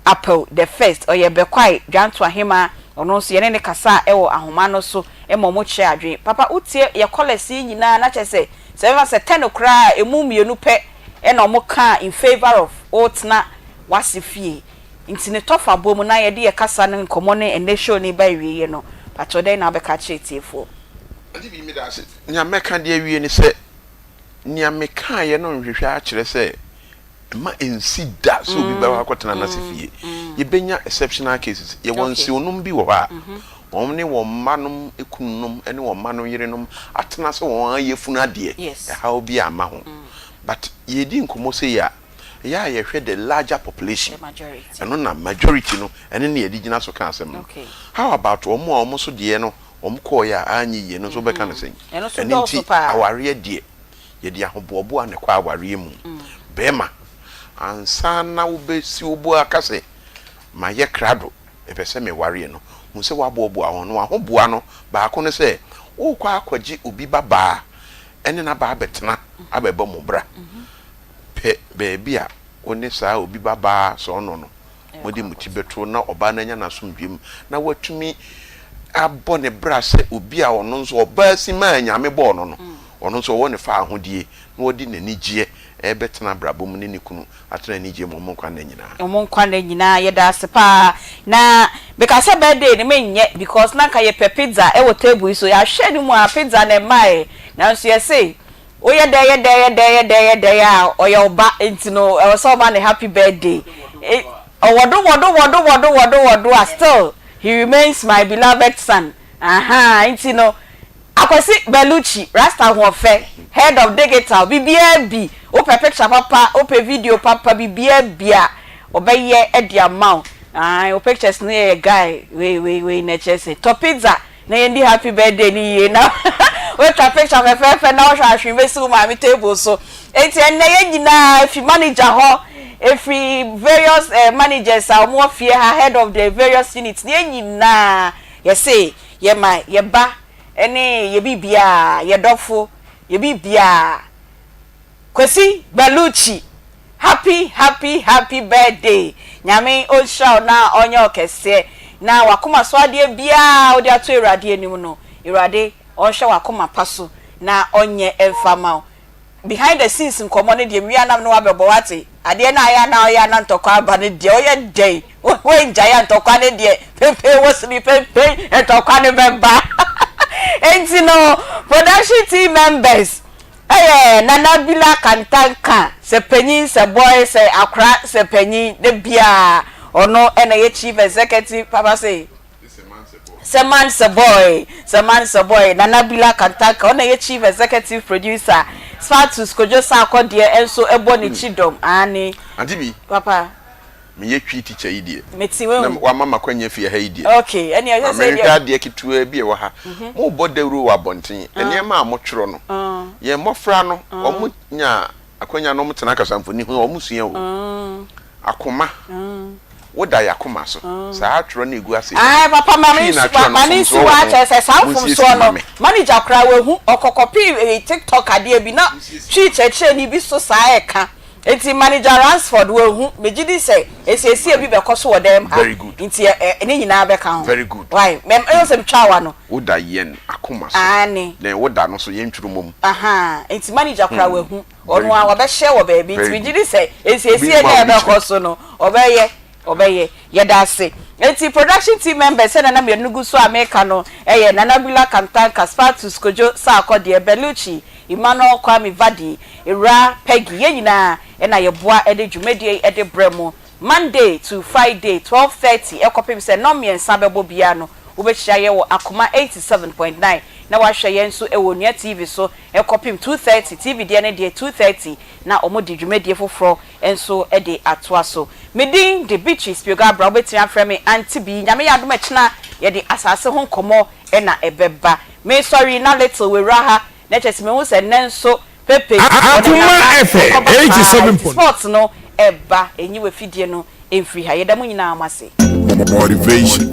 Speaker 4: Apawu the First, ɔyɛ Bɛkwae Dwanto Ahemaa, ɔno nso yɛne no kasaa ɛwɔ ahoma no so ma wɔkyerɛɛ adwene. Papa wotie yɛ callers yi nyinaa na kyerɛ sɛ, sɛ bɛfa sɛ ten koraa a ɛmu mmienu pɛ ɛna wɔkaa in favour of wotena w'ase fie. Nti ne tɔfa bɔ mu na yɛde yɛ kasa no nkɔmmɔ ne ɛnnɛ show no reba awieɛ no, pakyɛw dɛn na wobɛka akyerɛ atiefoɔ?
Speaker 7: Ade bi meda ase. Nea mɛka de awie ne sɛ, nea mekaeɛ no nhwehwɛ akyerɛ sɛ mma ɛnsi da sɛ obi bɛkɔ akɔtena n'ase fie. Yɛbɛnya exceptional cases. Yɛwɔ nsewnom bi wɔ hɔ a, wɔn ne wɔn mma nom kununom ne wɔn mma nom yerenom atena sɛ wɔn ara yafunu adeɛ, ɛhaw bi amma ho. But yɛredi nkɔmmɔ sei a, ɛyɛ a yɛhwɛ the larger population, ɛno na majority no ɛno na yɛde gyina so ka asɛm no. How about wɔn a wɔn nso deɛ no wɔn kɔɔeɛ a anyɛ yie no nso wobɛka no sɛn? Ɛno nti awareɛ deɛ yɛde ahoboaboa na ɛkɔ awareɛ mu. Barima, ansa na wobɛsi wo bo aka sɛ mayɛ krado mepɛ sɛ mewareɛ no, hu sɛ woaboaboa wo ho. Na w'ahoboa no baako ne sɛ worekɔ akɔgye obi babaa ne no aba abɛtena abɛbɔ mo bra. Pɛ baabi a wo ne saa obi babaa sɔɔnɔ no mode mo ti bɛto na ɔbaa no anya n'asomdwoeɛ mu na watumi abɔ ne bra sɛ obi a ɔno nso ɔbaa simma a Nyame bɔɔ no no, ɔno nso ɔwɔ ne faahodie na ɔde n'anigyeɛ rebɛtena abrabɔ mu ne ne kunu atena anigyeɛ mu wɔn nkwa nna nyinaa.
Speaker 4: Wɔn nkwa nna nyinaa yɛda ase paa na meka sɛ birthday no menyɛ because na nka yɛpɛ pizza wɔ table yi so yɛahwɛ no mu a pizza na ɛmmaeɛ nanso yɛse Woyɛ dɛn yɛ dɛn yɛ dɛn yɛ dɛn yɛ dɛn a ɔyɛ wo ba nti no ɛwɔ sɛ ɔma no happy birthday. Ɔwɔ do wɔ do wɔ do wɔ do wɔ do wɔ do a still he remains my beloved son ahaa nti no Akwasi Bellucci Rasta Ahoɔfɛ head of digital biribiara bi wopɛ picture papa wopɛ video papa biribiara bi a ɔbɛyɛ de ama wo aah wo pictures no yɛ guy wei wei wei na ɛkyerɛ sɛ tɔ pizza Na yɛndi happy birthday no yie na woatwa picture fɛfɛɛfɛ na wohwɛ ahwene bɛsi wo maame table so. Enti ɛnnɛ yɛn nyinaa ɛfiri manager hɔ, ɛfiri various eh, managers a wɔwɔ fie ha, head of the various units, yɛn nyinaa yɛse yɛma yɛ ba ne yɛ biribiara, yɛ dɔfo, yɛ biribiara. Kwasi Bellucci Happy happy happy birthday Nyame ɔnhyira wo na ɔnyɛ wo kɛseɛ na wakoma so adeɛ biaa wode ato Awurade anim no Awurade ɔnhwɛ wakoma pa so na ɔnyɛ mfa ma wo behind the scenes nkɔmmɔ no deɛ mewie a na mene wo abɛbɔ wate adeɛ no a ayɛ a na ɔyɛ a na ntɔkwa aba no deɛ ɔyɛ dɛn woangyae a ntɔkwa no deɛ pempen wɔ sini pempen ntɔkwa no bɛba enti no production team members Ɛyɛ Nana Bila Kantanka, sɛ panyin, sɛ boy, sɛ akora, sɛ panyin, da biara ɔno na ɛyɛ chief executive, papa se, sɛ man sɛ boy, sɛ man sɛ boy, Nana Bila Kantanka, ɔno na ɛyɛ chief executive producer, Spartus Kojo Sarkor deɛ nso bɔ ne kyidɔm, aane,
Speaker 7: Auntie bi.
Speaker 4: Papa.
Speaker 7: Meyɛ Twi teacher yi deɛ.
Speaker 4: Mete wahu.
Speaker 7: Na wama m'akwanya fie ha yi deɛ.
Speaker 4: Okay, ɛneɛ
Speaker 7: Ma
Speaker 4: ɛsɛ sɛ
Speaker 7: menhwɛ
Speaker 4: deɛ.
Speaker 7: adeɛ ketewaa bi a ɛwɔ ha. Mobɔ dawuro wɔ abɔnten, nneɛma a motwerɛ no, yɛn mmɔfra no, wɔnya akwanya na wɔtena kasamfoni ho a, wɔsua o. Akoma, woda yɛn akoma so. Saa twerɛ no a ɛgu aseɛ
Speaker 4: Ae
Speaker 7: no,
Speaker 4: papa ma
Speaker 7: Twi
Speaker 4: me
Speaker 7: na twerɛ no,
Speaker 4: ma ne
Speaker 7: mfomsoɔ
Speaker 4: nsi
Speaker 7: wɔ
Speaker 4: hɔ
Speaker 7: ho.
Speaker 4: akyɛ sɛ saa
Speaker 7: Monsiesie
Speaker 4: mfomsoɔ
Speaker 7: ma
Speaker 4: no
Speaker 7: me.
Speaker 4: manager koraa wahu ɔkɔkɔpee tiktok adeɛ bi na Twi kyerɛkyerɛni bi so saa ɛka Enti Manager Ransford wahu, megye di sɛ asiesie bi bɛkɔ so wɔ dɛm ha,
Speaker 7: Very good.
Speaker 4: nti ɛ, ɛ, ne nyinaa bɛka ho.
Speaker 7: Very good.
Speaker 4: Wai, mɛ, ɛyɛ sɛ metwaa w'ano.
Speaker 7: Woda yɛn akoma so.
Speaker 4: Aane.
Speaker 7: Dɛn, woda no so, yɛntwiri mmom.
Speaker 4: Ahaa, enti manager koraa wahu,
Speaker 7: Very
Speaker 4: ɔno ara
Speaker 7: good.
Speaker 4: wabɛhyɛ wɔ baabi, nti
Speaker 7: Very
Speaker 4: megye
Speaker 7: good.
Speaker 4: di sɛ
Speaker 7: Obi
Speaker 4: asiesie
Speaker 7: mma
Speaker 4: no a
Speaker 7: obi
Speaker 4: ɛbɛkɔ
Speaker 7: kyerɛ.
Speaker 4: so no, ɔbɛyɛ. Ɔbɛyɛ. Yɛda ase. Enti production team members sɛdeɛ na mmienu gu so a meka no yɛ Nana Bula Kantanka, Spartus Kojo Sarkodie, Bellucci, Emmanuel Kwame Vadi, Ewura Peggy, yɛn nyinaa na yɛboa de dwumadie yi de brɛ mo Monday to Friday 12:30 kɔpem sɛ nnɔnmiɛnsa bɛbɔ biara no wobɛhyia yɛn wɔ Akoma 87.9 na woahwɛ yɛn nso wɔ Onua TV so kɔpem 2:30, TV deɛ no deɛ 2:30 na wɔde dwumadie foforɔ nso de atoa so. Me din de Beatrice Pioga-Abrah, wobɛtumi afrɛ me Auntie Bee. Nyame yɛ adom a ɛkyena yɛde asase ho nkɔmmɔ na ɛbɛba. Mesɔre na Little wawura ha na kyerɛ sɛ mehu sɛ nnɛ nso Pepe ɔne Nana ɔkɔba paa nti sports no ɛba, ɛnyi w'afidie no mfiri ha. Yɛda mo nyinaa mo ase.
Speaker 17: Motivation.